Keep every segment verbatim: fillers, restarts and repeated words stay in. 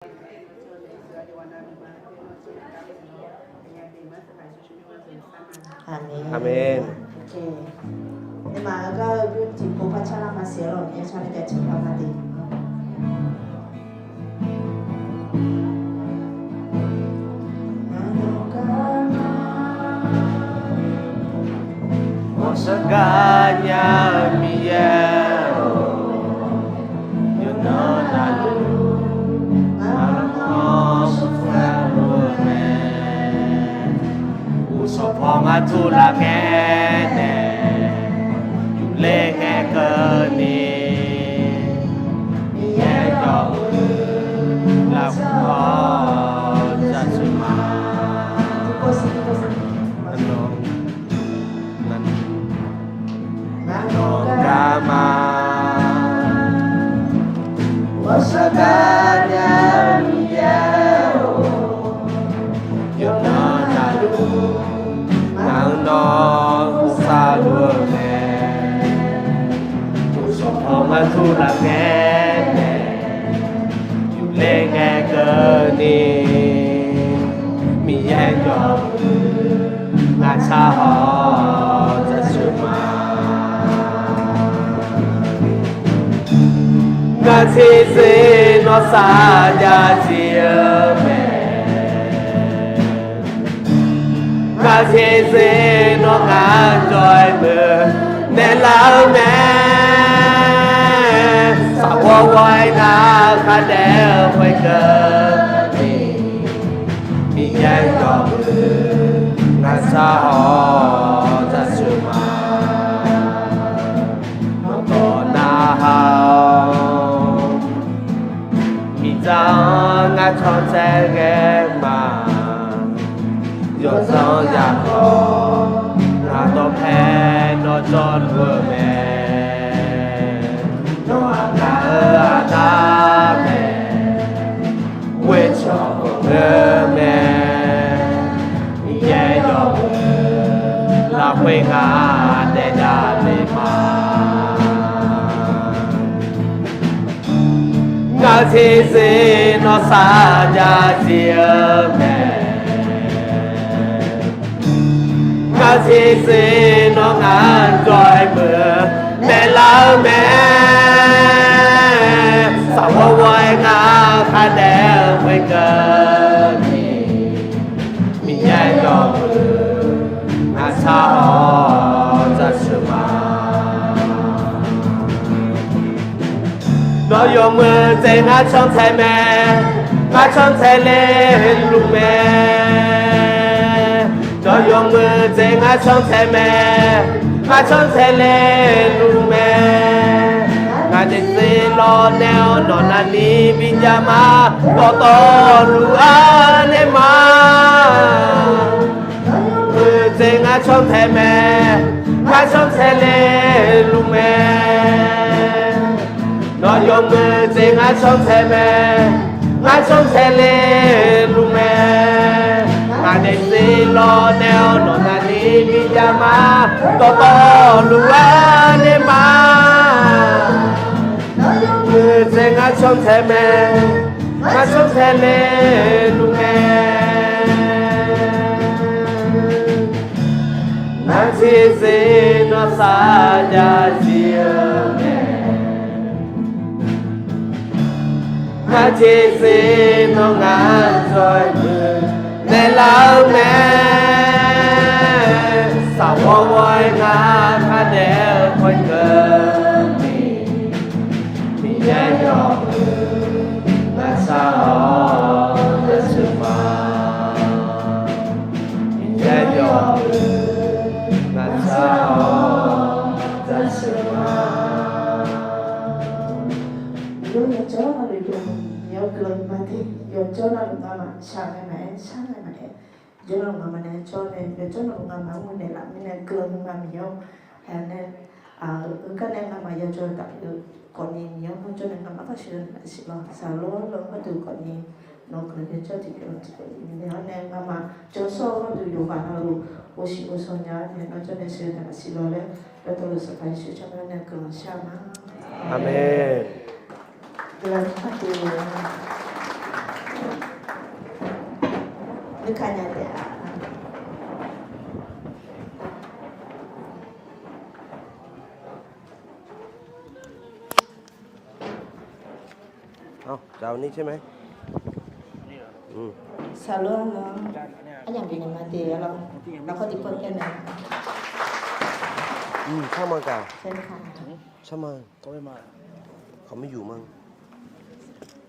Aqmeq. Aqmeq. Aqmeq. Aqmeq. Aqmeq. Aqmeq. Aqmeq. Ghawqshaq gaqnya Miqyaer-or, yawqnan navluf ngaq-anr shawrkhav luf-eu mae. Uqshawq paw ngar tuvlar ngae nae, yufler ngae keuvni, Miqyaer yawmuiq lafkhoer-awr zaqshuif ma. Ngar nawq garma, ghawqshaq gaqnya Miqyaer-or, yawqnan navluf ngaq-anr nawr shawrkhav luf-eu mae. Uqshawq paw ngar tuvlar ngae nae, yufler ngae keuvni, Miqyaer yawmuiq ngaq tsar haw-awr zaqshuif ma. Ngar tiqzir nawr sarjax zif-eu mae. Ngar tiqzir nawr ngar jawr-aer muiq naeqlaf-eu mae. Saqghawr ghawr-aer ngar khardaef-eu khoerkeuvni, Miqyaer yawmuiq ngaq tsar haw-awr zaqshuif ma. Nawr dawq narhaq-awr, miqdzaq-anr ngar cantae ghae ma. Yawzanr yaqkawq ngaq dawqpae nawr jawrluf-eu mae. Nawr aqgaf-eu aqda mae, ghoer cawq gawq ngeur mae. Miqyaer yawmuiq lafkhoer ngar daef dav le ma. Ngar tiqzir nawr sarjax zif-eu mae. Ngar tiqzir nawr ngar jawr-aer muiq naeqlaf-eu mae. Saqghawr ghawr-aer ngar khardaef-eu khoerkeuvni, Miqyaer yawmuiq ngaq tsar haw-awr zaqshuif ma. Nawr yawmuiq dzaeq ngar cantae mae, ngar cantae le luf mae. Nawr yawmuiq dzaeq ngar cantae mae, ngar cantae le luf mae. Ngaq daefzir lawrnae-awr nawq navni bijav ma, dawqtawvluf arnaeq ma. Yawmuiq dzaeq ngar cantae mae, ngar cantae le luf mae. Nawr yawmuiq dzaeq ngar cantae mae, ngar cantae le luf mae. Ngaq daefzir lawrnae-awr nawq navni bijav ma, dawqtawvluf arnaeq ma. Nawr yawmuiq dzaeq ngar cantae mae, ngar cantae le luf mae. Ngar tiqzir nawr sarjax zif-eu mae. Ngar tiqzir nawr ngar jawr-aer muiq naeqlaf-eu mae. Saqghawr ghawr-aer ngar khardaef-eu khoerkeuvni, Miqyaer yawmuiq ngaq tsar haw-awr zaqshuif ma. Miqyaer yawmuiq ngaq tsar haw-awr zaqshuif ma. Yawjawr navluf yawmuiq-anr guiqlanq ma de, yawjawr navluf ngamaf shaq ngae maqaer, shar ngae maqaer, yawjawr navluf ngamaf nae jawr nae, yawjawr navluf ngamaf-anr muiq naeqlaf mirnae guiqlanq ma Miqyaer-or. Haeq nae, heugar nae ngamaf yajawr tafler-eu khawfni Miqyaer-anr jawr nae ngamaf-anr sheuq-eu naeqlaf siqlawq. Saqlor lawr gharduq khawfni nawq-eu guiqlanq yajawr tiqpyeuf tiqpyeuf nae-awr nae ngamaf jawrshawr-eu gharduq yawqghaq navluf ghovshiq ghovshaw nya-awr nae nawr jawr nae sheuq-eu naeqlaf siqlawq laer, yawdawr luf Sanqpaq Yeqsur tsawrmyanr nae guiqlanq shar ma. Aqmeq. Guiqlanq shar-eu. Nuikaq nya taef-a. เอา จะเอานี่ใช่ไหม อืม สาธุเนาะ อาจารย์ เดี๋ยวมาเตะเรา เราก็ติดเพิ่มแค่นั้น อืม ช่างมันก่อน เชิญค่ะ ช่างมัน เขาไม่มา เขาไม่อยู่มั้ง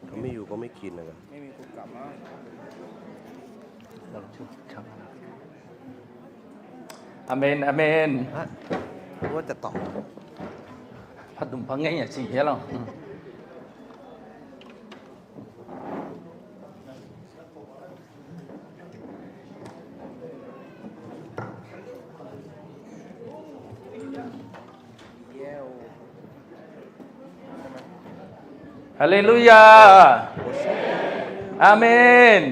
เขาไม่อยู่ก็ไม่กินนะครับ ไม่มีคนกลับมั้ง Aqmen, aqmen. Haq, ว่าจะตอบ Pardmq par ngaer nya siq-aer lawq. Haleluya. Aqmen.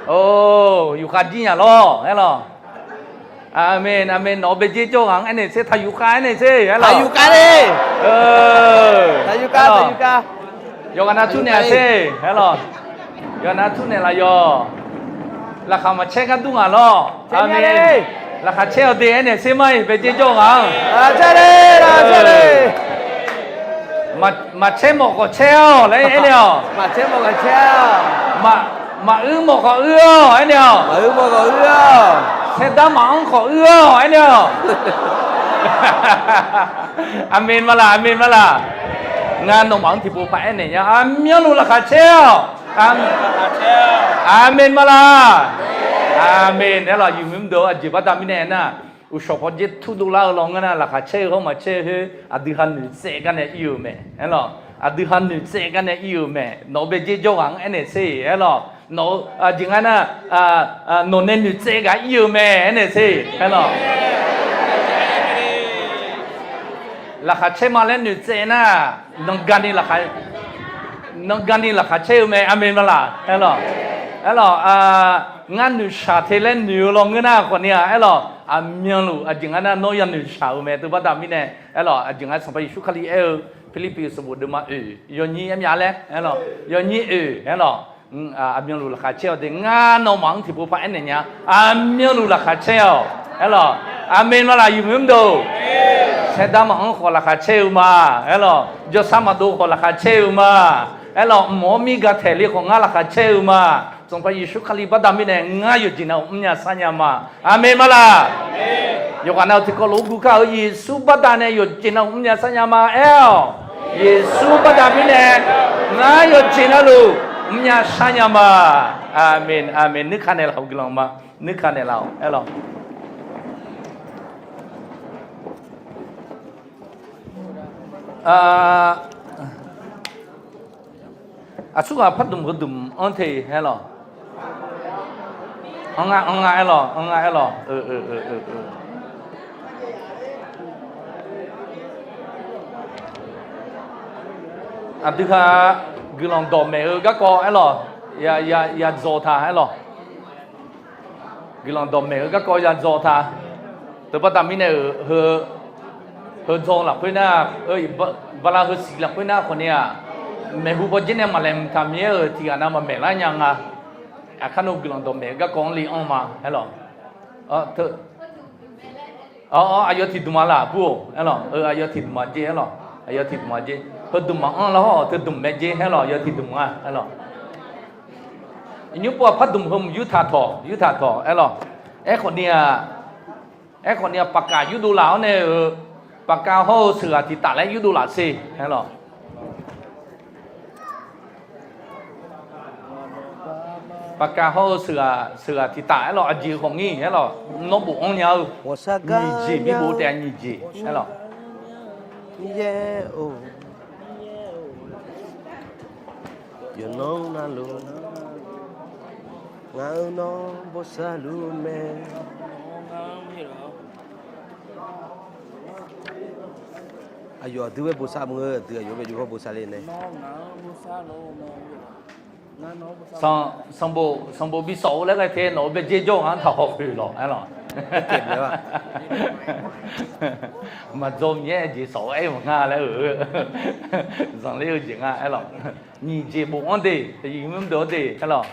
Or, yufkhav jir nya lawr, aer lawq. Aqmen, aqmen. Nawq-eu bae jer jawr ghaq-anr aernaeq tser, taq yufkhav aernaeq tser, aer lawq. Taq yufkhav le. Taq yufkhav, taq yufkhav. Yawqghaq nav tsurnaeq-a tser, aer lawq. Yawqghaq nav tsurnaeq laf yawq. Laqkhaq maqcaer gar dur ngaq lawr. Aqmen. Laqkhaq caer-awq de aernaeq tser mar-iq, bae jer jawr ghaq-anr. Maqcaer mawf khawf caer-awq laer aernaeq-awq. Maqcaer mawf khawf caer-awq. Maquir mawf khawf uir-awq aernaeq-awq. Maquir mawf khawf uir-awq. Saerdar maqanr khawf uir-awq aernaeq-awq. Aqmen ma laq, aqmen ma laq. Ngar nawmaf-anr tiqpov paq aernaeq nya, aqmyanluf laqkhaq caer-awq. Aqmen ma laq. Aqmen. Aer lawq, yawmuiq mr deuq-eu aqjeq baqda mirnae aernar, uqshawq paw dzer tur dovlar-eu lawnmr ngar nar, laqkhaq caer-eu hawr maqcaer-eu khoer aqdui ha noeqtsaev gar nae ir-euq mae. Aer lawq, aqdui ha noeqtsaev gar nae ir-euq mae. Nawq-eu bae jer jawr ghaq-anr aernaeq tser, aer lawq. Nawq-eu aqjeq ngar nar, nawq nae noeqtsaev ghaq ir-euq mae aernaeq tser, aer lawq. Laqkhaq caer ma laer noeqtsaev nar, nanqgani laqkhaq, nanqgani laqkhaq caer-eu mae. Aqmen ma laq, aer lawq. Aer lawq, ngar noeqshaq te laer noeq-eu lawnmr ngar nar khawf ni-aq, aer lawq, aqmyanluf aqjeq ngar nar nawr yanoeq shaq-eu mae. Teu baqda mirnae, aer lawq, aqjeq ngar Sanqpaq Yeqsur Kali aer-eu, Pirlirpiv sanqbof deuvma oeq yawnyir aer myav laer, aer lawq, yawnyir oeq, aer lawq. Aqmyanluf laqkhaq caer-awq de, ngar nawmaf-anr tiqpov paq aernaeq nya, aqmyanluf laqkhaq caer-awq, aer lawq. Aqmen ma laq, yawmuiq mr deuq. Saerdar maqanr khawf laqkhaq caer-eu ma, aer lawq. Jawrsar maqdov khawf laqkhaq caer-eu ma, aer lawq. Mq-awr mir ga taeq le khawf ngar laqkhaq caer-eu ma. Sanqpaq Yeqsur Kali baqda mirnae ngar yawqjeq nav-euq mrnya sharnya ma. Aqmen ma laq. Yawqghaq nav-euq tiqkawv lof-aer guvkar-euq Yeqsur baqda nae yawqjeq nav-euq mrnya sharnya ma, aer-awq. Yeqsur baqda mirnae ngar yawqjeq navluf mrnya sharnya ma. Aqmen, aqmen. Nuikar naeqlaf-awq guiqlanq ma. Nuikar naeqlaf-awq, aer lawq. Aqsurghaq pardmq heudmq-anr te, aer lawq. Anr nga, anr nga, aer lawq, anr nga, aer lawq. Aqdui ha guiqlanq dawqmaeq-eu garkawv, aer lawq. Ya, ya, ya dzaw ta, aer lawq. Guiqlanq dawqmaeq-eu garkawv ya dzaw ta. Teubaqda mirnae-euq heu, heu dzaw lafkhoer nar, bala heusiq lafkhoer nar khawfni-aq, maeqhu paw dzer nae maqlaeq mqtaq mir-aer-euq tiqghaq nav maqmaeq lar nya nga. Aqkar nav guiqlanq dawqmaeq-eu garkawv-anr le anr ma, aer lawq. Aqyawf tiqdmq-a laf bur-or, aer lawq. Aqyawf tiqdmq-a jer, aer lawq. Aqyawf tiqdmq-a jer. Heudmq maqanr lar hawr-awq, teudmq mae jer, aer lawq. Aqyawf tiqdmq-a, aer lawq. Nymr pov-aq pardmq heumq yurtaq tawq, yurtaq tawq, aer lawq. Aerkhawfni-aq, aerkhawfni-aq, paqkav yurdov laf-awr nae-euq, paqkav hawr-eu sheuqghaq tiqtaf laer yurdov laf sher, aer lawq. Paqkav hawr-eu sheuqghaq, sheuqghaq tiqtaf, aer lawq. Aqjeq khawf ngir, aer lawq. Nawr bofanr nya-eu nyiq jeq mir bof taef-a, nyiq jeq, aer lawq. Yawqnan navluf, ngaq-euq nawr bosav luf mae. Aqyawf aqdui-aer bosav mq-eu, aqdui aqyawf-aer bosav le nae. Sanqbof, sanqbof bi sawf-eu laer ghae te, nawq-euq bae dzer jawr-anr taq haw khoeq lawq, aer lawq. Maqdzaw Miqyaer jeq sawf-eu aer maqnga laer-euq, zanqler-eu jeq nga, aer lawq. Nyiq jeq bofanr de, yawmuiq mr deuq-anr de, aer lawq.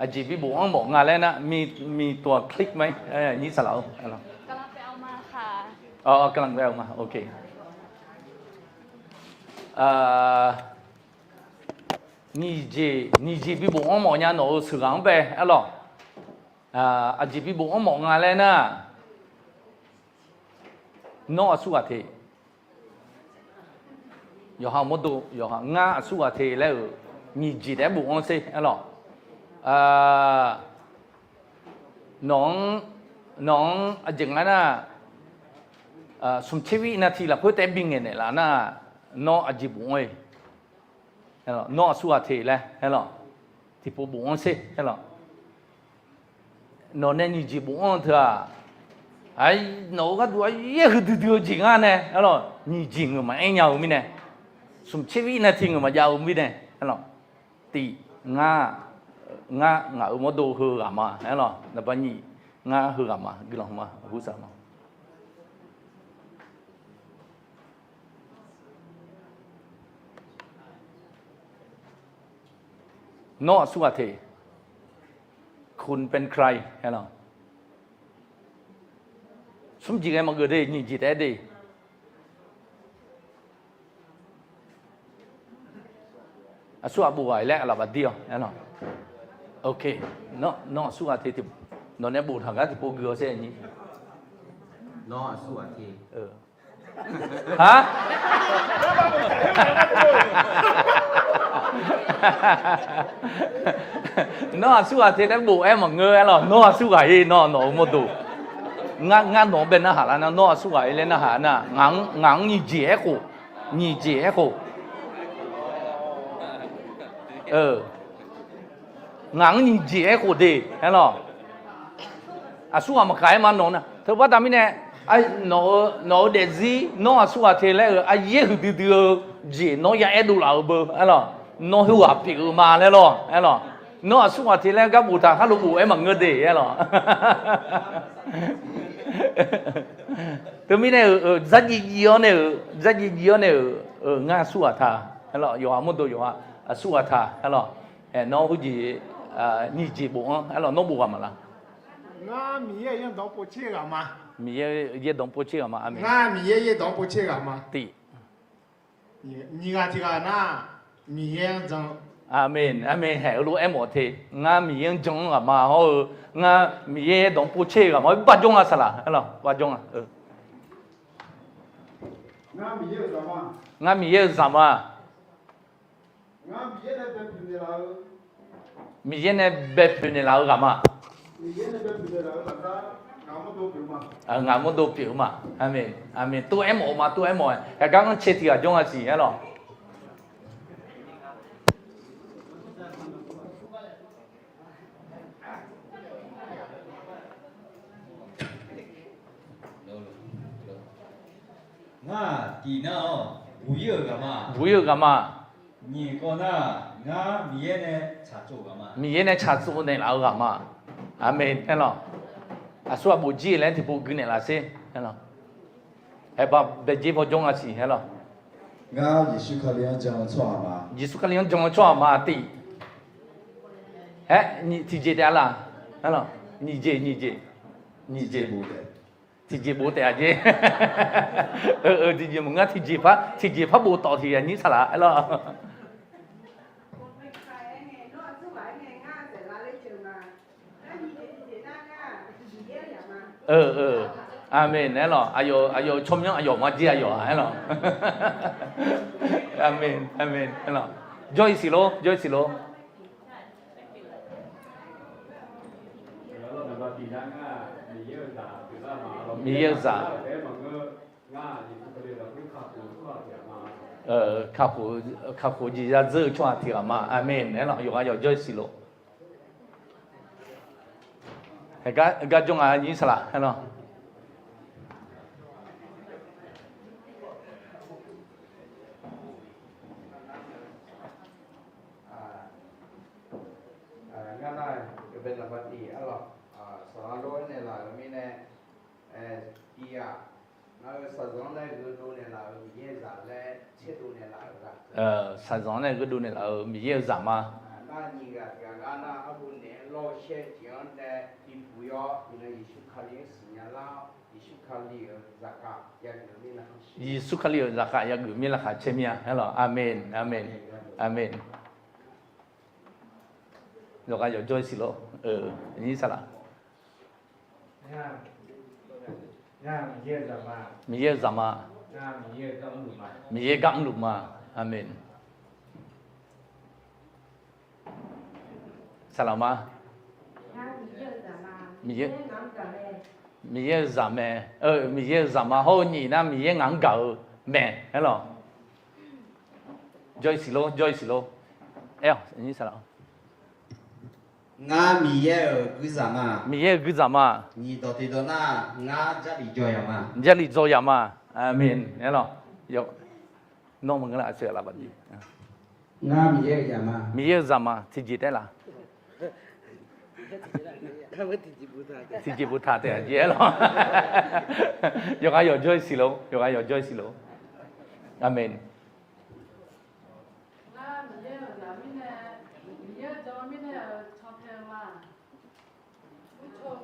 Aqjeq bibof-anr mawf nga laer nar, มีตัวคลิกไหม? เออ nyir saqlaq-or. กำลังไปเอามาค่ะ อ๋อ กำลังไปเอามา โอเค Nyiq jeq, nyiq jeq bibof-anr mawf nya nawq-euq sheuqghaq-anr bae aerlawq. Aqjeq bibof-anr mawf nga laer nar, nawr aqsurghaq te. Yawqha mawrdo, yawqha ngar aqsurghaq te laer-euq nyiq jeq taef-aer bof-anr sher aerlawq. Nawq-anr, nawq-anr aqjeq nga nar, smq tser wir nav tiq lafkhoer taef-aer bingaeq naeqlaf nar, nawr aqjeq bof-anr-eu. Nawr aqsurghaq te laer aerlawq. Tiqpov bof-anr sher aerlawq. Nawq nae nyiq jeq bof-anr-eu teu-aq, nawq-euq gharduq aryaer huiqdui dui-eu jeq ngar nae aerlawq, nyiq jeq ngeuq maqaer nya-eu mirnae, smq tser wir nav tiq ngeuq maqjav-eu mirnae aerlawq. Tif, ngar, ngar ngaq-euq mawrdo heu ghaq ma aerlawq. Naqba nyiq, ngar heu ghaq ma, guiqlanq ma, hursaq ma. Nawr aqsurghaq te, คุณเป็นใคร aerlawq. Smr jeq ghae maqgeuf de, nyiq jeq taef-aer de. Aqsurghaq bof ghaq-iq laer aqlaf bafdir-awq aerlawq. Ok, nawr aqsurghaq te, nawq nae boftaq gar tiqpov gui-awr sher nyir. Nawr aqsurghaq te. Ha? Nawr aqsurghaq te laer bof-aer maqngeur aerlawq. Nawr aqsurghaq-ir, nawr nawq-euq mawrdo. Ngar, ngar nawq-anr bae narhaq lar nar, nawr aqsurghaq-ir laer narhaq nar, ngaq-anr nyiq jeq aerkhof, nyiq jeq aerkhof. Ngaq-anr nyiq jeq aerkhof de aerlawq. Aqsurghaq maqkaq-aer ma nawq nar. Teubaqda mirnae, nawq-eu, nawq-eu daefzir nawr aqsurghaq te laer-euq aryaer huiqdui dui-eu jeq nawr ya aerdov laf-euq beu aerlawq. Nawr khoerghaq pyeuf-eu ma laer lawr aerlawq. Nawr aqsurghaq te laer gar boftaq kharlof bof-aer maqngeur de aerlawq. Teumirnae-euq, dzardziv dziv-awr nae-euq, dzardziv dziv-awr nae-euq, ngar aqsurghaq ta aerlawq. Yawqha mawrdo yawqha aqsurghaq ta aerlawq. Nawr khoerjeq nyiq jeq bof-anr aerlawq. Nawr bof ghaq maqlar? Ngar Miqyaer yaerdawq-anr povtser ghaq ma. Miqyaer yaerdawq-anr povtser ghaq ma. Aqmeq. Ngar Miqyaer yaerdawq-anr povtser ghaq ma. Tif. Nyiq ghaq tiq ghaq nar, Miqyaer-anr jan. Aqmeq, aqmeq. Haeq-eu lof-aer mawf te. Ngar Miqyaer-anr jan-anr ghaq ma hawr-eu, ngar Miqyaer yaerdawq-anr povtser ghaq ma. Bajawr nga saqlaq aerlawq, bajawr nga. Ngar Miqyaer-euq zaqma. Miqyaer nae bae poeqnaeq laf-eu ghaq ma. Ngaq mawrdo pyeuf-eu ma. Aqmeq, aqmeq. Tov-aer mawf-eu ma, tov-aer mawf-aer. Haeq gar-anr cae tiq ghaq jawr nga siq aerlawq. Ngar tiq nar-awq, buq-ir-euq ghaq ma. Buq-ir-euq ghaq ma. Nyiq kawv nar, ngar Miqyaer nae tsaqtsov ghaq ma. Miqyaer nae tsaqtsov naeqlaf-eu ghaq ma. Aqmeq aerlawq. Aqsurghaq bofjir laer tiqpov gui naeqlaf sher aerlawq. Haeq ba baejer paw jawr nga siq aerlawq. Ngar Yeqsur Kali-anr jan-eu tsawrhaq ma. Yeqsur Kali-anr jan-eu tsawrhaq ma tif. Aer, tiqjeq taef-a laf? Aerlawq, nyiq jeq, nyiq jeq, nyiq jeq. Tiqjeq bof taef-a jer. Tiqjeq maqngeur, tiqjeq par, tiqjeq par bof tawf tiq ghaq nyir saqlaq aerlawq. Aqmeq aerlawq. Aqyawf, aqyawf tsawrmyanr aqyawf ma jer aqyawf-a aerlawq. Aqmeq, aqmeq aerlawq. Jawr-iq siq lor, jawr-iq siq lor. Miqyaer-eu zaq. Kakhof, kakhof jeq ya dzeur-eu tsawrhaq tiq ghaq ma. Aqmeq aerlawq. Yawqghaq yawq jawr-iq siq lor. Gar jawr nga nyir saqlaq aerlawq. Ngar nar, naqba tiq aerlawq, saqlaq lof-aer naeqlaf-euq mirnae, tiq ghaq, ngar-eu shaqzanq-anr nae gheudov naeqlaf-euq Miqyaer-eu zaq laer tserdov naeqlaf-euq ghaq. Shaqzanq-anr nae gheudov naeqlaf-euq Miqyaer-eu zaq ma. Nar nyiq ghaq tiq ghaq gar nar, arhu naeq-aer Gawshae jeq-anr nae bibuq-ir-awr, iqnan Yeqsur Kali-anr siqnya lar-awr, Yeqsur Kali-euq zaqkhav yageuf mir laqkhaq, Yeqsur Kali-euq zaqkhav yageuf mir laqkhaq caer mir-a. Aerlawq, aqmeq, aqmeq, aqmeq. Yawqghaq yawqjawr-ir siq lor. Nyir saqlaq. Miqyaer-euq zaqma. Miqyaer gar mrluf ma. Aqmeq. Saqlaq ma. Miqyaer-euq zaq mae. Miqyaer-euq zaqma hawr-eu nyiq nar Miqyaer ngaq-anr gaq-eu mae. Aerlawq, jawr-ir siq lor, jawr-ir siq lor. Aer-awq, nyir saqlaq. Ngar Miqyaer-euq guirzaq ma. Miqyaer-euq guirzaq ma. Nyiq dawq tiqdawq nar, ngar Jarlif dzaw yaq ma. Jarlif dzaw yaq ma. Aqmeq. Aerlawq, nawr maqngeur lar, aqsur aqlaf baqdi. Ngar Miqyaer-euq zaq ma. Miqyaer-euq zaq ma. Tiqjeq taef laf? Tiqjeq boftaq taef-a jeq aerlawq. Yawqghaq yawqjawr-ir siq lor. Yawqghaq yawqjawr-ir siq lor. Aqmeq.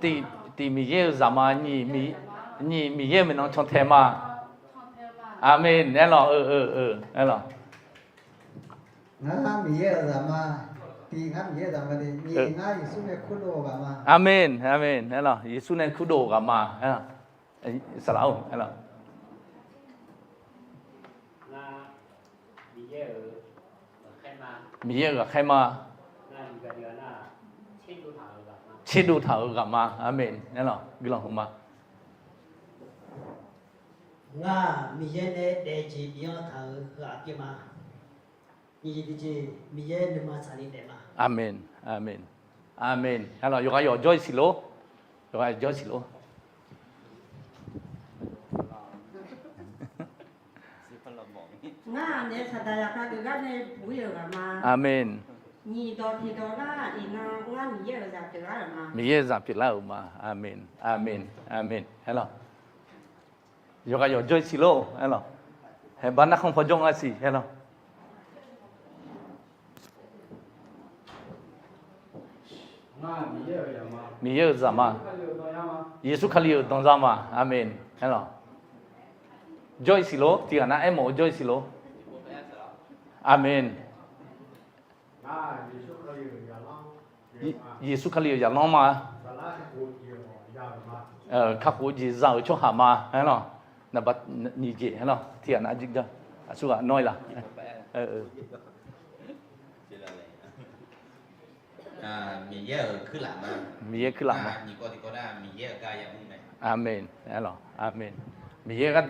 Tiq, tiq Miqyaer-euq zaqma, nyiq Miqyaer-euq maeqnan cantae ma. Aqmeq. Aerlawq, aerlawq. Ngar Miqyaer-euq zaqma, tiq ngar Miqyaer-euq zaqma, nyiq ngar Yeqsur nae kurdov-eu ghaq ma. Aqmeq, aqmeq. Aerlawq, Yeqsur nae kurdov-eu ghaq ma. Saqlaq-or, aerlawq. Miqyaer-euq ghaqkhaer ma. Tserdov taq-euq ghaq ma. Aqmeq. Aerlawq, guiqlanq huiq ma. Ngar Miqyaer nae daef jeq bif-anr taq-euq ghaq pyeuf ma. Nyiq jeq tiqjeq Miqyaer nuima tsaqni daef ma. Aqmeq, aqmeq, aqmeq. Aerlawq, yawqghaq yawqjawr-ir siq lor. Yawqghaq yawqjawr-ir siq lor. Ngar aqnaeq-aer saqdaq yaqkhav deuq gar nae buq-ir-euq ghaq ma. Aqmeq. Nyiq dawq tiqdawq nar, iqnan ngar Miqyaer-euq zaq pyeuflar-euq ma. Miqyaer-euq zaq pyeuflar-euq ma. Aqmeq, aqmeq, aqmeq. Aerlawq, yawqghaq yawqjawr-ir siq lor. Aerlawq, haeqbar narkhan pawjawr nga siq. Aerlawq, Miqyaer-euq zaqma. Yeqsur Kali-euq danzar ma. Aqmeq. Aerlawq, jawr-ir siq lor. Tiqghaq nar aermawf-eu jawr-ir siq lor. Aqmeq. Yeqsur Kali-euq zaqlanr ma. Kakhof-eu jeq za-euq tsawrhaq ma. Aerlawq, nyiq jeq. Aerlawq, tiqghaq nar jir aqsurghaq nawr-ir la? Miqyaer-euq kuirlaf ma. Aqmeq. Aerlawq, aqmeq. Miqyaer,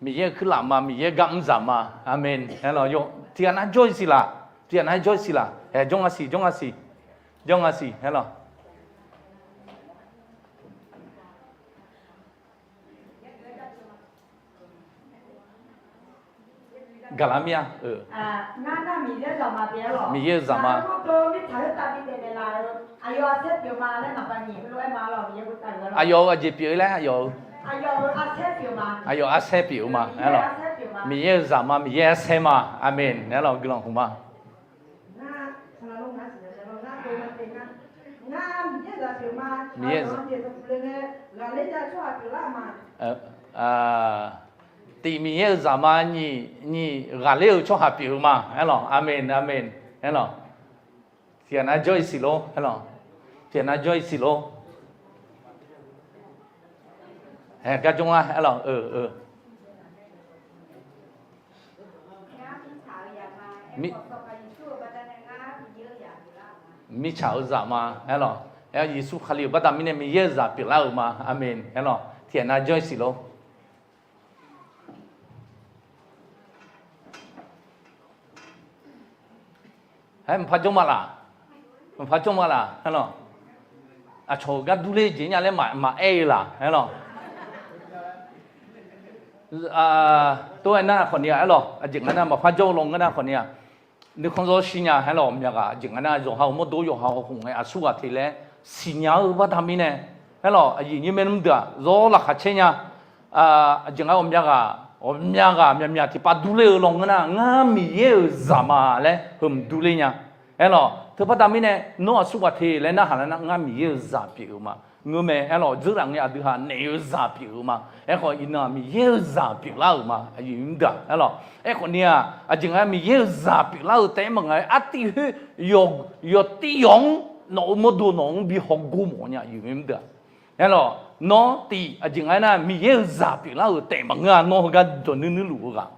Miqyaer-euq kuirlaf ma. Miqyaer gar mrzaq ma. Aqmeq. Aerlawq, tiqghaq nar jawr-ir siq laf? Tiqghaq nar jawr-ir siq laf? Hae, jawr nga siq, jawr nga siq. Jawr nga siq. Aerlawq, gaqlar mir-a. Miqyaer-euq zaqma. Aqyawf-euq aqjeq pyeuf-eu laer aqyawf-eu, aqyawf arsaer pyeuf-eu ma. Aerlawq, Miqyaer-euq zaqma, Miqyaer arsaer ma. Aqmeq. Aerlawq, guiqlanq huiq ma. Miqyaer, tiq Miqyaer-euq zaqma, nyiq, nyiq ghaqler-eu tsawrhaq pyeuf-eu ma. Aerlawq, aqmeq, aqmeq. Aerlawq, tiqghaq nar jawr-ir siq lor. Aerlawq, tiqghaq nar jawr-ir siq lor. Hae, gar jawr nga. Aerlawq, mirtsaq-euq zaqma. Aerlawq, aer, Yeqsur Kali-euq baqda mirnae Miqyaer-euq zaq pyeuflar-euq ma. Aqmeq. Aerlawq, tiqghaq nar jawr-ir siq lor. Aer, maqpar jawr ma laf? Maqpar jawr ma laf? Aerlawq, aqcawq-euq gar durler jeq nya laer maqaer-eu laf? Aerlawq, tov-aer nar khawfni-a. Aerlawq, aqjeq nga nar maqpar jawr-eu lawnmr nar khawfni-a. Nuikhanr zawr shir nya. Aerlawq, myaqghaq aqjeq nga nar yawqha-euq mawrdo yawqha-euq khof ngae aqsurghaq te laer siqnya-eu baqda mirnae, aerlawq, aqyuif nyir maernmr deuq-aq zawr laqkhaq caer nya. Aqjeq nga ghawqmya ghaq, ghawqmya ghaq myaqmyaq tiqpav durler-eu lawnmr nar ngar Miqyaer-euq zaqma laer heumq durler nya. Aerlawq, teubaqda mirnae nawr aqsurghaq te laer narhaq lar nar, ngar Miqyaer-euq zaq pyeuf-eu ma. Ngeur mae, aerlawq, dzeurlaf ngae aqdui ha naef-eu zaq pyeuf-eu ma. Aerkhawf iqnan-aq Miqyaer-euq zaq pyeuflar-euq ma, aqyuif mr deuq-aq. Aerlawq, aerkhawf ni-aq, aqjeq nga Miqyaer-euq zaq pyeuflar-eu taef-aer maqnga-aer artiv khoer yawqtir yawq-anr nawq-euq mawrdo nawq-anr bi hawgor mawf nya, aqyuif mr deuq-aq. Aerlawq, nawr tiv aqjeq nga aernar, Miqyaer-euq zaq pyeuflar-euq taef maqngeur-a, nawr heugar dawq nuir nuirluf-eu ghaq.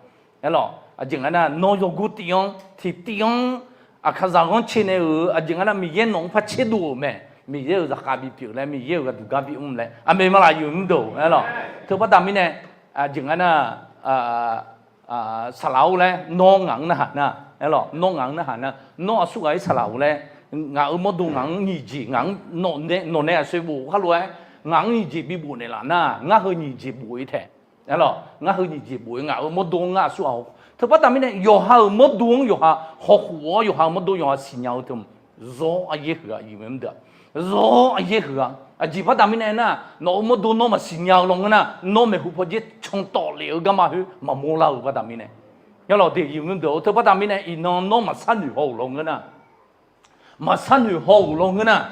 Aerlawq, aqjeq nga aernar, nawr yawgor tiv-anr tiqtiv-anr aqkaqzaq ghanrcae nae-euq, aqjeq nga aernar, Miqyaer nawq-anr par tserdov-euq mae. Miqyaer-euq zaqkhav bipyeuf laer, Miqyaer-euq ghaqduq gar bi mr laer, aqmeq maqlaq, aqyuif mr deuq-or. Aerlawq, teubaqda mirnae, aqjeq nga aernar, saqlaq-or laer nawr ngaq-anr narhaq nar, aerlawq, nawr ngaq-anr narhaq nar, nawr aqsurghaq-ir saqlaq-or laer, ngaq-euq mawrdo ngaq-anr nyiq jeq ngaq-anr nawq nae aqsoe bof khalof-aer, ngaq-anr nyiq jeq bibof naeqlaf nar, ngar heu nyiq jeq bof-ir taef. Aerlawq, ngar heu nyiq jeq bof-ir, ngaq-euq mawrdo-anr ngar aqsurghaq haw. Teubaqda mirnae yawqha-euq mawrdo-anr yawqha hawkhof-awr, yawqha-euq mawrdo yawqha siqnya-eu teu, zawr aryaer huiq-a, aqyuif mr deuq-aq. Zawr aryaer huiq-a. Aqjeq baqda mirnae aernar, nawq-euq mawrdo nawr maqsiq nya-eu lawnmr nar, nawr maeqhu pawdzer can tawf lef-eu garma khoer maqmawr lar-eu baqda mirnae. Aerlawq, aqyuif mr deuq-or, teubaqda mirnae iqnan nawr maqsharnoeq haw-euq lawnmr nar, maqsharnoeq haw-euq lawnmr nar,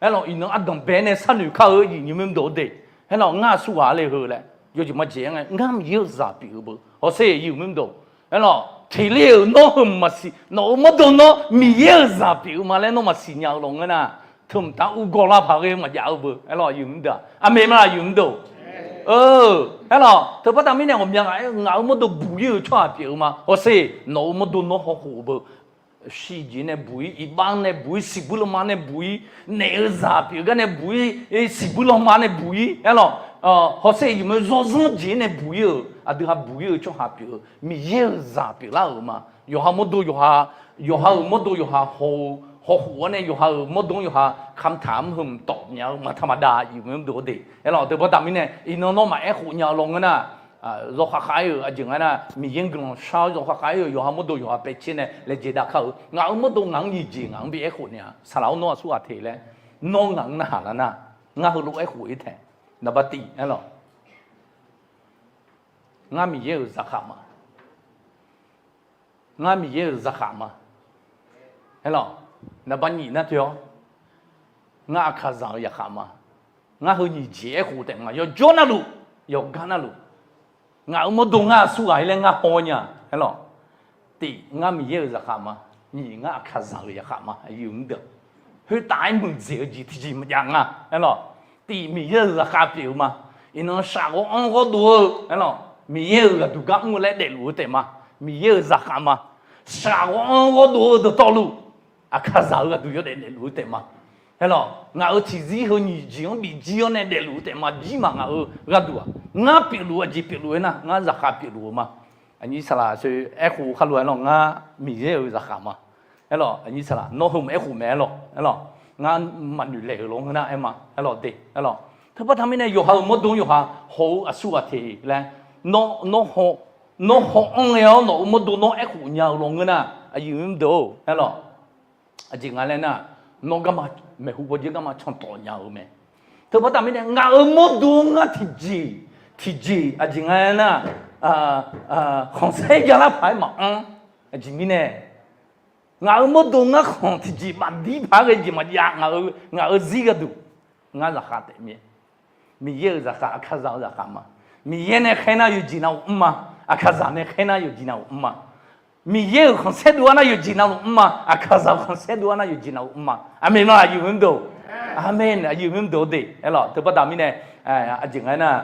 aerlawq, iqnan ardanq bae nae sharnoeq kar-eu, aqyuif mr deuq-or de. Aerlawq, ngar aqsurghaq le heu laer yawjeq majeq-aer ngae, ngar Miqyaer-euq zaq pyeuf-eu beu. Hawsher, aqyuif mr deuq. Aerlawq, tiq ler-euq nawr heu maqsiq, nawq-euq mawrdo nawr Miqyaer-euq zaq pyeuf-eu ma laer nawr maqsiq nya-eu lawnmr nar, teumqtav urgawv lar paq ghae maqjav-eu beu. Aerlawq, aqyuif mr deuq-aq, aqmeq maqlaq, aqyuif mr deuq. Aerlawq, teubaqda mirnae ghawqmya ngaq-aer ngaq-euq mawrdo buq-ir-euq tsawrhaq pyeuf-eu ma. Hawsher, nawq-euq mawrdo nawr hawkhof-eu beu. Shir jeq nae buq-ir, iqbax nae buq-ir, siqbuir lanma nae buq-ir, naef-eu zaq pyeuf gar nae buq-ir, siqbuir lanma nae buq-ir. Aerlawq, hawsher, iqmeu zawrzanr jeq nae buq-ir-euq, aqdui ha buq-ir-eu tsawrhaq pyeuf-eu, Miqyaer-euq zaq pyeuflar-euq ma. Yawqha mawrdo yawqha, yawqha-euq mawrdo yawqha haw-eu, hawkhof-awr nae yawqha-euq mawrdo-anr yawqha kamqtaq-anr heu mqtawf nya-eu maqtaq maqdav, aqyuif mr deuq-or de. Aerlawq, teubaqda mirnae iqnan nawr maqaer khof nya-eu lawnmr nar, zawqkhaq khav-ir-euq aqjeq nga aernar, Miqyaer-anr guiqlanq shar-awr zawqkhaq khav-ir-euq yawqha mawrdo yawqha paecaer nae laejae dav kar-eu, ngaq-euq mawrdo ngaq-anr nyiq jeq ngaq-anr bi aerkhof naeq-a. Saqlaq-or, nawr aqsurghaq te laer, nawr ngaq-anr narhaq lar nar, ngar heulof aerkhof-ir taef. Naqba tiv, aerlawq, ngar Miqyaer-euq zaqkhav ma. Ngar Miqyaer-euq zaqkhav ma. Aerlawq, naqba nyiq nar teu-awr, ngar aqkaqzaq-euq zaqkhav ma. Ngar heu nyiq jeq aerkhof taef ma. Yawqjawr navluf, yawqgar navluf, ngaq-euq mawrdo ngar aqsurghaq-ir laer ngar haw nya. Aerlawq, tif, ngar Miqyaer-euq zaqkhav ma. Nyiq, ngar aqkaqzaq-euq zaqkhav ma, aqyuif mr deuq. Khoertav-aer muiqdzaeq-eu jeq tiqjeq maqjav nga. Aerlawq, tif, Miqyaer-euq zaqkhav pyeuf-eu ma. Iqnan shafghawr-anr ghawrdov-eu, aerlawq, Miqyaer-euq ghaqduq gar mr-eu laer daefluf-eu taef ma. Miqyaer-euq zaqkhav ma. Shafghawr-anr ghawrdov-eu dawqtawvluf, aqkaqzaq-euq ghaqduq yawdaef daefluf-eu taef ma. Aerlawq, ngaq-euq tiqzir heu nyiq jeq-anr bifjir-awr nae daefluf-eu taef ma. Jirmaf ngaq-euq gharduq-aq, ngar pyeufluf-eu aqjeq pyeufluf-aer nar, ngar zaqkhav pyeufluf-eu ma. Aqnyir saqlaq sher aerkhof khar lof-aer lawr, ngar Miqyaer-euq zaqkhav ma. Aerlawq, aqnyir saqlaq nawr heu mq aerkhof mae aerlawq, aerlawq, ngar maqnoeq laeq-euq lawr ngeur nar aer ma, aerlawq de, aerlawq. Teubaqda mirnae yawqha-euq mawrdo-anr yawqha haw-eu aqsurghaq te laer, nawr, nawr haw, nawr haw-anr ghae-awr nawq-euq mawrdo nawr aerkhof nya-eu lawr ngeur nar, aqyuif mr deuq-or, aerlawq. Aqjeq nga laer nar, nawr garma, maeqhu pawdzer garma cantaw nya-eu mae. Teubaqda mirnae ngaq-euq mawrdo-anr ngar tiqjeq, tiqjeq aqjeq nga laer nar, khanqsaer jalar paq-aer maqanr. Aqjeq mirnae, ngaq-euq mawrdo ngar khanq tiqjeq maqdir paq-aer ghae jeq maqjav, ngaq-euq, ngaq-euq zir gharduq, ngar zaqkhav taef mir-aer. Miqyaer-euq zaqkhav, aqkaqzaq-euq zaqkhav ma. Miqyaer nae khaer nar yawqjeq navluf mr ma. Aqkaqzaq nae khaer nar yawqjeq navluf mr ma. Miqyaer-euq khanqsaer dov-ar nar yawqjeq navluf mr ma. Aqkaqzaq-euq khanqsaer dov-ar nar yawqjeq navluf mr ma. Aqmeq ma, aqyuif mr deuq. Aqmeq, aqyuif mr deuq de. Aerlawq, teubaqda mirnae, aqjeq nga aer nar,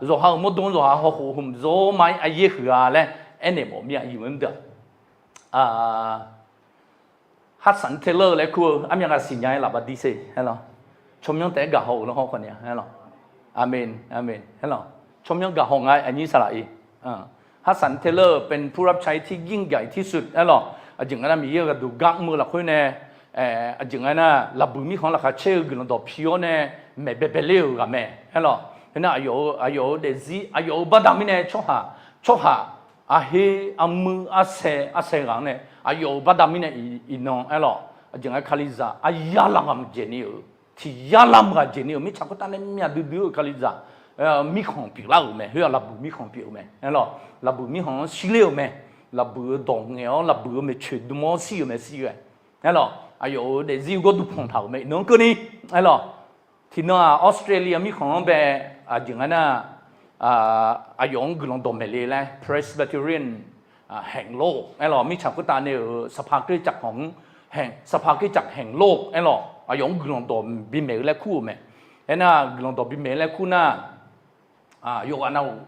zawqha-euq mawrdo-anr zawqha hawkhof hmq zawr ma-ir aryaer huiq-a laer aernaeq mawf mir-a, aqyuif mr deuq. Hudson Taylor laer kur-eu armyav ghaq siqnya-aer lafbadir sher aerlawq. Tsawrmyanr taef-aer gaqhaw-euq lanr hawr khawf ni-a aerlawq. Aqmeq, aqmeq aerlawq. Tsawrmyanr gaqhaw nga-aer aqnyir saqlaq-iq, Hudson Taylor-euq เป็นผู้รับใช้ที่ยิ่งใหญ่ที่สุด aerlawq. Aqjeq nga nar Miqyaer-euq ghaqduq gar mr-eu lafkhoer nae, aqjeq nga nar lafbuiq mirkhanq-anr laqkhaq caer-eu guiqlanq dawq pi-awr nae maeq baebae ler-euq ghaq mae aerlawq. Khoernar aqyawf-euq, aqyawf-euq daefzir, aqyawf-euq baqda mirnae tsawrhaq, tsawrhaq, arher, armuir, arsae, arsae ghaq-anr nae aqyawf-euq baqda mirnae iqnan aerlawq. Aqjeq nga kalizaq arya lavghaq maqjeq ni-euq, tiq yar lavmq ghaq jeq ni-euq mirtsaq khoertav nae myav duidui-eu kalizaq mirkhanq pyeuflar-euq mae. Khoer-aq lafbuiq mirkhanq pyeuf-eu mae aerlawq. Lafbuiq mirkhanq-anr shirler-euq mae. Lafbuiq-eu dawq ngaeq-awr, lafbuiq-eu maeqtsoeq dm-awr shir-euq mae, shir-eu-aer. Aerlawq, aqyawf-euq daefzir gawrduq panq taq-euq mae iqnan keuvni. Aerlawq, tiqnan-aq Australia mirkhanq-anr bae, aqjeq nga nar, aqyawf-anr guiqlanq dawqmaeq le laer Presbyterian แห่งโลก aerlawq, mirtsaq khoertav nae-euq สภาคริสตจักร khanq-anr, สภาคริสตจักรแห่งโลก aerlawq, aqyawf-anr guiqlanq dawq bimaeq-eu laer kur-euq mae. Aernar guiqlanq dawq bimaeq laer kur nar, yawqghaq nav-euq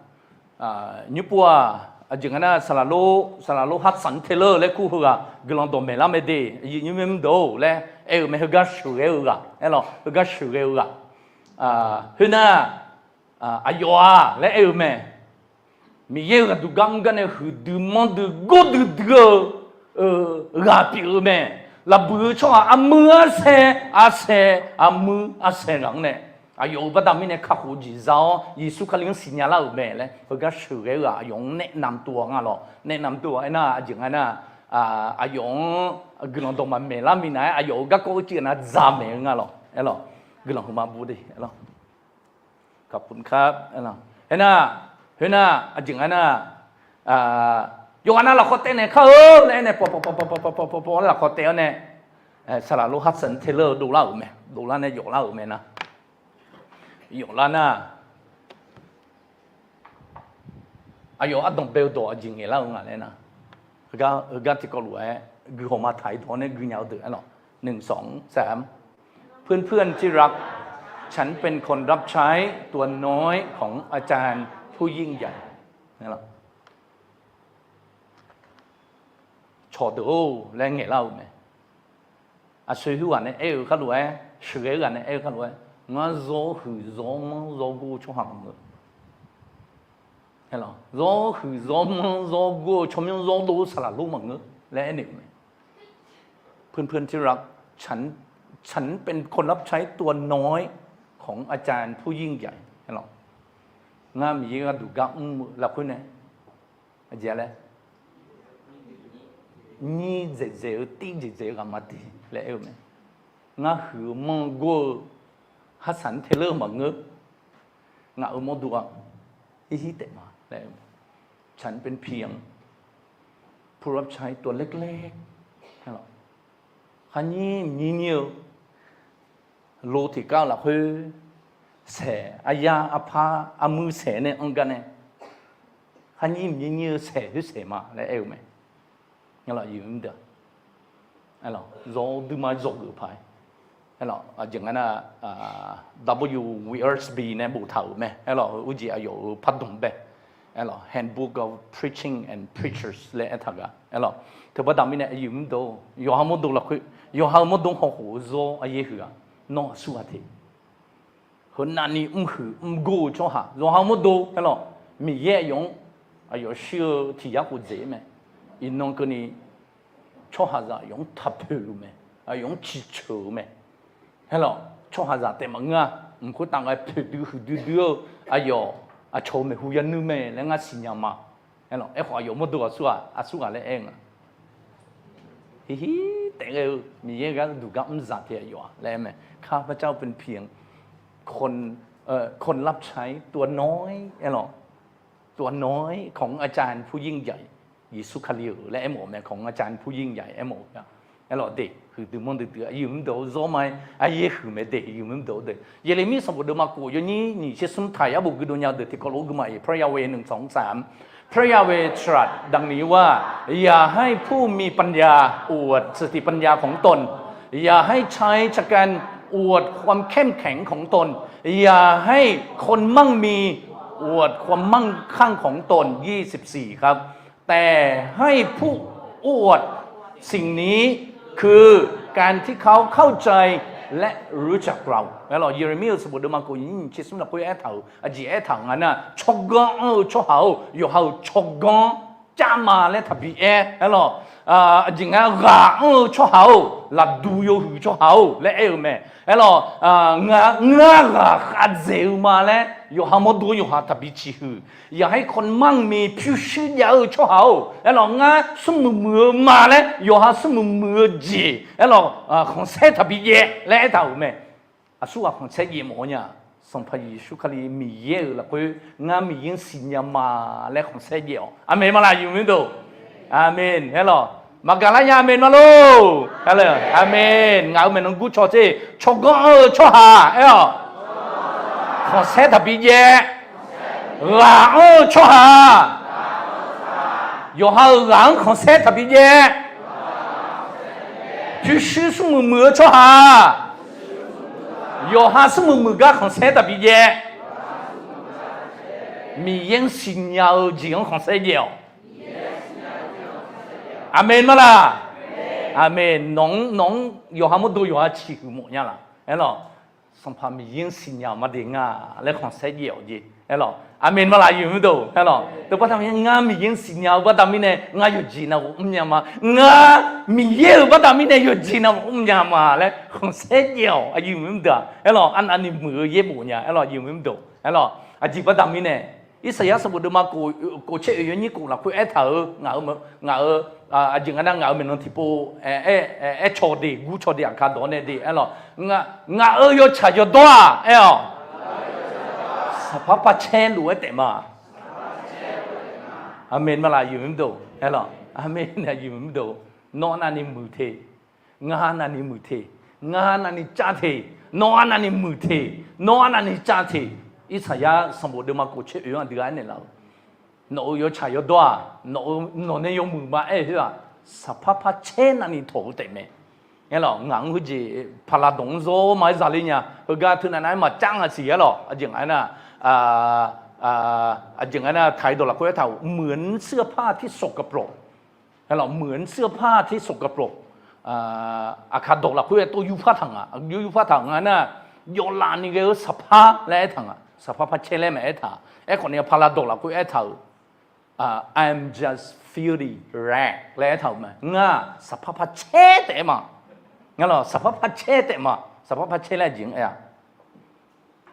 nymrpov-aq, aqjeq nga nar, saqlaq lor, saqlaq lor Hudson Taylor laer kur heughaq guiqlanq dawqmaeq lar mae de, aqyuif nymr mr deuq-or laer aer-eu mae. Heugar sheuqghae-eu ghaq, aerlawq, heugar sheuqghae-eu ghaq, khoernar, aqyawf-aq laer aer-eu mae. Miqyaer-euq ghaqduq gar mr gar nae huiqdui manrdui gordui dui-eu ghaq pyeuf-eu mae. Lafbuiq-eu tsawrhaq armuir arsaer, arsaer, armuir arsaer ghaq-anr nae, aqyawf-euq baqda mirnae kakhof-eu jeq za-awr Yeqsur Kali-anr siqnya lar-euq mae laer heugar sheuqghae-eu ghaq aqyawf-anr naeq namtov-a nga lawq. Naeq namtov-a aernar, aqjeq nga nar, aqyawf-anr guiqlanq dawqmaeq maeq lar minav-aer aqyawf-euq garkawv-eu civ ghaq nar dzaq maeq-eu nga lawq. Aerlawq, guiqlanq huiqma bur de, aerlawq. Aernar, khoernar, aqjeq nga nar, yawqghaq nav lafkhawf taev naeq kar-eu laer aernae paw paw paw paw paw paw paw paw laer lafkhawf taev-awr nae, saqlaq lor Hudson Taylor dovlar-euq mae, dovlar nae yawflar-euq mae nar, yawflar nar, aqyawf ardanq bae-eu dawq aqjeq ngaeqlar-eu nga laer nar, heugar tiqkawv lof-aer guiqhawq ma taq-ir dawq-anr nae guinya-eu deuq aerlawq. หนึ่ง สอง สาม เพื่อนๆที่รัก ฉันเป็นคนรับใช้ตัวน้อยของอาจารย์ผู้ยิ่งใหญ่ Cawqdeuq-or laer ngaeqlar-euq mae. Aqsoeq khoerghaq nae aer-eu kharlof-aer, sheuqghae-eu ghaq nae aer-eu kharlof-aer, ngar zawr huiq zawr manr zawr gor-eu tsawrhaq maqngeur. Zawr huiq zawr manr zawr gor-eu tsawrmyanr zawr dov-eu saqlaq lor maqngeur laer aernaeq-euq mae. เพื่อนๆที่รัก ฉันเป็นคนรับใช้ตัวน้อยของอาจารย์ผู้ยิ่งใหญ่ Ngar Miqyaer gharduq gar mr-eu lafkhoer nae, aqjeq laer, nyir dzaeqdzaeq-eu tir dzaeqdzaeq-eu ghaq ma de laer aer-eu mae. Ngar huiq-eu manr-eu gor-eu Hudson Taylor maqngeur. Ngaq-euq mawrdo-aq, hirhir taef ma laer, ฉันเป็นเพียงผู้รับใช้ตัวเล็กๆ kharnyir mqnyir nyir-eu, lo tiqgar-eu lafkhoer, saeq aryar arpar armuir saeq nae anr gar nae, kharnyir mqnyir nyir-eu saeq khoer saeq ma laer aer-eu mae. Zawr duima zawqgeuf paq-aer, aqjeq nga nar, W. Wiersbe nae boftaq-euq mae. Aerlawq, urjeq aqyawf-euq pardmq bae, aerlawq, Handbook of Preaching and Preachers laer aertaq gaq, aerlawq. Teubaqda mirnae aqyuif mr deuq, yawqha mawrdo lafkhoer, yawqha-euq mawrdo hawkhof-eu zawr aryaer huiq-aq, nawr aqsurghaq te, heunavni mrhuiq mrgor-eu tsawrhaq yawqha mawrdo, aerlawq, Miqyaer aqyawf-anr aqyawf shir-eu tiq yar khof dzaeq-ir mae. Iqnan keuvni tsawrhaqzaq aqyawf-anr taqpoeq-eu mae, aqyawf-anr ciqceuq-eu mae. Aerlawq, tsawrhaqzaq taef maqngeur-a. Mq khoertav ngae poeqdui huiqdui dui-eu aqyawf aqcawq-euq maeqhu yanuir mae laer ngar siqnya ma. Aerlawq, aerkhawf aqyawf mawrdo aqsurghaq, aqsurghaq laer aer nga. Hirhir taef ghae-eu Miqyaer gharduq gar mr zaq te aqyawf-aq laer aer mae. ข้าพเจ้าเป็นเพียงคน คนรับใช้ตัวน้อย aerlawq, ตัวน้อยของอาจารย์ผู้ยิ่งใหญ่ Yeqsur Kali-euq laer aermawf-eu mae. ของอาจารย์ผู้ยิ่งใหญ่ aermawf-eu mae. Aerlawq de, huiqdui manrdui dui-eu aqyuif mr deuq-or, zawr ma-aer aryaer huiq mae de, aqyuif mr deuq-or de. Yeqlirmir sanqbof deuvma khof yawnyir nyiq tser smr taq yar bof guidov nya-eu deuq tiqkawv lof-aer guima-iq พระยาเวห์ หนึ่ง สอง สาม พระยาเวห์ตรัสดังนี้ว่า อย่าให้ผู้มีปัญญาอวดสติปัญญาของตน อย่าให้ชายชะกันอวดความเข้มแข็งของตน อย่าให้คนมั่งมีอวดความมั่งคั่งของตน ยี่สิบสี่ ครับ แต่ให้ผู้อวดสิ่งนี้คือการที่เขาเข้าใจและรู้จักเรา Aerlawq, Yeqlirmir-euq sanqbof deuvma khof nyiq tser smr lafkhoer aertaq-euq aqjeq aertaq-euq nga nar, tsawrganr anr-eu tsawrhaq-or, yawqha-euq tsawrganr cav ma laer taqbi aer. Aerlawq, aqjeq nga ghaq anr-eu tsawrhaq-or, lafduq yawhuiq tsawrhaq-or laer aer-eu mae. Aerlawq, ngar ghaq khavdzaeq-eu ma laer yawqha mawrdo yawqha taqbi ciqhuiq. อย่าให้คนมั่งมี pyurshuir jav-eu tsawrhaq-or, aerlawq, ngar smrmuiq muiq-eu ma laer yawqha smrmuiq muiq-eu jeq, aerlawq, khanqsaer taqbi jaev laer aertaq-euq mae. Aqsurghaq khanqsaer jaev mawf-awr nya, Sanqpaq Yeqsur Kali Miqyaer-euq lafkhoer ngar Miqyaer-anr siqnya ma laer khanqsaer jaev-awq. Aqmeq ma laf, aqyuif mr deuq? Aqmeq. Aerlawq, Maqgaq lar nya, aqmeq ma lor. Aqmeq. Ngaq-euq maeqnan gurcaw te, tsawrganr anr-eu tsawrhaq aer-awq. Khanqsaer taqbi jaev. Ghaq anr-eu tsawrhaq. Yawqha-euq ghaq-anr khanqsaer taqbi jaev. Pyurshuir smrmuiq muiq-eu tsawrhaq. Yawqha smrmuiq muiq gar khanqsaer taqbi jaev. Miqyaer-anr siqnya-eu jeq-anr khanqsaer jaev-awq. Aqmeq ma laq? Aqmeq. Nawq-anr, nawq-anr yawqha mawrdo yawqha ciqhuiq mawf nya laq? Aerlawq, Sanqpaq Miqyaer-anr siqnya-eu ma de nga laer khanqsaer jaev-awq jeq. Aerlawq, aqmeq ma laq, aqyuif maqdeuq? Aerlawq, teubaqda mirnae ngar Miqyaer-anr siqnya-eu baqda mirnae ngar yawqjeq navghawq mrnya ma. Ngar Miqyaer-euq baqda mirnae yawqjeq navghawq mrnya ma laer khanqsaer jaev-awq, aqyuif maqdeuq-aq. Aerlawq, arnavni muiq-eu yaerbof nya. Aerlawq, aqyuif maqdeuq? Aerlawq, aqjeq baqda mirnae, Irsaqyar sanqbof deuvma kof caer oeq yawnyir kof lafkhoer aertaq-euq ngaq-euq, ngaq-euq, aqjeq nga nar ngaq-euq maeqnan tiqpov aer, aer caw de, gur caw de, aqkar dawq-awr nae de. Aerlawq, ngaq-euq yawtsaq yawdawr-aq aer-awq, saqpar par caer lof-aer taef ma. Aqmeq ma laq, aqyuif maqdeuq? Aerlawq, aqmeq, aqyuif maqdeuq? Nawr arnavni muiq te, ngar arnavni muiq te, ngar arnavni cav te, nawr arnavni muiq te, nawr arnavni cav te. Irsaqyar sanqbof deuvma kof caer oeq-anr aqdui-aq aernaeq laf-eu, nawq-euq yawtsaq yawdawr-aq, nawq-eu, nawq nae yawmuiq ma aer-eu khoer-aq, saqpar par caer navni tawq-eu taef mae. Aerlawq, ngaq-anr khoerjeq paqlaqdawq-anr zawr ma-aer zale nya. Heugar teunav nav-aer maqcav nga siq. Aerlawq, aqjeq nga aernar, aqjeq nga aernar, taq-iq dawq lafkhoer aertaq-euq เหมือนเสื้อผ้าที่สกปรก. Aerlawq, เหมือนเสื้อผ้าที่สกปรก. Aqkar dawq lafkhoer aer tov yurpar taq nga, yur yurpar taq nga aernar, yawflaf ni ghae-eu saqpar laer aertaq nga. Saqpar par caer laer maqaer taq. Aerkhawf ni paqlaqdawq lafkhoer aertaq-euq, I'm just filthy rag laer aertaq-euq mae. Ngar saqpar par caer taef-aer ma. Aerlawq, saqpar par caer taef ma. Saqpar par caer laer aqjeq-anr aer-a?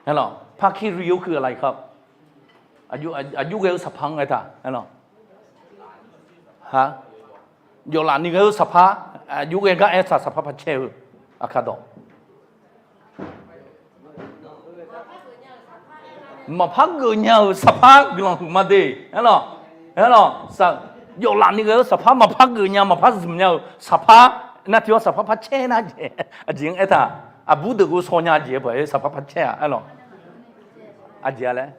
Aerlawq, ผ้าขี้ริ้ว คืออะไรครับ? Aqjox ghae-eu saqpar-anr aertaq? Aerlawq, yawflaf ni ghae-eu saqpar, aqjox ghae gar aertaq, saqpar par caer-eu. Aqkar dawq maqpar geuf nya-euq saqpar guiqlanq huiq ma de. Aerlawq, aerlawq, yawflaf ni ghae-eu saqpar maqpar geuf nya, maqpar zmq nya-euq saqpar, nar tiq-awr saqpar par caer nar jeq, aqjeq-anr aertaq. Aqbur deuq ghovshaw nya jeq-aer baq-aer saqpar par caer-a. Aerlawq, aqjeq-a laer,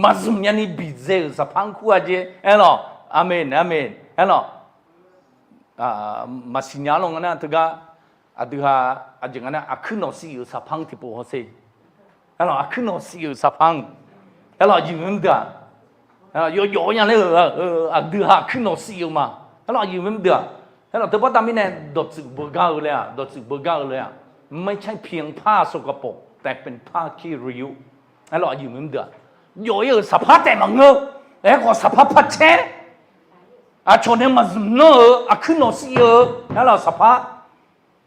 maqzmq nyani biqdzae-euq saqpar-anr kur-a jeq. Aerlawq, aqmeq, aqmeq. Aerlawq, maqsiq nya-anr lawnga nar teugar, aqdui ha, aqjeq nga nar aqkuir nawq siq-euq saqpar-anr tiqpov hawsher. Aerlawq, aqkuir nawq siq-euq saqpar-anr. Aerlawq, aqyuif maqdeuq-aq? Yawjawf-awr nya laer-euq, aqdui ha aqkuir nawq siq-eu ma. Aerlawq, aqyuif maqdeuq-aq? Aerlawq, teubaqda mirnae dawqtsuif beugar-eu laer-aq, dawqtsuif beugar-eu laer-aq, ไม่ใช่เพียงผ้าสกปรก แต่เป็นผ้าขี้ริ้ว. Aerlawq, aqyuif maqdeuq-aq? Jawf-ir-euq saqpar taef maqngeur. Aerkhawf saqpar par caer. Aqcawq nae maqzmq nanr-eu aqkuir nawq siq-eu, aerlawq, saqpar.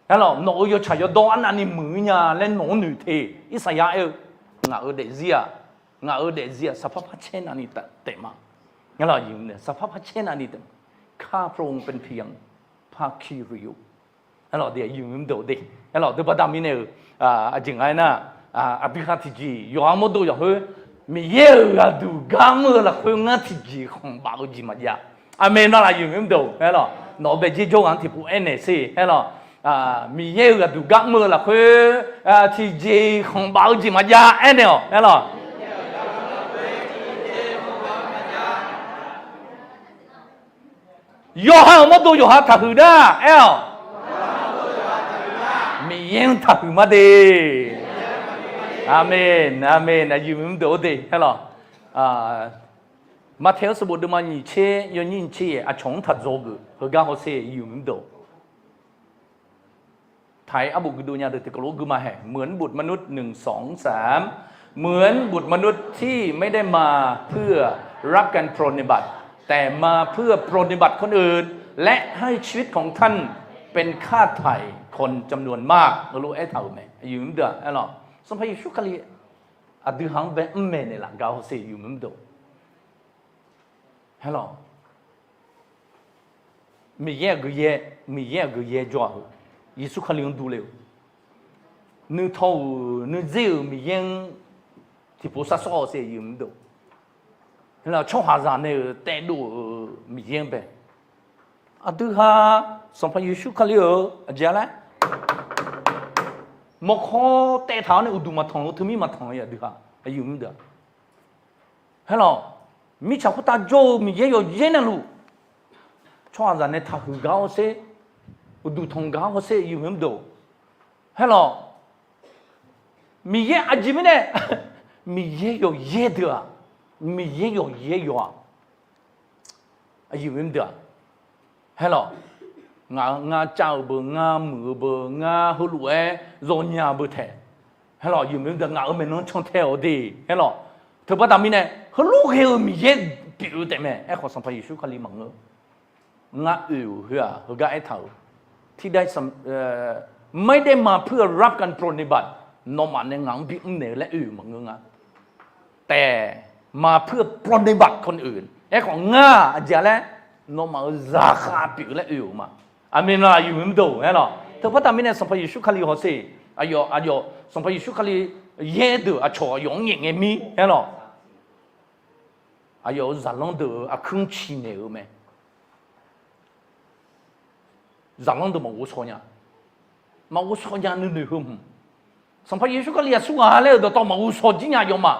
Aerlawq, nawq-euq yawtsaq yawdawr arnavni muiq-ir nya laer nawq-anr noeq te. Irsaqyar aer-eu, ngaq-euq daefzir-aq, ngaq-euq daefzir-aq saqpar par caer navni taef ma. Aerlawq, saqpar par caer navni taef ma. ข้าพระองค์เป็นเพียงผ้าขี้ริ้ว. Aerlawq, aqyuif maqdeuq de. Aerlawq, teubaqda mirnae-euq, aqjeq nga aernar, aqdui ha tiqjeq yawqha mawrdo yawq khoer, Miqyaer-euq ghaqduq gar mr-eu lafkhoer ngar tiqjeq khanq baf-eu jeq maqjav. Aqmeq nar laf, aqyuif maqdeuq? Aerlawq, nawq-euq bae jer jawr ghaq-anr tiqpov aernaeq sher. Aerlawq, Miqyaer-euq ghaqduq gar mr-eu lafkhoer tiqjeq khanq baf-eu jeq maqjav aernaeq-awq. Aerlawq, yawqha-euq mawrdo yawqha taqhuiq nar aer-awq. Miqyaer-anr taqhuiq ma de. Aqmeq, aqmeq, aqyuif maqdeuq-or de. Aerlawq, Martaev-anr sanqbof deuvma nyiq tser yawnyir nyiq tser yaef aqcawq-anr taq dzaw geuf heugar hawsher, aqyuif maqdeuq? ไทย อัปบท คือดู nya deuq tiqkawv lof gui ma haeq. เหมือนบุตรมนุษย์ หนึ่ง สอง สาม เหมือนบุตรมนุษย์ที่ไม่ได้มาเพื่อรับการปรนนิบัติ แต่มาเพื่อปรนนิบัติคนอื่น และให้ชีวิตของท่านเป็นค่าไถ่คนจำนวนมาก heulof aertaq-euq mae. Aqyuif maqdeuq-aq? Aerlawq, Sanqpaq Yeqsur Kali aqdui ha-anr bae mr maeqnaeq laf gar hawsher, aqyuif maqdeuq? Aerlawq, Miqyaer aqgeuyaer, Miqyaer aqgeuyaer jawr-aq heu, Yeqsur Kali-anr durler-eu, nuitaw-euq nuidzer-euq Miqyaer-anr tiqpov sar sawr-awq sher, aqyuif maqdeuq? Tsawrhaqzaq nae-euq taedov-euq Miqyaer-anr bae, aqdui ha Sanqpaq Yeqsur Kali-euq aqjeq-a laer mawrkawr taev taq-awr nae uqduq maqtanq-eu teumir maqtanq-a aqdui ha. Aqyuif mr deuq-aq, haer lawq, mirtsaq khoertav jawr-eu Miqyaer yawqyaer navluf, tsawrhaqzaq nae taqhuiq gar hawsher, uqduq tanq gar hawsher, aqyuif mr deuq, haer lawq, Miqyaer aqjeq mirnae, Miqyaer yawqyaer deuq-aq, Miqyaer yawqyaer yawq-aq, aqyuif mr deuq-aq, haer lawq, ngaq, ngar cav-eu beu, ngar muiq-eu beu, ngar heulof-aer zawnya beu taef, haer lawq, aqyuif mr deuq ngaq-euq maeqnan cantae-awq de, haer lawq, teubaqda mirnae heulof ghae-eu Miqyaer pyeuf-eu taefmae. Aerkhawf Sanqpaq Yeqsur Kali maqngeur. Ngar oe-euq khoer-aq heugar aertaq-euq, tiqdae, ไม่ได้มาเพื่อรับการปรนนิบัติ, nawmaf nae ngaq-anr bimr naeq-eu laer oe-euq maqngeur nga. Taef, มาเพื่อปรนนิบัติคนอื่น. Aerkhawf ngar aqjeq-a laer, nawmaf-euq zaqkhav pyeuf-eu laer oe-euq ma. Aqmeq ma, aqyuif mr deuq, haer lawq, teubaqda mirnae Sanqpaq Yeqsur Kali hawsher, aqyawf, aqyawf Sanqpaq Yeqsur Kali yaer deuq aqcawq aqyawf-anr nyaef ngae mir, haer lawq, aqyawf-euq zaqlanr deuq-euq aqkuir-anr ciqnaeq-euq mae. Zaqlanr deuq maqghov shaw nya, maqghov shaw nya nuinoeq heu hmq, Sanqpaq Yeqsur Kali aqsur ghaq laer-euq dawqtawv maqghov shaw jir nya aqyawfmaf,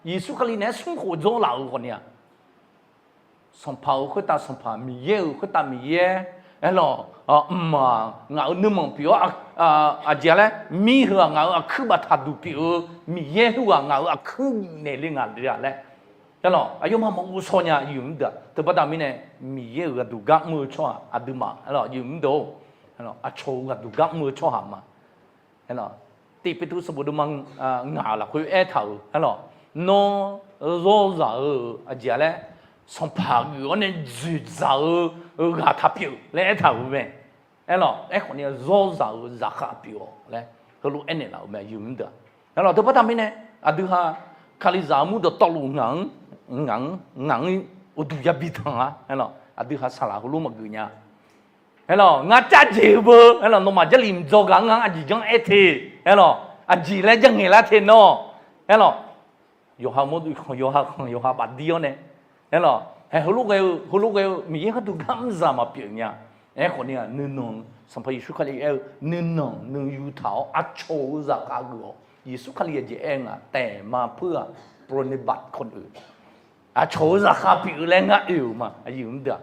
Yeqsur Kali naeq-aer smr khof dzawr laf-euq khawf ni-aq, Sanqpaq-euq khoertav Sanqpaq, Miqyaer-euq khoertav Miqyaer, aer lawq, mqmaq ngaq-euq nuima pyeuf-awr, aqjeq-a laer mir heu-aq ngaq-euq aqkuir baftaq duq pyeuf-eu, Miqyaer khoerghaq ngaq-euq aqkuir naeq le ngaq le-a laer, aer lawq, aqyawfmaf maqghov shaw nya, aqyuif mr deuq-aq, teubaqda mirnae Miqyaer-euq gharduq gar mr-eu tsawrhaq aqduimaf, aer lawq, aqyuif mr deuq-or, aqcawq-euq gharduq gar mr-eu tsawrhaq ma. Tiq Petru sanqbof deuvma ngaq lafkhoer aertaq-euq, aer lawq, nawr zawrzaq-eu aqjeq-a laer, sanqpaq geuf-awr nae dzoeqdzaq-eu ghaq taq pyeuf laer aertaq-euq mae. Aer lawq, aerkhawf ni zawrzaq-euq zaqkhav pyeuf-awq laer heulof aernaeq laf-euq mae, aqyuif mr deuq-aq. Aer lawq, teubaqda mirnae aqdui ha Kalizaq armur dawqtawvluf ngaq-anr, ngaq-anr, ngaq-anr uqduq yabi tanq-a, aer lawq, aqdui ha saqlaq heulof maqgeuf nya. Aer lawq, ngar cav jeq-eu beu, aer lawq, nawmaf Jarlif mqdzawr ghaq-anr ngar aqjeq janr aer te, aer lawq, aqjeq laer janr ngaeq lar te nawr, aer lawq, yawqha mawrduq khanq, yawqha khanq, yawqha bafdir-awr nae, aer lawq, hae heulof ghae-eu, heulof ghae-eu Miqyaer gharduq gar mr zaq maqpyeuf nya. Aerkhawf ni-aq nuinanq, Sanqpaq Yeqsur Kali aer-eu nuinanq nuiyu taq-awr aqcawq-euq zaqkhav geuf-awq. Yeqsur Kali aqjeq aer-eu nga, taef ma peur-aq, ปรนนิบัติคนอื่น, aqcawq-euq zaqkhav pyeuf-eu laer ngar oe-euq ma, aqyuif mr deuq-aq.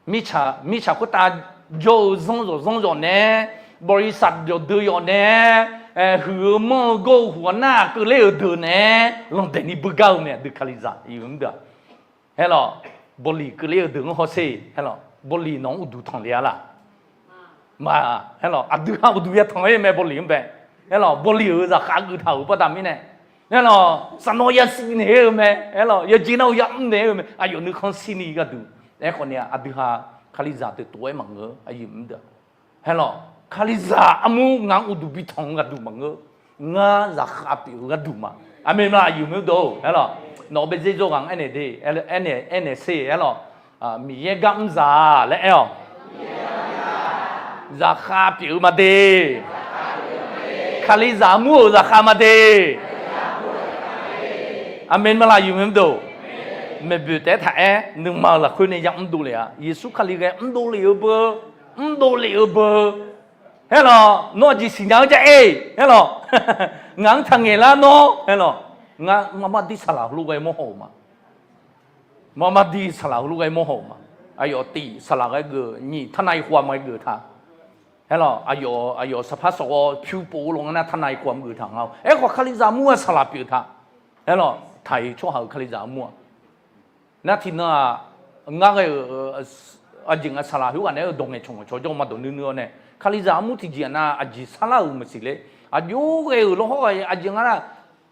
Mirtsaq, mirtsaq khoertav jawr-eu zanr zawq zanr zawq nae, บริษัท yawqdeuq yawq nae, huiq-eu manr-eu gawr-eu huq-awr nar keuvler-euq deuq nae, lanqdaeq ni beugar-eu mae, aqdui Kalizaq, aqyuif mr deuq-aq. Aer lawq, bawliq keuvler-eu deuq-anr hawsher, aer lawq, bawliq nawq-anr uqduq tanq le-a laq? Ma, aer lawq, aqdui ha uqduq yatanq-aer mae bawliq-anr bae. Aer lawq, bawliq-euq zaqkhav geuf taq-euq baqda mirnae, aer lawq, saqnawv yasiq naeq-aer-eu mae, aer lawq, yawjeq nar-eu yamr naeq-aer-eu mae, aqyawf nuikhanr shirni gharduq. Aerkhawf ni-aq aqdui ha Kalizaq deuq tof-aer maqngeur, aqyuif mr deuq-aq. Aer lawq, Kalizaq armur ngaq-anr uqduq bi tanq-eu gharduq maqngeur, ngar zaqkhav pyeuf-eu gharduq ma. Aqmeq ma, aqyuif mr deuq-or, aer lawq, nawq-euq baedzer dzawr ghaq-anr aernaeq de, aernaeq, aernaeq sher, aer lawq, Miqyaer gar mr zaq laer aer-awq. Zaqkhav pyeuf-eu ma de. Kalizaq armur-euq zaqkhav ma de. Aqmeq ma, aqyuif mr deuq-or, maeqboeq taef-aer taq-aer nuima-euq lafkhoer nae yamr dovle-a. Yeqsur Kali ghae mrdov lef-eu beu, mrdov lef-eu beu. Aer lawq, nawr aqjeq siqnya-eu jav-aer, aer lawq, ngaq-anr taqngaeq lar nawr, aer lawq, ngar marmar dir saqlaq heulof ghae mawrhaw-euq ma. Marmar dir saqlaq heulof ghae mawrhaw-euq ma. Aqyawf tiq saqlaq ghae geuf, nyiq ทนายความ ghae geuf taq. Aer lawq, aqyawf, aqyawf saqpar sawq-awr pyur pov-eu lawq ngar nar ทนายความ geuf taq nga-awr. Aerkhawf Kalizaq armur-aq saqlaq pyeuf taq. Aer lawq, taq-iq tsawrhaq-euq Kalizaq armur-aq. Nar tiqnan-aq, ngar ghae-euq aqjeq nga saqlaq khoerghaq naeq-aer-eu dawq ngaeq cawq ngaeq cawq jawr ma dawq nuinui-awr nae, Kalizaq armur tiqjeq-aq nar aqjeq sarlar-euq maqsiq ler. Aqjox ghae-euq lawrhawr ghaq aqjeq nga nar,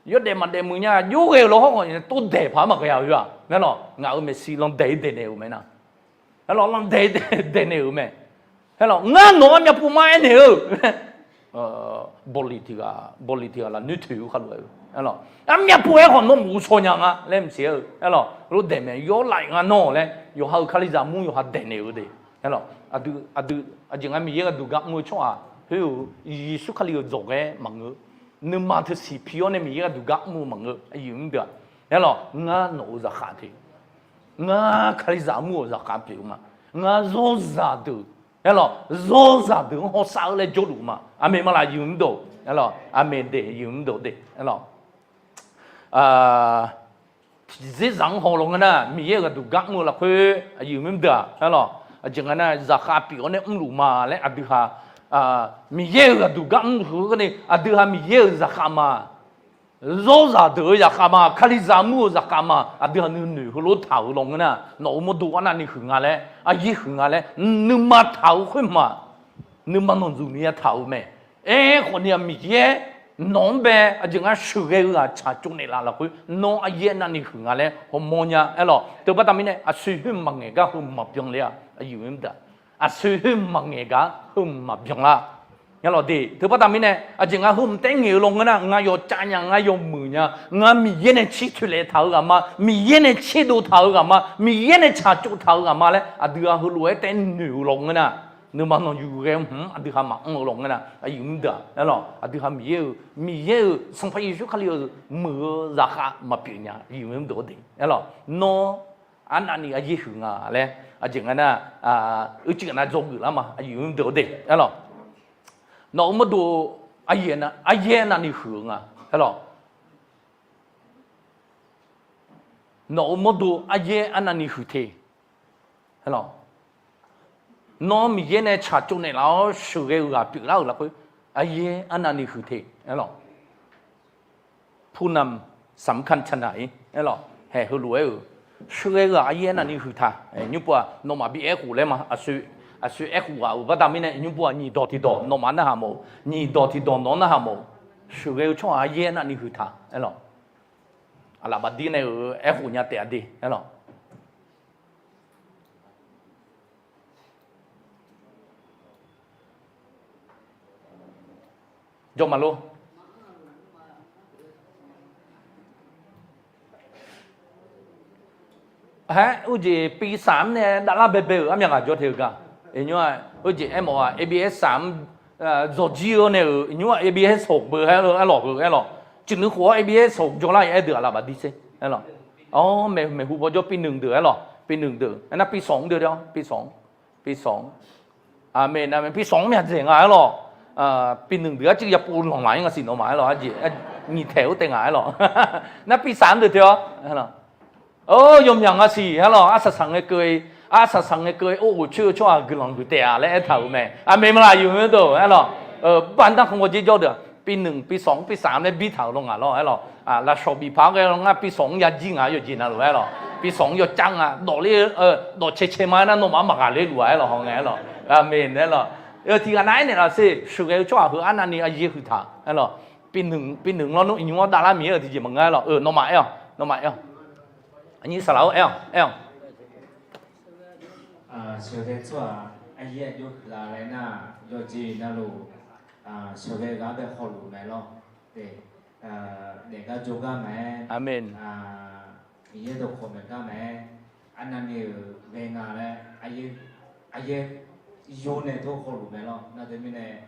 yawdaef maqdaef muiq nya, aqjox ghae-euq lawrhawr ghaq tov daeq paq-aer maqghae-a khoer-aq. Aer lawq, ngaq-euq maeqshi landaeq-ir daeqnaeq-euq mae nar. Aer lawq, landaeq-ir daeqnaeq-euq mae. Aer lawq, ngar nawq-anr myavpov mar aernaeq-eu bawqliq tiq ghaq, bawqliq tiq ghaq lafnoer toeq-eu khaqlof-aer-eu, aer lawq, armyav pov-aer khawf nawr maqghovshaw nya nga laer maqsiq-aer-eu, aer lawq, lof daeq mae yawr laf-iq nga nawr laer yawqha-euq Kalizaq armur yawqha daeqnaeq-eu de. Aer lawq, aqdui, aqdui, aqjeq nga Miqyaer gharduq gar mr-eu tsawrhaq khoer-eu, Yeqsur Kali-euq dzawq ghae maqngeur. Nuima teusiq pi-awr nae Miqyaer gharduq gar mr-eu maqngeur, aqyuif mr deuq-aq. Aer lawq, ngar nawq-euq zaqkhav te. Ngar Kalizaq mur-euq zaqkhav pyeuf-eu ma. Ngar zawrzaq deuq, aerlawq, zawrzaq deuq-anr hawsav-eu laer jawrluf ma. Aqmeq ma laf, aqyuif mr deuq, aerlawq, aqmeq de, aqyuif mr deuq de, aerlawq. Tiqdzer zaq-anr haw law ngeur nar, Miqyaer-euq ghaqduq gar mr-eu lafkhoer aqyuif mr deuq-aq, aerlawq, aqjeq nga nar zaqkhav pyeuf-awr nae mrluf ma laer aqdui ha, Miqyaer-euq ghaqduq gar mr-eu heu-anr ni aqdui ha Miqyaer-euq zaqkhav ma. Zawrzaq deuq-eu zaqkhav ma, Kalizaq mur-eu zaqkhav ma, aqdui ha nuinoeq heulof taq-euq law ngeur nar, nawq-euq mawrdo arnavni huiq nga laer, aryaer huiq nga laer, nuima taq-eu khoer ma. Nuima nanqdzuq ni ya taq-euq mae. Aerkhawf ni-aq Miqyaer nawq-anr bae aqjeq nga sheuqghae-eu ghaq tsaqtsov naeqlaf lafkhoer nawr aryaer arnavni huiq nga laer hawmawr nya aerlawq. Teubaqda mirnae aqsoeq khoer maqngaeq gar heu maqbyan le-a, aqyuif mr deuq-aq. Aqsoeq khoer maqngaeq gar heu maqbyan lar. Aerlawq de, teubaqda mirnae aqjeq nga heu mqtaer ngaeq-eu law ngeur nar, ngar yawcav nya, ngar yawmuiq nya, ngar Miqyaer nae cir toeqlaef taq-eu ghaq ma, Miqyaer nae tserdov taq-eu ghaq ma, Miqyaer nae tsaqtsov taq-eu ghaq ma laer aqdui ha heulof-aer taev noeq-eu law ngeur nar, nuima nanqyuif ghae hmq-anr aqdui ha maqanr-eu law ngeur nar, aqyuif mr deuq-aq, aerlawq, aqdui ha Miqyaer-euq, Miqyaer-euq Sanqpaq Yeqsur Kali-euq muiq-eu zaqkhav maqpyeuf nya, aqyuif mr deuq-awr de, aerlawq, nawr arnavni aryaer huiq nga laer aqjeq nga nar, uicuiv ghaq nav dzawgeuf lar ma, aqyuif mr deuq-awr de, aerlawq. Nawq-euq mawrdo aryaer arnavni huiq-eu nga, aerlawq. Nawq-euq mawrdo aryaer arnavni huiq te, aerlawq. Nawr Miqyaer nae tsaqtsov naeqlaf-awr sheuqghae-eu ghaq pyeuflar-euq lafkhoer aryaer arnavni huiq te, aerlawq. ผู้นำสำคัญขนาดไหน aerlawq, haeq heulof-aer-euq, sheuqghae-eu ghaq aryaer arnavni huiq taq. Nymrpov-aq nawmaf bi aerkhof laer ma, aqsoeq aerkhof ghaq-euq baqda mirnae nymrpov-aq nyiq dawq tiqdawq nawmaf narhaq mawf-eu, nyiq dawq tiqdawq nawr narhaq mawf-eu, sheuqghae-eu tsawrhaq aryaer arnavni huiq taq, aerlawq. Aqlaf baqdir nae-euq aerkhof nya taef-a de, aerlawq. Jawr maqlor. Haer, uijeq pi saq-anr nae davlar baebae-euq armyaq ghaq jawr te-eu gar. Iqnymr-aq uijeq aermawf-aq A B S saq-anr dzawqjir-eu nae-euq, iqnymr-aq A B S hawq beu aerlawq, aerlawq heu aerlawq. Ciqnuiv khof-awr A B S hawq jawrlar-ir aer deuq aqlaf baqdir sher, aerlawq. Awr, maeqhu bawjawr pi nmq deuq aerlawq, pi nmq deuq aernar pi sawq-anr deuq, pi sawq-anr, pi sawq-anr. Aqmeq, aqmeq, pi sawq-anr myaqdzaeq nga aerlawq. Pi nmq deuq arcuiv yav pov lanq laf-ir nga siq nawmaf aerlawq, arjeq nyiq taeq-awr taef nga aerlawq. Nar pi saq-anr deuq te-awr, aerlawq. Or, yawmyaq nga siq aerlawq, arsaq saq ngae keuv-ir, arsaq saq ngae keuv-ir, or, ghoeq coer-eu tsawrhaq guiqlanq guiqtaef-a laer aertaq-euq mae. Aqmeq ma laf, aqyuif mr deuq aerlawq. Baqda khanqgawr jer jawr deuq-aq, pi nmq, pi sawq-anr, pi saq-anr laer bir taq-euq law ngaq lawr aerlawq. Lafsawq bif paq-aer ghae-awr ngar pi sawq-anr ya jir nga, yawqjeq navluf aerlawq. Pi sawq-anr yawcar nga, dawq ler, dawq cae cae ma aernar nawmaf-anr maqghaq ler luf-a aerlawq, hawngae aerlawq. Aqmeq aerlawq. Tiqghaq nav aernaeq laf sher, sheuqghae-eu tsawrhaq heu arnavni aryaer huiq taq aerlawq. Pi nmq, pi nmq lawrnmr iqnymr-anr davlar miqyaer-euq tiqjeq maqngeur aerlawq. Nawmaf aer-awq, nawmaf aer-awq. Aqnyir saqlaq-or aer-awq, aer-awq. Sheuqghae tsawrhaq aryaer aqjox huiqlaf laer nar, yawqjeq navluf sheuqghae ghaq bae hawluf mae lawr. Daef gar jawrgar mae-aer, Miqyaer dawqkawq maeq gar mae-aer, arnavni-euq ghae nga laer aryaer yawr nae tawr hawluf mae lawr. Nar teumirnae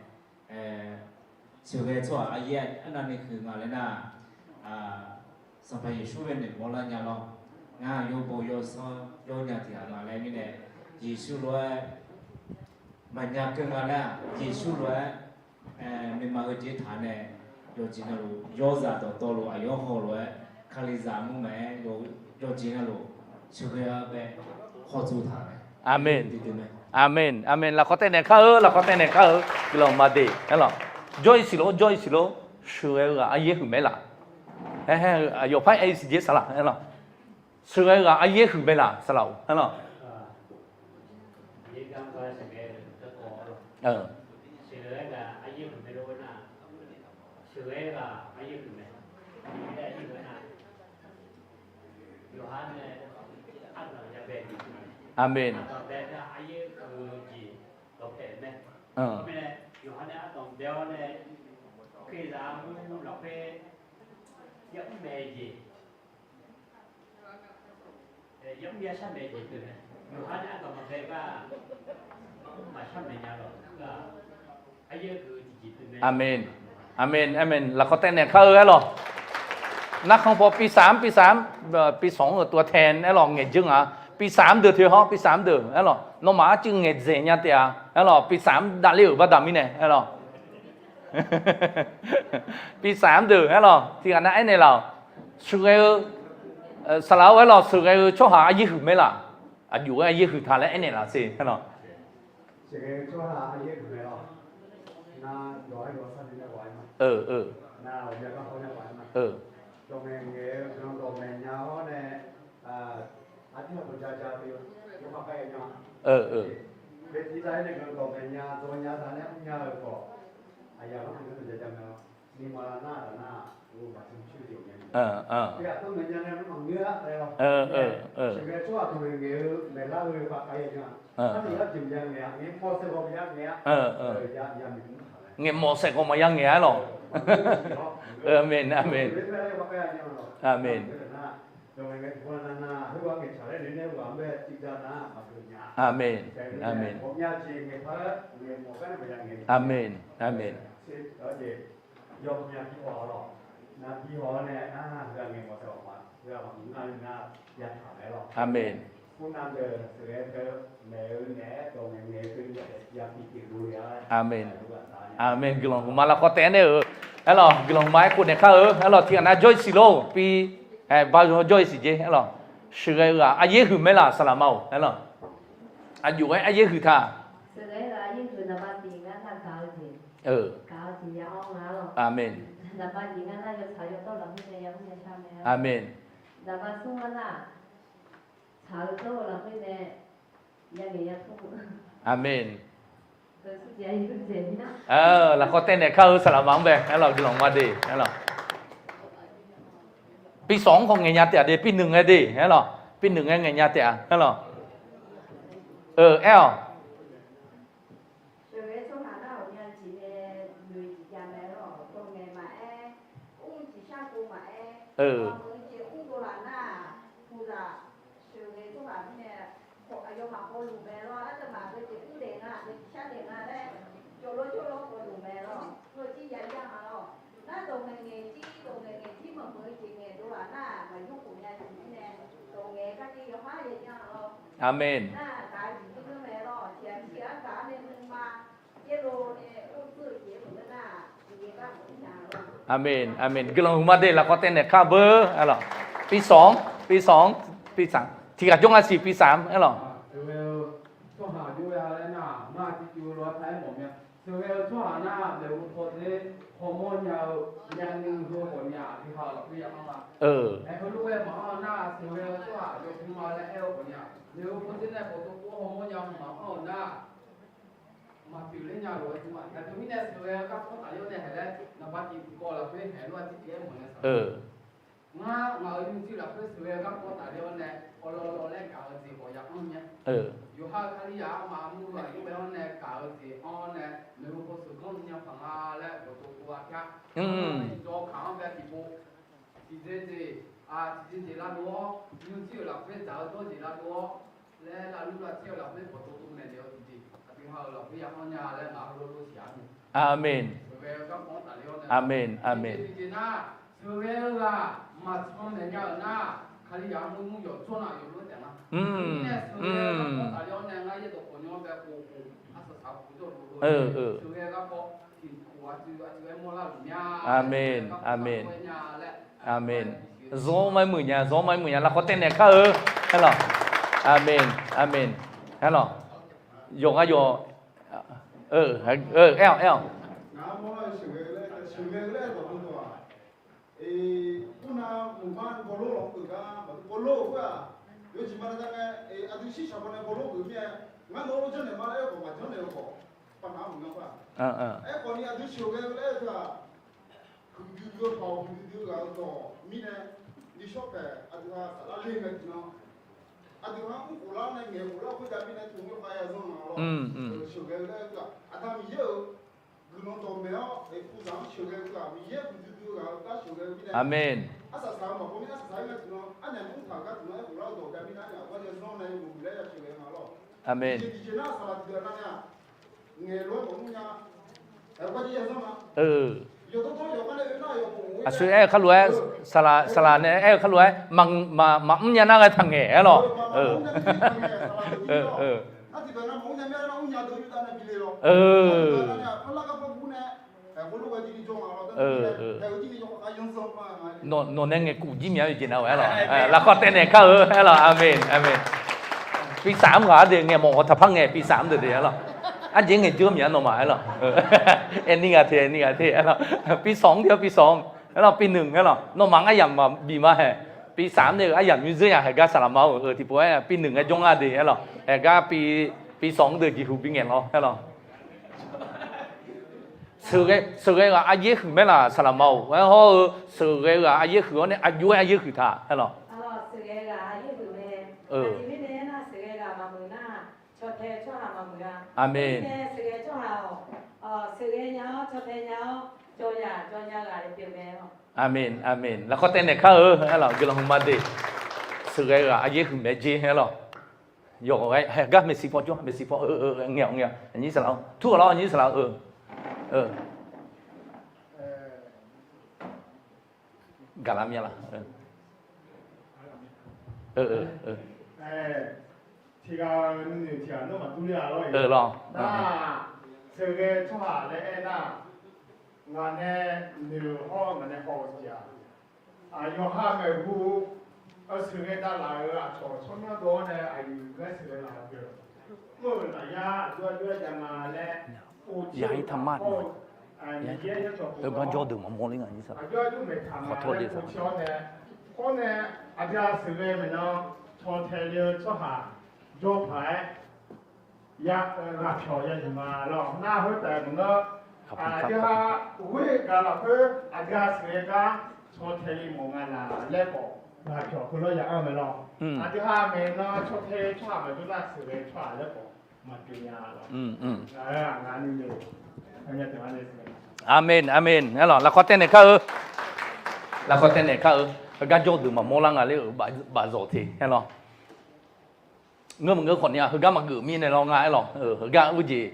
sheuqghae tsawrhaq aryaer arnavni huiq nga laer nar, Sanqpaq Yeqsur bae noeqmawr lar nya lawr. Ngar yawbo yawsanr yawnya tiq ghaq nga laer mirnae, Yeqsur lof-aer maqnya keuv nga laer-aq, Yeqsur lof-aer nuima heujeq taq nae, yawqjeq navluf yawrzaq dawqtawvluf aqyawf hawluf-aer Kalizaq mur mae-aer, yawqjeq navluf sheuqghae-a bae hawtsov taq mae. Aqmeq, aqmeq. Lafkhawf taev naeq kar-eu, lafkhawf taev naeq kar-eu guiqlanq maqdeq aerlawq. Jawr-ir siq lor, jawr-ir siq lor. Sheuqghae-eu ghaq aryaer huiq mae laf. Aer, yawqpar aer-ir siq jeq saqlaq aerlawq. Sheuqghae-eu ghaq aryaer huiq mae laf saqlaq-or aerlawq. Aqmeq. Aqmeq, aqmeq, aqmeq. Lafkhawf taev naeq kar-eu aerlawq. Narkhan paw pi saq-anr, pi saq-anr, pi sawq-anr-euq ตัวแทน aerlawq ngaeq dzeur nga. Pisaf-anr deuq toeq hawr, pisaf-anr deuq aerlawq, nawmaf arcuiv ngaeqdzaeq nya taef-a aerlawq, pisaf-anr davler-euq baqda mirnae aerlawq. Pisaf-anr deuq aerlawq, tiqghaq nav aernaeq laf-awq. Sheuqghae-eu, saqlaq-or aerlawq, sheuqghae-eu tsawrhaq aryaer huiq mae laf. Aqjox-aer aryaer huiq ta laer aernaeq laf sher aerlawq. Ngaeqmawf saef khawf maqya ngaeq-ar lawq. Aqmeq, aqmeq. Aqmeq. Aqmeq, aqmeq. Aqmeq, aqmeq. Aqmeq. Aqmeq. Aqmeq. Guiqlanq huiqma lafkhawf taef-aer nae-euq aerlawq, guiqlanq huiqma aerkhof naeq kar-eu aerlawq, tiqghaq nav jawr-ir siq lor, pi, ba jawr-ir siq jeq aerlawq. Sheuqghae-eu-aq aryaer huiq mae laf saqlaq ma-awq aerlawq. Aqjox-aer aryaer huiq ta. Aqmeq. Aqmeq. Aqmeq. Lafkhawf taef naeq kar-eu saqlaq ma-anr bae aerlawq, guiqlanq ma de aerlawq. Pi sawq-anr khawf ngaeq nya taef-a de, pi nui ngae de aerlawq, pi nui ngae ngaeq nya taef-a aerlawq. Aer-awq. Aqmeq. Aqmeq, aqmeq. Guiqlanq huiqma de, lafkhawf taef naeq kar beu aerlawq. Pi sawq-anr, pi sawq-anr, pi saq, tiqghaq jawr nga siq, pi saq-anr aerlawq. Ngar ngaq-euq nymrciv lafkhoer sheuqghae-eu garkawv tafler-awr nae, awqlawvlawv laer gaq-eu jeq ghawqya anr nya. Yawqha-euq Kalizaq armaf murluf aqjox-aer-awr nae gaq-eu jeq anr-awr nae, maeqhu paw sheuqganr nya paq nga laer ghawqdov pov-a kar. Iqdzawq kaq-anr bae tiqpov, tiqjeq jeq, tiqjeq jeq lavdov-awr, nymrciv-euq lafkhoer dzaq-eu dawrjeq lavdov-awr laer, lavlur lavtser-eu lafkhoer ghawqdov dov maeqnaeq-eu tiqjeq, aqdui ha-euq lafkhoer ya anr nya laer ngaq-anr heulof-aer dov siq-a. Aqmeq. Aqmeq, aqmeq. Sheuqghae-eu ghaq maqcan maeqnya-euq nar, Kalizaq armur mur yawqtsawrnav yawqlof-aer taef nga. Aqmeq, aqmeq. Aqmeq. Zanr ma muiq nya, zanr ma muiq nya, lafkawv taev naeq kar-eu. Aerlawq. Aqmeq, aqmeq. Aerlawq. Yawqghaq yawq, aer-awq, aer-awq. Mrnav mqma bawlor lawq-anr geuf gar maqdur bawlor-euq khoer-aq, yawjeq ma nav dar ngae, aqdui shirshaq bawnae bawlor geuf mir-aer, ngar nawr lor janrnaeq ma laer aer-eu khawf maqjanrnaeq-eu khawf, paqnav-anr maqngar khoer-aq. Aerkhawf ni aqdui sheuqghae-eu laer-eu teu-aq, huiqdui dui-eu paq-awq, huiqdui dui-eu ghaq-eu dawq mirnae, nishawr paeq aqdui ha saflar le ngae tiqnan, aqdui ha mr khoflar-awr nae ngaeq khoflar khoertav mirnae teu-anr khav ya zanr nga lawr. Sheuqghae-eu laer-eu teu-aq, Aqda Miqyaer-euq guiqlanq dawqmaeq-awr, puqzaq-anr sheuqghae-eu teu-aq, Miqyaer huiqdui dui-eu ghaq-eu gar sheuqghae-eu mirnae, arsaq saq-eu maqbaw mir, arsaq saq-aer ngae tiqnan, arnyaf nymr taq-euq gar tiqnan aerkhof lar-eu dawq jav mirnae, arnyaf ghawrjae zanr nae yawmuiq laer ya sheuqghae nga lawr. Tiqjeq tiqjeq nar saqlaq tiqdeuq nar nya, ngaeq lof-aer maqmr nya, ghawrjae ya zanr ma. Aqsur aer-eu kharlof-aer, saqlaq nae aer-eu kharlof-aer, maqmr nya nar ghae taqngaeq aer lawq. Nawq nae ngaeqkuf jir myav-eu jeq nav-aer lawq. Lafkhawf taev naeq kar-eu aer lawq. Aqmeq, aqmeq. Pi saf mr ghaq-ar deuq ngaeq mawf ghawq taqpar ngaeq pi saf mr deuq deuq aer lawq. Arjeq ngaeq jeur myav nawmaf aer lawq. Aer nir ghaq te, aer nir ghaq te aer lawq. Pi sawq mr deuq-a pi sawq aer lawq, pi nunq aer lawq. Nawmaf aryamq maqbif ma haeq. Pi saf mr deuq aryamq nymr zeur nya haeq gar saqlaq ma-eu tiqpov-aer pi nunq ngae jawr nga deuq aer lawq. Haeq gar pi, pi sawq mr deuq jeqhu bi ngaeq lawr aer lawq. Sheuqghae, sheuqghae ghaq aryaer huiq mae laq saqlaq ma-or. Aer hawr-eu sheuqghae ghaq aryaer huiq-awr nae aqjox-aer aryaer huiq taq aer lawq. Aqmeq. Aqmeq, aqmeq. Lafkhawf taev naeq kar-eu aer lawq, guiqlanq hmq ma deuq. Sheuqghae ghaq aryaer huiq mae jer aer lawq. Yawqghaq-aer haeq gar maeqsiq paw jawr, maeqsiq paw, ngaeq-awq ngaeq-awq, aqnyir saqlaq-awr tur-awq lawr, aqnyir saqlaq-eu. Gaqlar myav laf. Tiqghaq-eu nuinoeq tiqghaq nawr maqdur ler-a lawr-eq. Nar, sheuqghae tsawrhaq laer aernar, ngaq nae noeq hawr-eu ngaq nae haw-eu jeq-aq, aqyawf ha maeqhu, sheuqghae davlaf-euq aqcawq tsawrmyanr dawr-awr nae aqyuif ghaer sheuqghae laf-eu deuq, mr-euq lafyar aqjox aqjox-aer jav nga laer, ov-ir taqmar-eu, aqjox aqjox maeqtaq nga laer ov-ir-awr nae, hawr nae aqdui-aq sheuqghae maeqnan caw tae le-eu tsawrhaq jawr paq-aer ya, ghaqpyawq ya zmq ma lawr. Nar khoertaef maqngeur, aqdui-aq ghoer-eu gaq lafkhoer aqdui-aq sheuqghae gar caw tae le mawf nga laq laer khawf, ghaqpyawq khoerlof ya anr mae lawr. Aqdui-aq maeqnan caw tae tsawrhaq maqjawr nar sheuqghae tsawrhaq laer khawf maqpyeuf nya lawr. Aqmeq, aqmeq. Aer lawq, lafkhawf taev naeq kar-eu. Lafkhawf taev naeq kar-eu. Heugar jawr-eu deuq maqmawr lar nga ler-euq bafzawq te aer lawr. Ngeur maqngeur khawf ni-aq, heugar maqgeuf mirnae lawr nga aer lawq. Heugar urjeq,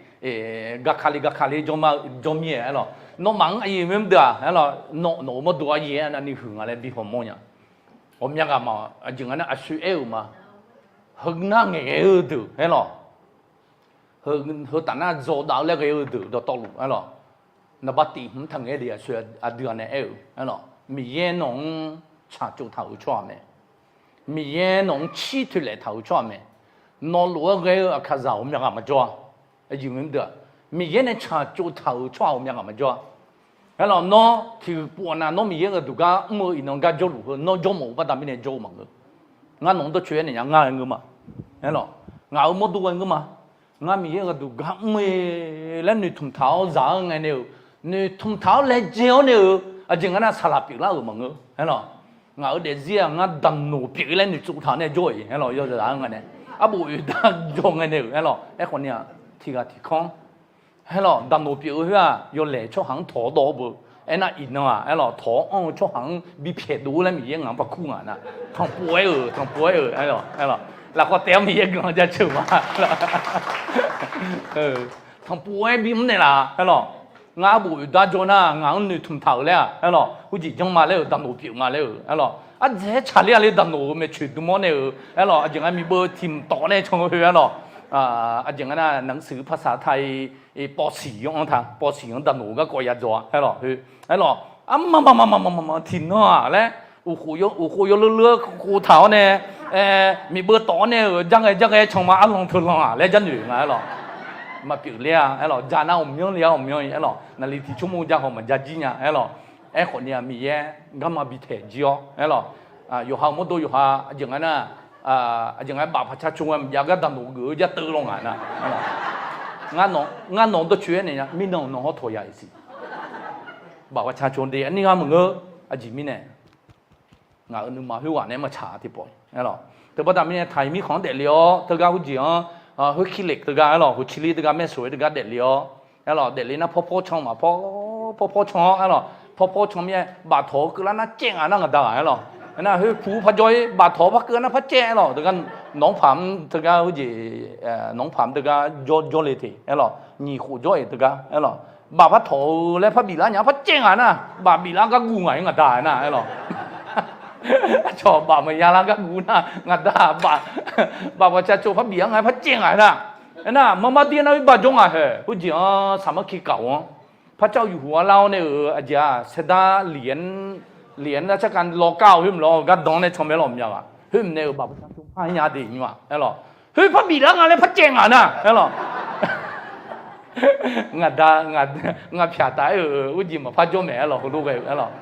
gaka le gaka le jawr ma, jawr mir-aer aer lawq. Nawmaf-anr aqyuif mr deuq-aq aer lawq, nawq-euq mawrdo aryaer navni huiq nga laer bi hawmawr nya. Ghawqmya ghaq ma, aqjeq nga nar aqshoe aer-euq ma. Heunar ngaeqghae-eu deuq aer lawq. Heu, heu taf nar dzaw dav-eu laer ghae-eu deuq dawqtawvluf aer lawq. Naqba tiq hmq taqngaeq de aqshoe aqdui-aq nae aer-euq aer lawq. Miqyaer nawq-anr tsaqtsov taq-euq tsawrhaq mae. Miqyaer nawq-anr cir toeqlaef taq-euq tsawrhaq mae. Nawq lof-aer ghae-eu aqkaqzaq ghawqmya ghaq maqjawr-a. Aqyuif mr deuq-aq, Miqyaer nae tsaqtsov taq-euq tsawrhaq ghawqmya ghaq maqjawr-a. Aer lawq, nawr tiq ghaq pov-a nav nawr Miqyaer gharduq gar mr-eu iqnan gar jawrluf heu nawr jawrmawf-eu baqda mirnae jawr-eu maqngeur. Ngar nawq-anr dawrcoeni nya ngar ghae ngeur ma. Aer lawq, ngaq-euq mawrdo ghae ngeur ma. Ngar Miqyaer gharduq gar mr-eu laer noeqtmq taq-awr zaq-anr ngae nae-euq, noeqtmq taq-awr laejae-awr nae-euq aqjeq nga nar saqlaq pyeuflar-euq maqngeur. Aer lawq, ngaq-euq daefzir-aq ngar daqnoq pyeuf-eu laer noeqtsov taq nae jawr-iq aer lawq, yawzaq-anr ngae nae, arbof oeq dar jawr ngae nae-euq aer lawq. Aerkhawf ni-aq, tiq ghaq tiq kanr aer lawq, daqnoq pyeuf-eu khoer-aq yawlaeq tsawrhaq-anr tawq-awr dawv-awr beu. Aernar iqnan-aq aer lawq, tawq-awr anr-eu tsawrhaq-anr bi pyaeqdov-eu laer Miqyaer ngaq-anr par kur ngaq nar, tanqpov-aer-euq, tanqpov-aer-euq aer lawq, aer lawq. Lafkhawf taef-awr Miqyaer guiqlanq jaceuq ma. Tanqpov-aer bimr naeqlaf aer lawq. Ngar arbof oeq dar jawr nar ngaq-anr noeqtmq taq-euq laer-aq aer lawq, heujeq janr ma laer-euq daqnoq pyeuf nga laer-euq aer lawq. Ardzaeq-aer tsaqler-a le daqnoq-euq maeqtsoeq dm-awr nae-euq aer lawq, aqjeq nga miqbeuv tiq mq tawf nae can-eu khoer aer lawq. Aqjeq nga nar naqsiq-eu paqsaq ta-i, pawvsiq-anr ta, pawvsiq-anr daqnoq-eu garkawv ya dzaw-a aer lawq. Aer lawq, armama tiqnan-aq laer, uqkhof yawleur leur khof taq-awr nae, miqbeuv tawf-awr nae-euq jar ghae jar ghae can ma arlan teulan-aq laer jarnoeq nga aer lawq. Maqpyeuf ler-a aer lawq, ja nar ghawqmyanr le-a ghawqmyanr-iq aer lawq, naqli tiq tsawrmawr ja khawf maqja jir nya aer lawq. Aerkhawf ni-aq Miqyaer garma bi taeq jir-awr aer lawq. Yawqha-euq mawrdo yawqha aqjeq nga nar, aqjeq nga bafpaq ca co-a maqjav gar daqnoq geuf-eu jar teuv law ngaq nar, ngar nawq-anr dawrcoeni nya mirnan nawq hawr tawq ya-iq siq. Bafpaq ca co de arnir ghar maqngeur. Aqjeq mirnae ngaq-euq nuima khoerghaq nae maqtsaq tiqpawf aer lawq. Teubaqda mirnae taq-iq mirkhanq-anr daefle-awr teugar khoerjeq-anr, khoerkirlef teugar aer lawq, heucirli teugar maershoq-aer teugar daefle-awr aer lawq, daefle nar pawrpawr can maqpawr, pawrpawr can-awr aer lawq, pawrpawr can mir-aer baftawq-eu keuvlar nar caev ngaq nar ngaq da-aq aer lawq. Aernar khoer puq-eu par jawr-ir baftawq-eu par keuv nar par caev aer lawq, teugar nawq-anr paq-anr teugar khoerjeq, nawq-anr paq-anr teugar jawr jawrle te aer lawq, nyiq khof jawr-iq teugar aer lawq. Baf par tawq-eu laer par biflar nya par caev ngaq nar, baf biflar gar guv ngaq-ir ngaq da-aer nar aer lawq. Aqcawq baf maqya lar gar guv nar ngaq da, baf, baf baf ca cov par bif-ar nga par caev ngaq nar. Aernar marmar dir nar oer baf jawr ngaq haeq khoerjeq-anr saqmar ki kaq-awr-anr par cav yuf huq-ar lar-awr nae-euq aqjeq-aq saerdar liq-anr, liq-anr nar carkav lawkav-awq khoer mq lawr gardanq nae canmaeq lawq mya ghaq khoer mq nae-euq baf baf ca cov par nya de nymr-aq aer lawq. Khoer par biflar nga laer par caev ngaq nar aer lawq. Ngaq da, ngaq pyaq taf-aer-euq khoerjeq maqpar jawr maeq aer lawq heulof ghae-eu aer lawq.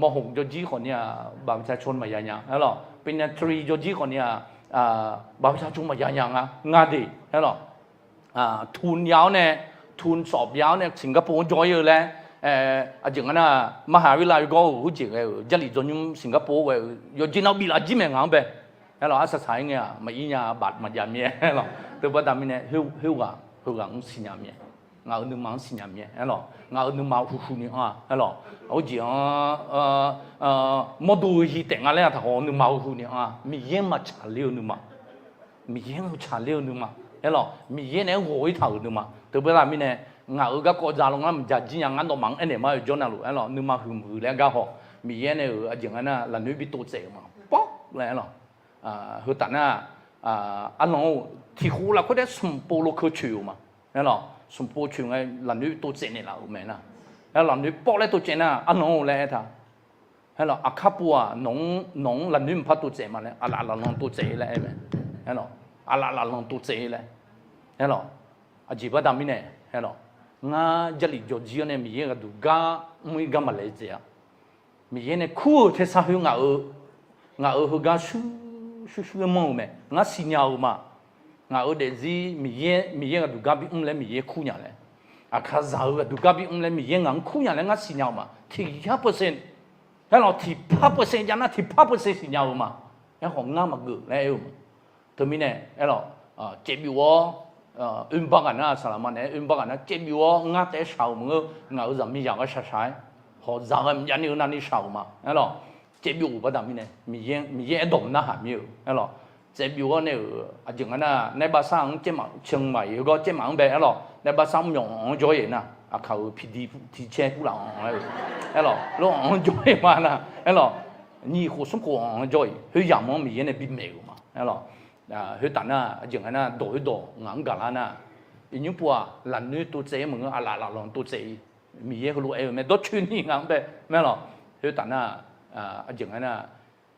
Mawrhaq jawrjir khawfni-aq baf baf ca cov maqya nya aer lawq. Penalty jawrjir khawfni-aq baf baf ca cov maqya nya nga nga de aer lawq. ทุน ya-awr nae, ทุน sawf bya-awr nae Singapore-anr jawr-ir-eu laer, aqjeq nga nar, มหาวิทยาลัย gawr-euq khoerjeq ghae-euq Jarlif dzawnymr Singapore ghae-euq yawqjeq nav biflaf jir maeq ngaq-anr bae. Aer lawq, arsaq saq-aer ngae-aq maqir nya baf maqjav mir-aer aer lawq. Teubaqda mirnae, heughaq heughaq-anr siqnya mir-aer, ngaq-euq nuima-anr siqnya mir-aer aer lawq. Ngaq-euq nuima huiq huiq ni anr-a aer lawq. Khoerjeq-anr mawrdo-eu hi taef nga laer-aq taqhaw nuima huiq huiq ni anr-a. Miqyaer maqtsaq ler-eu nuima, Miqyaer maqtsaq ler-eu nuima aer lawq. Miqyaer naeq-aer ghawq-ir taq-euq nuima. Teubaqda mirnae, ngaq-euq garkawv za law ngar maqjav jir nya ngar nawmaf-anr aernaeq ma-eu jawr navluf aer lawq. Nuima huiq muiq-eu laer gar haw, Miqyaer nae-euq aqjeq nga nar lafnoer bi tov tsaev-euq ma pawr laer aer lawq. Heu taf nar, arnan-or tiqkhof lafkhoer taef smq pov lo keuv coeq-euq ma aer lawq. Smq pov coeq ngae lafnoer tov tsaev naeqlaf-euq mae nar. Aer lafnoer pawr laer tov tsaev nar arnan-or laer aer taq. Aer lawq, aqkar pov-aq nawq-anr lafnoer maqpar tov tsaev ma laer, aqlaf laflan tov tsaev-ir laer aer mae. Aer lawq, aqlaf laflan tov tsaev-ir laer. Aer lawq, aqjeq baqda mirnae, aer lawq, ngar Jarlif jawrjir-awr nae Miqyaer ghaqduq gar mr-ir gar maqlaeq dzaeq-a. Miqyaer nae kur-euq tersar khoer ngaq-euq, ngaq-euq heugar shuir shuir shuir-aer manr-eu mae. Ngar siqnya-euq ma. Ngaq-euq daefzir Miqyaer, Miqyaer ghaqduq gar bimr laer Miqyaer kur nya laer, aqkaqzaq-euq ghaqduq gar bimr laer Miqyaer ngaq-anr kur nya laer ngar siqnya-euq ma. Tiq yar percent, aer lawq, tiqpar percent jav nar tiqpar percent siqnya-euq ma. Aerkhawf ngar maqgeuf laer aer-eu ma. Teumirnae aer lawq, caevbyuf-awr, oerbar ghaq nar saqlaqma naeq-aer oerbar ghaq nar caevbyuf-awr ngar taef-aer shaq-euq maqngeur, ngaq-euq zaqmiqzaq gar shaqshaq-aer, hawq zaq ghae mqjav ni-eu navni shaq-euq ma aer lawq. Caevbyuf-euq baqda mirnae, Miqyaer aerdawq narhaq mir-euq aer lawq. Caevbyuf-awr nae-euq aqjeq nga nar nae bavsar-anr caermaf ceumaf-iq heugar caermaf-anr bae aer lawq. Nae bavsar mr myawq-anr jawr-ir nar, aqkaq-euq pidi tiq caer purlaf-anr aer-eu aer lawq, lor-anr jawr-ir ma nar aer lawq. Nyiq khof smr khof-anr jawr-iq khoeryamq-anr Miqyaer nae bimaeq-euq ma aer lawq. Khoertaf nar aqjeq nga nar dawq khoerdawq ngaq-anr gaqlar nar, iqnymr pov-aq lafnoer tov tsaev-ir maqngeur, aqlaf laflan tov tsaev-ir. Miqyaer heulof-aer-eu mae, dawrcoeni ngaq-anr bae mae lawq. Khoertaf nar, aqjeq nga nar,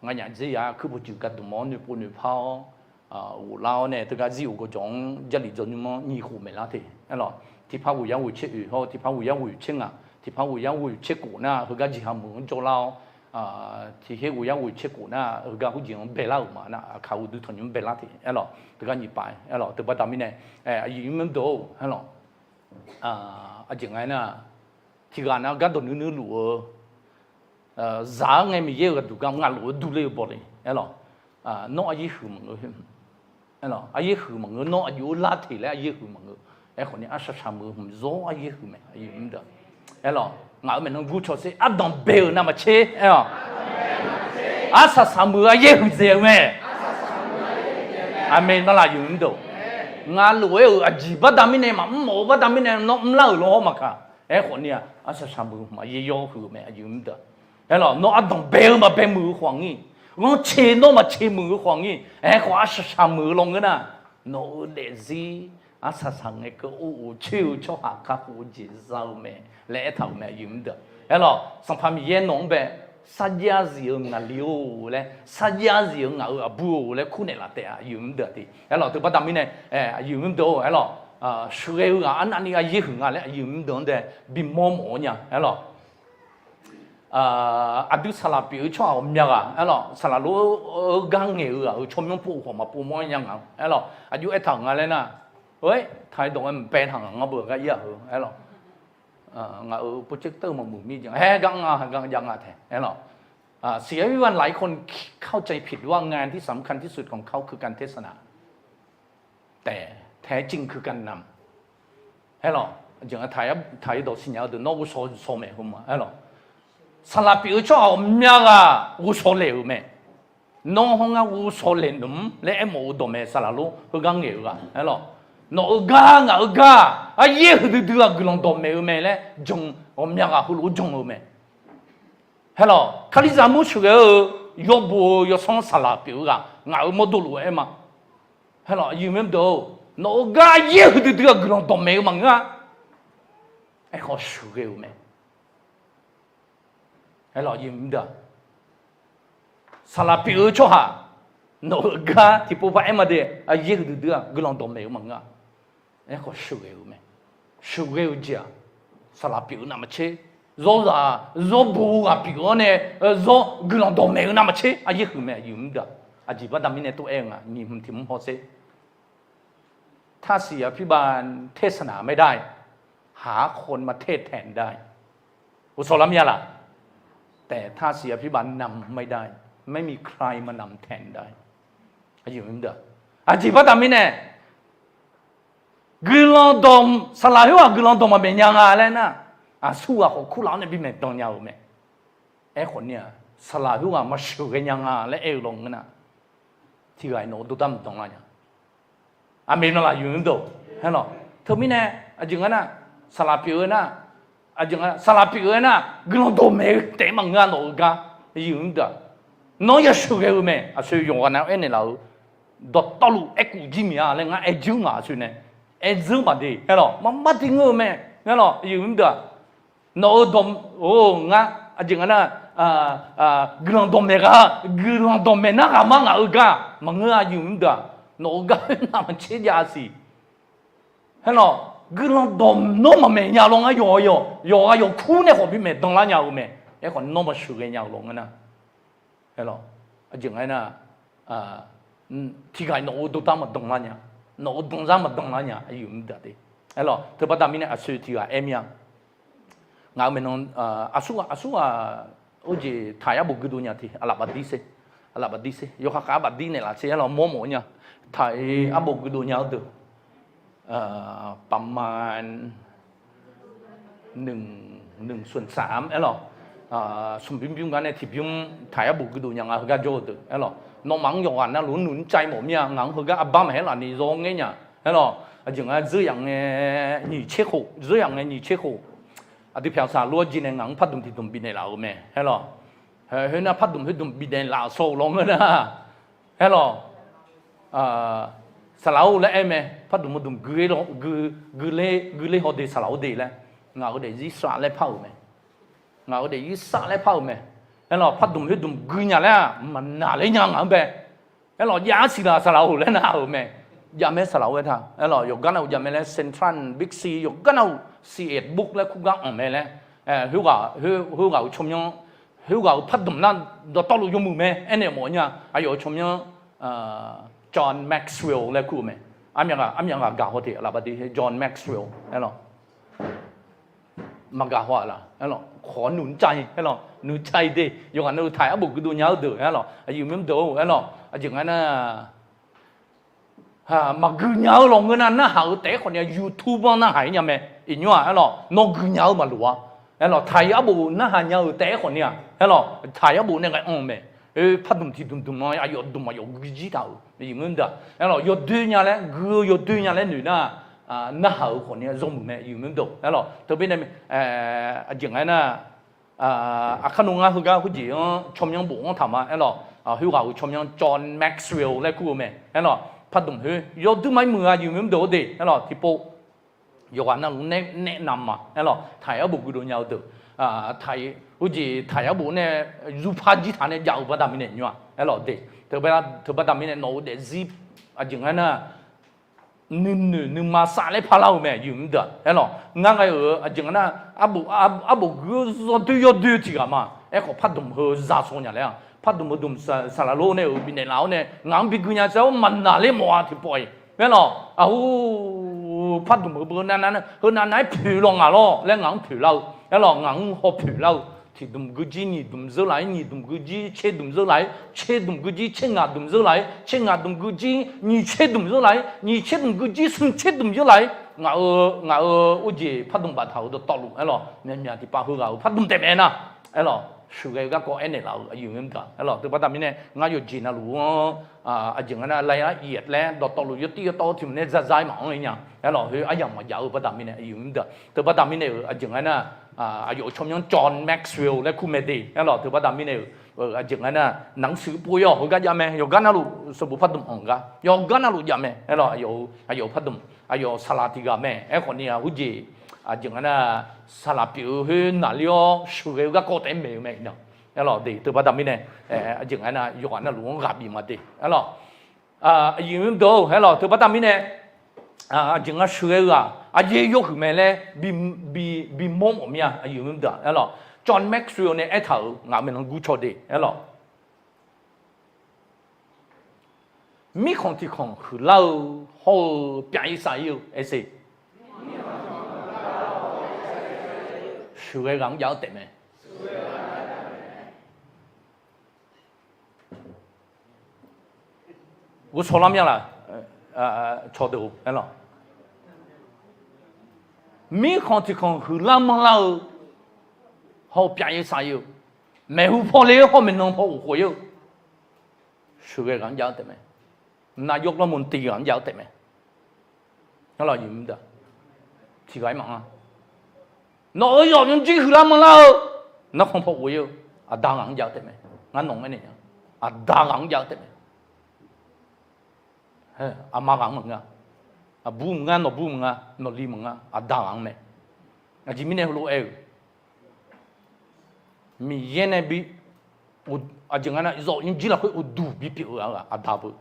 nganyaf dzer ya kuir pov juif gardmq-awr noeqpov noeqpar-awr, ghoflar-awr nae teugar zir of gawqjawq-anr Jarlif dzawnymr-anr nyiq khof maeqlar te aer lawq. Tiqpar ghoeq yar ghoeq tser oeq hawr-eu tiqpar ghoeq yar ghoeq tser ngaq, tiqpar ghoeq yar ghoeq tser khof nar heugar jeqha meuq-anr jawrlar-awr, tiq her ghoeq yar ghoeq tser khof nar heugar khoerjeq-anr baelar-euq ma nar, aqkaq uqduq tanqnymr baelar te aer lawq. Teugar nyiq paf aer lawq. Teubaqda mirnae, aqyuif nymr deuq-or aer lawq. Aqjeq nga aernar, tiqghaq nav gardawq nuir nuir luf-eu, zaq-ar ngae Miqyaer-euq ghaqduq gar ngaq lof-aer durler-eu bawle aer lawq. Nawr aryaer huiq maqngeur, aer lawq, aryaer huiq maqngeur, nawr aqjox-aer lar teq laer aryaer huiq maqngeur. Aerkhawf ni arsaq saq muiq-eu hmq zawr aryaer huiq mae aqyuif nymr deuq. Aer lawq, ngaq-euq maeqnan gurcawq sher ardanq bae-euq navmaqtser aer-awq. Arsaq saq muiq-eu aryaer huiqdzaeq-eu mae. Aqmeq navlaf aqyuif nymr deuq. Ngaq lof-aer-euq aqjeq baqda mirnae maqmr mawf-eu baqda mirnae nawr mrlar-euq lawr maqkaq. Aerkhawf ni-aq arsaq saq muiq-eu hmq aryaer yawr huiq-eu mae aqyuif nymr deuq. Aer lawq, nawr ardanq bae-eu maqbae muiq-eu khawf ngir, ghanrcae nawr maqcae muiq-eu khawf ngir, aerkhawf arsaq saq muiq-eu lawr ngeur nar, nawq-euq daefzir arsaq saq ngae keuv or-euq coer-eu tsawrhaq kakhof-eu jeq za-eu mae laer aertaq-euq mae aqyuif nymr deuq. Aer lawq, Sanqpaq Miqyaer nawq-anr bae sarjax zif-eu ngaqli-or laer, sarjax zif-eu ngaq-euq aqbur-or laer kurnaeq laf taef-a aqyuif nymr deuq-aq te. Aer lawq, teubaqda mirnae aqyuif nymr deuq-or aer lawq, sheuqghae-eu ghaq arnavni aryaer huiq nga laer aqyuif nymr deuq-anr dae bimawr mawf-awr nya aer lawq. Aqdui saqlaq pyeuf-eu tsawrhaq ghawqmya ghaq aer lawq, saqlaq lof-aer gar ngaeq-eu ghaq-euq tsawrmyanr pov khawf maqpov mawr nya nga aer lawq. Aqjox aertaq-euq nga laer nar, oe, taqdawq-aer mqbae taq ngaq ngar beu gar ir-aq-eu aer lawq. Ngaq-euq projector maqmuiq mir jeq aer gar nga gar jav nga tae aer lawq. เสียเวลา หลายคนเข้าใจผิดว่า งานที่สำคัญที่สุดของเขาคือการเทศนา แต่แท้จริงคือการนำ Aer lawq, aqjeq nga taqir dawq siqnya-eu deuq nawr ghovshaw shaw maeq heu ma aer lawq. Saqlaq pyeuf-eu tsawrhaq ghawqmya ghaq ghovshaw laeq-euq mae. Nawr hawr ngar ghovshaw laeq nmr laer aermawf-eu dawqmaeq saqlaq lor heugar ngaeq-eu ghaq aer lawq. Nawq-euq gar ngaq-euq gar-aq, aryaer huiqdui dui-aq guiqlanq dawqmaeq-eu mae laer jan, ghawqmya ghaq heulof-aer jan-eu mae. Haer lawq, Kalizaq mur sheuqghae-eu, yawbo-eu yawsanr saqlaq pyeuf-eu ghaq ngaq-euq mawrdo lof-aer ma. Haer lawq, aqyuif maqdeuq-or, nawq-euq gar aryaer huiqdui dui-aq guiqlanq dawqmaeq-eu maqngeur-a. Aerkhawf sheuqghae-euq mae. Aer lawq, aqyuif maqdeuq-aq, saqlaq pyeuf-eu tsawrhaq nawq-euq gar tiqpov par aer ma de, aryaer huiqdui dui-aq guiqlanq dawqmaeq-eu maqngeur-a. Aerkhawf sheuqghae-euq mae. Sheuqghae-eu jeq-aq, saqlaq pyeuf-eu navmaqtser, zawrzaq zawrbo-eu ghaq pyeuf-awr nae, zawr guiqlanq dawqmaeq-eu navmaqtser aryaer huiq mae, aqyuif maqdeuq-aq. Aqjeq baqda mirnae tov-aer-eu nga, nyiq hmq tiq mr hawsher. ถ้าเสียพิบาลเทศนาไม่ได้ หาคนมาเทศน์แทนได้ แต่ถ้าเสียพิบาลนำไม่ได้ ไม่มีใครมานำแทนได้ Aqjeq baqda mirnae guiqlanq dawq, saqlaq khoerghaq guiqlanq dawq maqmaeq nya nga laer nar, aqsur ghaq khawf kurlaf-awr nae bimaeq dan nya-euq mae. Aerkhawf ni-aq, saqlaq khoerghaq maqsheuqghae nya nga laer aer-eu lawnmr nar, tiqghaq-iq nawq-eu dordar maqdan lar nya. Aqmeq navlaf yuf-anr deuq, aer lawq. Teumirnae aqjeq nga nar, saqlaq pyeuf-eu nar, aqjeq nga saqlaq pyeuf-eu aernar, guiqlanq dawqmaeq-eu taef maqngeur-a nawq-eu gar, yuf-anr deuq-aq. Nawr yasheuqghae-eu mae, aqsoeq yawqghaq nav-anr aernaeq laf-eu dawqtawvluf aerkhof jir miq-a laer ngar aer jir-anr ngaq aqsoeq nae, aer dzeur maqde, aer lawq, maqmar tiq ngeur-eu mae, aer lawq, yuf-anr deuq-aq. Nawq-eu dawq, or, ngar aqjeq nga nar, guiqlanq dawqmaeq ghaq, guiqlanq dawqmaeq nar ghaq mar ngaq-eu gar maqngeur-a, yuf-anr deuq-aq. Nawq-eu gar khoer navmaqtser jav siq. Aer lawq, guiqlanq dawq nawr maqmaeq nya lawnmr ngar yawqghaq yawq, yawqghaq yawqkur nae khawf bimaeq dan lar nya-eu mae. Aerkhawf nawr maqsheuqghae nya-eu lawnmr ngar nar, aer lawq, aqjeq nga aernar, tiqghaq-iq nawq-eu dordar maqdan lar nya, nawq-eu danzar maqdan lar nya, aqyuif maqdeuq-aq te. Aer lawq, teubaqda mirnae aqsoeq tiqghaq aer mir-a. Ngaq-euq maeqnan, aqsur ghaq, aqsur ghaq, or jeq taq-ir arbof guidov nya te, aqlaf bafdir ser, aqlaf bafdir ser, yawkhav khav-aer bafdir naeqlaf ser, aer lawq, mawr mawf-eu nya, taq-ir arbof guidov nya-eu deuq, ประมาณ หนึ่งส่วนสาม aer lawq. Smq bymr bymr gar nae tiqbymr taq-ir arbof guidov nya nga heugar jawr-eu deuq, aer lawq. Nawmaf-anr yawqghaq navluf-anr nuq-anr cav mawf mir-a, ngaq-anr heugar arbar maqhaer lafni zawr ngaer nya, aer lawq. Aqjeq nga dzeur yaf ngae nyiq tser khof, dzeur yaf ngae nyiq tser khof, aqdui pyaq saq lof-aer jir nae ngaq-anr pardmq tiqdmq bifnaeq laf-euq mae, aer lawq. Khoernar pardmq khoerdmq bifnaeq laf-euq shawr-eu lawnmr ngar nar, aer lawq. Saqlaq-or laer aer mae, pardmq heudmq gui, gui ler haw de saqlaq-or de laer, ngaq-euq daefzir saf laer par-euq mae. Ngaq-euq daefzir saf laer par-euq mae. Aer lawq, pardmq khoerdmq gui nya laer-aq maqnaq ler nya ngaq-anr bae. Aer lawq, jav-aer siq laq saqlaq-or laer nar-euq mae. Jav mae saqlaq-or aer ta. Aer lawq, yawqgar nav-euq jav mae laer Central Big C yawqgar nav-euq C S book laer kur gar anq mae laer. Khoerghaq-euq tsawrmyanr, khoerghaq-euq pardmq nar dawqtawvluf yawmuiq mae aernaeq mawf nya. Aqyawf-euq tsawrmyanr John Maxwell laer kur-eu mae. Armyaq ghaq gaq haw te laf bafdir John Maxwell aer lawq. Maqgaq haw-aq laq, aer lawq, khawf nuq-anr cav-i, aer lawq, nuq cav-i de, yawqghaq navluf taq-ir arbof guidov nya-eu deuq, aer lawq, aqyuif maqdeuq-or, aer lawq, aqjeq nga nar, maqgui nya-eu lawnmr ngar nar, narhaq-euq taef-aer khawf ni-a, YouTube-anr narhaq-ir nya mae, iqnymr-aq, aer lawq, nawr gui nya-eu maqloq-a, aer lawq, taq-ir arbof narhaq nya-euq taef-aer khawf ni-a, aer lawq, taq-ir arbof nae ghae-anr-eu mae, pardmq tiqdmq dmq-anr aqyawf dmq aqyawf gui jir taq-euq, aer lawq, yawdoer nya laer gui-eu yawdoer nya laer noeq nar, narhaq-euq khawf ni-a yawmuiq mae, iqnymr deuq, aer lawq, teu bae nae, aqjeq nga aer nar, aqkar nmr ngar heugar khoerjeq-anr tsawrmyanr bof-anr taq ma, aer lawq, khoerghaq-euq tsawrmyanr John Maxwell laer kur-eu mae, aer lawq, pardmq khoer yawdoer ma-ir muiq-a, iqnymr deuq-or de, aer lawq, tiqpov yawqghaq navluf nae naeq naq ma, aer lawq, taq-ir arbof guidov nya-eu deuq, taq-ir khoerjeq taq-ir arbof nae zurpar jir taq nae jav-eu baqda mirnae nymr-a, aer lawq de, teu baqda mirnae nawq-eu daefzir aqjeq nga aer nar, nuinoeq nuima saf laer parlar-eu mae, iqnymr deuq, aer lawq, ngar ghae-euq aqjeq nga nar, arbof gui-eu yawdoer yawdoer tiq ghaq ma, aerkhawf pardmq heu za shaw nya laer-a, pardmq heudmq saqlaq lor nae-euq bifnaeq laf-awr nae ngaq-anr bi gui nya saer-awr maqnaq ler mawf-a tiqpawf-iq, aer lawq, aqhur, pardmq heu beu navnav, heu navnav-aer poeq law ngaq lawr laer ngaq-anr poeq lar-eu, aer lawq, ngaq-anr haw poeq lar-eu, tiqdmq gui jir nyiq dmq zeur laf-ir, nyiq dmq gui jir tser dmq zeur laf-ir, tser dmq gui jir tser ngaq dmq zeur laf-ir, tser ngaq dmq gui jir nyiq tser dmq zeur laf-ir, nyiq tser dmq gui jir smq tser dmq zeur laf-ir, ngaq-euq, ngaq-euq khoerjeq pardmq baftaq-euq dawqtawvluf, aer lawq, myaqmyaq tiqpav heughaq-euq pardmq taef mae nar, aer lawq, sheuqghae-eu garkawv aernaeq laf-eu aqyuif aqnyir deuq-aq, aerlawq, teu baqda mirnae ngar yawqjeq navluf-anr, aqjeq nga nar laiya iq laer dawqtawvluf yawtir yawtawv tiq maqnae zaza-ir maqanr-ir nya. Aerlawq, heu aryamq maqjav-eu baqda mirnae aqyuif aqnyir deuq-aq, teu baqda mirnae-euq aqjeq nga nar, aqyawf-euq tsawrmyanr John Maxwell laer kur mae de. Aerlawq, teu baqda mirnae-euq, aqjeq nga nar หนังสือ pov-ir-awq, heugar jav mae, yawqgar navluf sanqbof pardmq anq gar yawqgar navluf jav mae. Aerlawq, aqyawf-euq pardmq, aqyawf saqlaq tiq ghaq mae. Aerkhawf ni-aq, heujeq aqjeq nga nar, saqlaq pyeuf-eu khoer naqler-awr sheuqghae-eu garkawv taef-aer maeq-eu mae iqnan. Aerlawq, de teu baqda mirnae, aqjeq nga nar yawqghaq navluf-anr ghaq bif ma de. Aerlawq, aqyuif aqnyir deuq-or, aerlawq, teu baqda mirnae aqjeq nga sheuqghae-eu-aq aqyaer yawhuiq mae laer bimawr mawf mir-a aqyuif aqnyir deuq-aq. Aerlawq, John Maxwell nae aertaq-euq ngaq maeqnan gurcaw de. Aerlawq, mirkhanq tiqkhanq huiqlar-eu hawr-eu pyaf-ir sav-ir-eu aerse, sheuqghae ghaq-anr jav-eu taefmae. Ghovshaw lar mya laf, cawqdeuq-or, aerlawq, mirkhanq tiqkhanq huiqlar manrlar-eu hawr-eu pyaf-ir sav-ir-eu, maeqhu pawle-eu hawr maeqnan paw ghofkhof-ir-eu, sheuqghae ghaq-anr jav-eu taefmae. Nar yawr gawrmq tiv ghaq-anr jav-eu taefmae. Tiq ghaq-ir maqanr. Nawq-euq zawq nymrjir huiqlar manrlar-eu narkhan paw ghofkhof-ir-eu, aqda ghaq-anr jav-eu taefmae. Ngar nawq-anr aernaeq nya, aqda ghaq-anr jav-eu taefmae. Aqma ghaq-anr maqngeur-a, aqbur maqngeur, nawqbur maqngeur, nawqli maqngeur, aqda ghaq-anr mae. Aqjeq mirnae heulof-aer-euq, Miqyaer nae bi, aqjeq nga nar zawq nymrjir lafkhoer uqduq bipyeuf-eu ghaq aqda beu.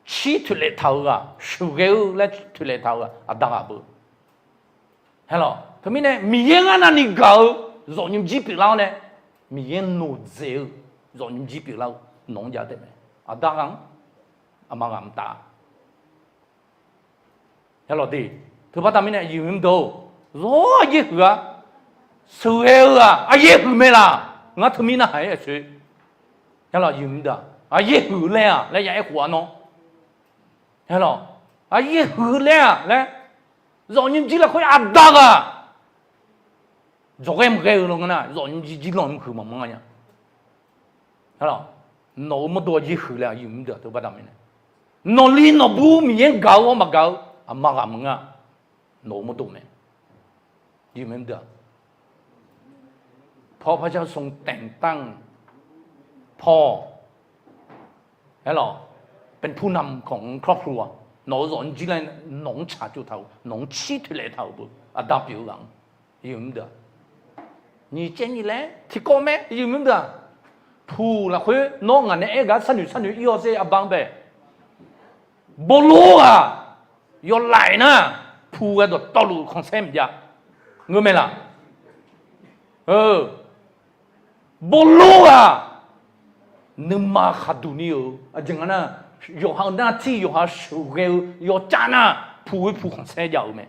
Cir toeqlaef taq-eu ghaq, sheuqghae-eu laer toeqlaef taq-eu ghaq aqda ghaq beu. Aerlawq, teumirnae Miqyaer ngar navni gaq-eu zawq nymrjir pyeuflar-awr nae, Miqyaer noqdzaeq-eu zawq nymrjir pyeuflar-eu nawq-anr jav-eu taefmae. Aqda ghaq-anr, aqma ghaq mqtav Aerlawq de, teubaqda mirnae aqyuif aqnyir deuq-or, zawr aqyaer huiq-a. Sheuqghae-eu ghaq aqyaer huiq mae laq? Ngar teumirnae narhaq-aer aqsoe, aerlawq, aqyuif aqnyir deuq-aq, aqyaer huiq laer-aq laer ya aerkhof-a nawr. Aerlawq, aqyaer huiq laer-aq laer, zawq nymrjir lafkhoer aqda ghaq dzawqghae maqghae-eu law nga nar, zawq nymrjir jir lanr huiq maqmanr nya. Nawq-euq mawrdo aqyaer huiq laer aqyuif aqnyir deuq-aq teubaqda mirnae, nawqli nawqbur Miqyaer gaq-eu-awr maqgaq-eu aqma ghaq maqngeur-a. Nawq-euq mawrdo mae, พระเจ้าทรงแต่งตั้ง paw, aerlawq, เป็นผู้นำของครอบครัว, nawq-euq zawq nymrjir laer nawq-anr tsaqtsov taq-euq, nawq-anr cir toeqlaef taq-euq beu, aqda pyeuf-eu ghaq-anr, aqyuif aqnyir deuq-aq, nyiq caev nyiq laer tiqkawv mae, aqyuif aqnyir deuq-aq. Puq lafkhoer nawr ngaq nae aer gar sharnoeq sharnoeq ir-awr sher, arbar-anr bae, bawlor ghaq yawlaf-aer nar, puq ghae dawqtawvluf khanqsaer maqjav, ngeur mae laq? Bawlor ghaq nuima khaqduq ni-euq aqjeq nga nar, yawqha-euq nar tir yawqha sheuqghae-eu yawcav nar, puq ghoe puq khanqsaer jav-euq mae.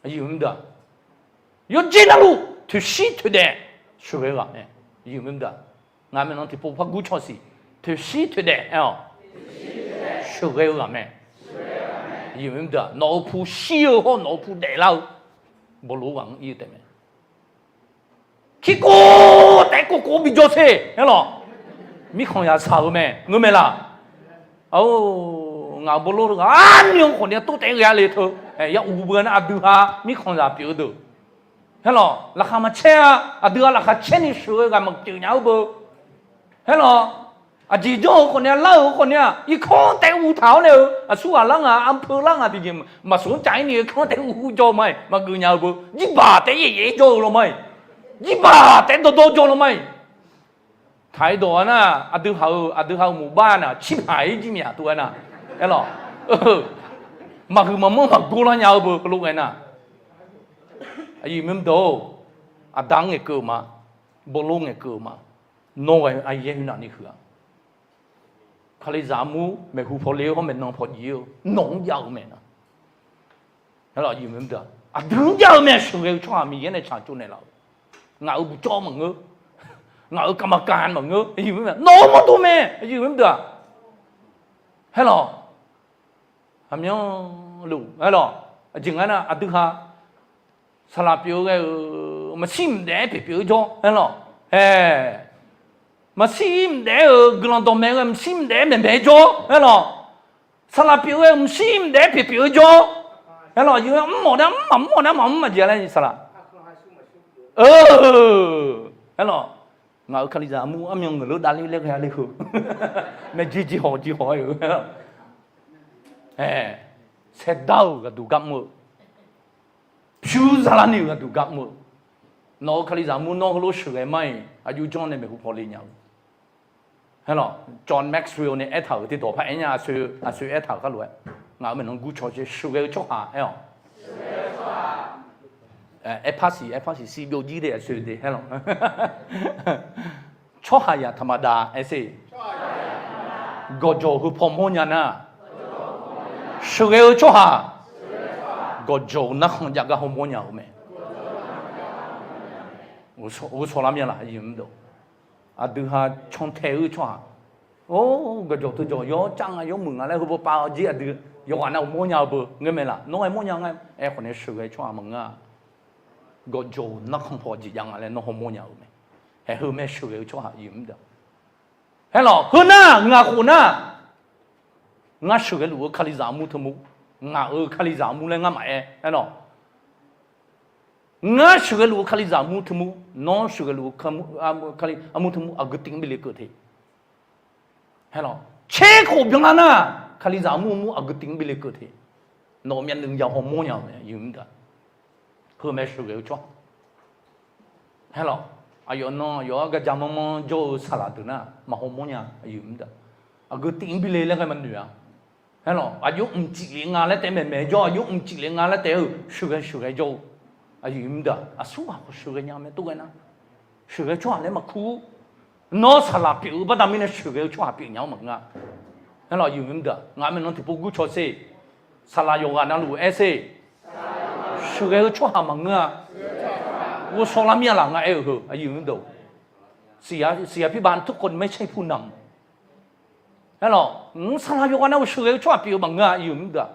Aqyuif aqnyir deuq-aq, yawqjeq navluf toeqshir toeqdaef sheuqghae-eu ghaq mae. Aqyuif aqnyir deuq-aq, ngaq maeqnan tiqpov par gur caw siq, toeqshir toeqdaef aer-awq, sheuqghae-eu ghaq mae. Aqyuif aqnyir deuq-aq, nawq-euq pu shir-eu hawr nawq-euq pu daeflar-eu bawlor ghaq-anr ir-eu taef mae. Kirkov taef-aer kovkov bijawr sher, aerlawq, mirkhanq yaq shaq-eu mae, ngeur mae laq? Ngaq-euq bawlor ghaq arnymr khawf ni-a tov taef-aer ghae-a le teu, ya uq beu nar aqdui ha mirkhanq zaq pyeuf-eu deuq, aerlawq, laqkhaq maqcaer-a, aqdui ha laqkhaq caer ni sheuqghae-eu ghaq maqpyeuf nya-eu beu, aerlawq, aqjeq janr-euq khawf ni-a, lar-euq khawf ni-a, irkanr taef-aer uv taq-awr nae-eu aqsur ghaq lar nga, arpeu lar nga tiqjeq maqsoq-anr caf-ir ni irkanr taef-aer uv jawr-eu ma-iq, maqgeuf nya-eu beu, jirbaq taef-aer yaef yaef-aer jawr-eu law ma-iq, jirbaq taef-aer dawrdawr jawr law ma-iq. Taq-ir dawq-a nar, aqdui ha-euq, aqdui ha-euq mqbar nar cirpaq-ir jir myav tov-aer nar, aerlawq, maqhuiq maqmanr maqgor lar nya-eu beu heulof ghae nar, aqyuif aqnyir deuq-or, aqda-anr ngaeqkeuv-eu ma, bawlor ngaeqkeuv-eu ma, nawr ghae aqyaer huiqnavni huiq-a. Kalizaq armur maeqhu pawle-eu hawr maeqnan pawqjif-eu nawq-anr jav-eu mae nar, aqdui-anr jav-eu mae, sheuqghae-eu tsawrhaq Miqyaer nae tsaqtsov naeqlaf-eu, ngaq-euq buqcawv maqngeur, ngaq-euq kavmaqkav maqngeur, nawq-euq mawrdo mae, aqyuif aqnyir deuq-aq, aerlawq, aqmyanluf aerlawq, aqjeq nga nar aqdui ha saqlaq pyeuf-eu ghae-euq maqshir mqdaef-aer pyeuf pyeuf-eu jawr, aerlawq, Ae, maqshir mqdaef-aer-euq guiqlanq dawqmaeq-eu maqshir mqdaef-aer maeqmaeq-aer jawr-awr, aerlawq. Saqlaq pyeuf-eu maqshir mqdaef-aer pyeufpyeuf-eu jawr-awr, aerlawq. Aqyawf-aer mr mawf nar mr mawf nar maqmr maqjeq laer saqlaq. Aerlawq. Ngaq-euq Kalizaq armur armyan ngeuq lor davler laer ghae-a le heu. Maeqjeq jeqhawq jeqhawq-aer-eu. Saerdar-euq ghaqduq gar mr-eu, pyur zaqlaq ni-euq ghaqduq gar mr-eu, nawq-euq Kalizaq armur nawr heulof sheuqghae mar-iq aqjox janr nae maeqhu paw le nya-eu. Aerlawq, John Maxwell nae aertaq-euq tiqdawq paq-aer nya, aqsoe aertaq-euq kharlof-aer, ngaq-euq maeqnan gurcaw sher sheuqghae-eu tsawrhaq-aer-awq. Aerpar siq aerpar siq siq byovjir de aqsoe de aerlawq. Tsawrhaqzaq taqmaqdav aer sher. Gawqjawq heu paw mawrnya nar, sheuqghae-eu tsawrhaq gawqjawq-euq narkhan jav gar hawmawr nya-euq mae. Ghovshaw lar mya laq, aqyuif mr deuq. Aqdui ha cantae-eu tsawrhaq, or, gawqjawq teujawq yawr cav nga yawr muiq nga laer heubaw pav-awr jir aqdui yawqghaq nav-euq mawrnya-eu beu ngaer mae laq. Nawr aer mawrnya nga, aerkhawf nae sheuqghae-eu tsawrhaq maqngeur-a. Gawqjawq-euq narkhan paw jeq jav nga laer nawr hawmawr nya-euq mae. Haeq heu mae sheuqghae-eu tsawrhaq, aqyuif mr deuq. Aerlawq, heu nar ngaq khof nar, ngar sheuqghae luf-eu Kalizaq armur teumur, ngaq-euq Kalizaq armur laer ngar maqaer, aerlawq. Ngar sheuqghae luf-eu Kalizaq armur teumur, nawr sheuqghae luf-eu Kali armur teumur aqgeu tiv-anr bi le keuv te. Aerlawq, tser khof byanlar nar, Kalizaq armur mur aqgeu tiv-anr bi le keuv te. Nawq-euq myavnuiv ya hawmawr nya-euq mae, aqyuif mr deuq. Heu mae sheuqghae-eu tsawrhaq. Aerlawq, aqyawf nan aqyawf-anr gaqja manrmanr jawr-eu saqlaq deuq nar maq hawmawr nya, aqyuif mr deuq. Aqgeu tiv-anr bi le laer ghae maqnoeq-a. Aerlawq, aqjox mqcif lef nga laer taef maeqmaeq jawr, aqjox mqcif lef nga laer taef-eu sheuqghae sheuqghae jawr-eu, aqyuif mr deuq. Aqsur ghaq khawf sheuqghae nya mae tov ghae nar, sheuqghae-eu tsawrhaq laer maqkur. Nawr saqlaq pyeuf-eu baqda mirnae sheuqghae-eu tsawrhaq pyeuf nya-awr maqngeur-a. Aerlawq, aqyuif mr deuq, ngaq-euq maeqnan tiqpov gurcaw sher. Saqlaq yawqghaq navluf aer sher. Sheuqghae-eu tsawrhaq maqngeur-a. Ghovshaw lar mir-a laq ngar aer-eu heu, aqyuif mr deuq. Siqyaq pirbav ทุกคนไม่ใช่ผู้นำ. Aerlawq, ngar saqlaq yawqghaq nav-euq sheuqghae-eu tsawrhaq pyeuf-eu maqngeur-a, aqyuif mr deuq.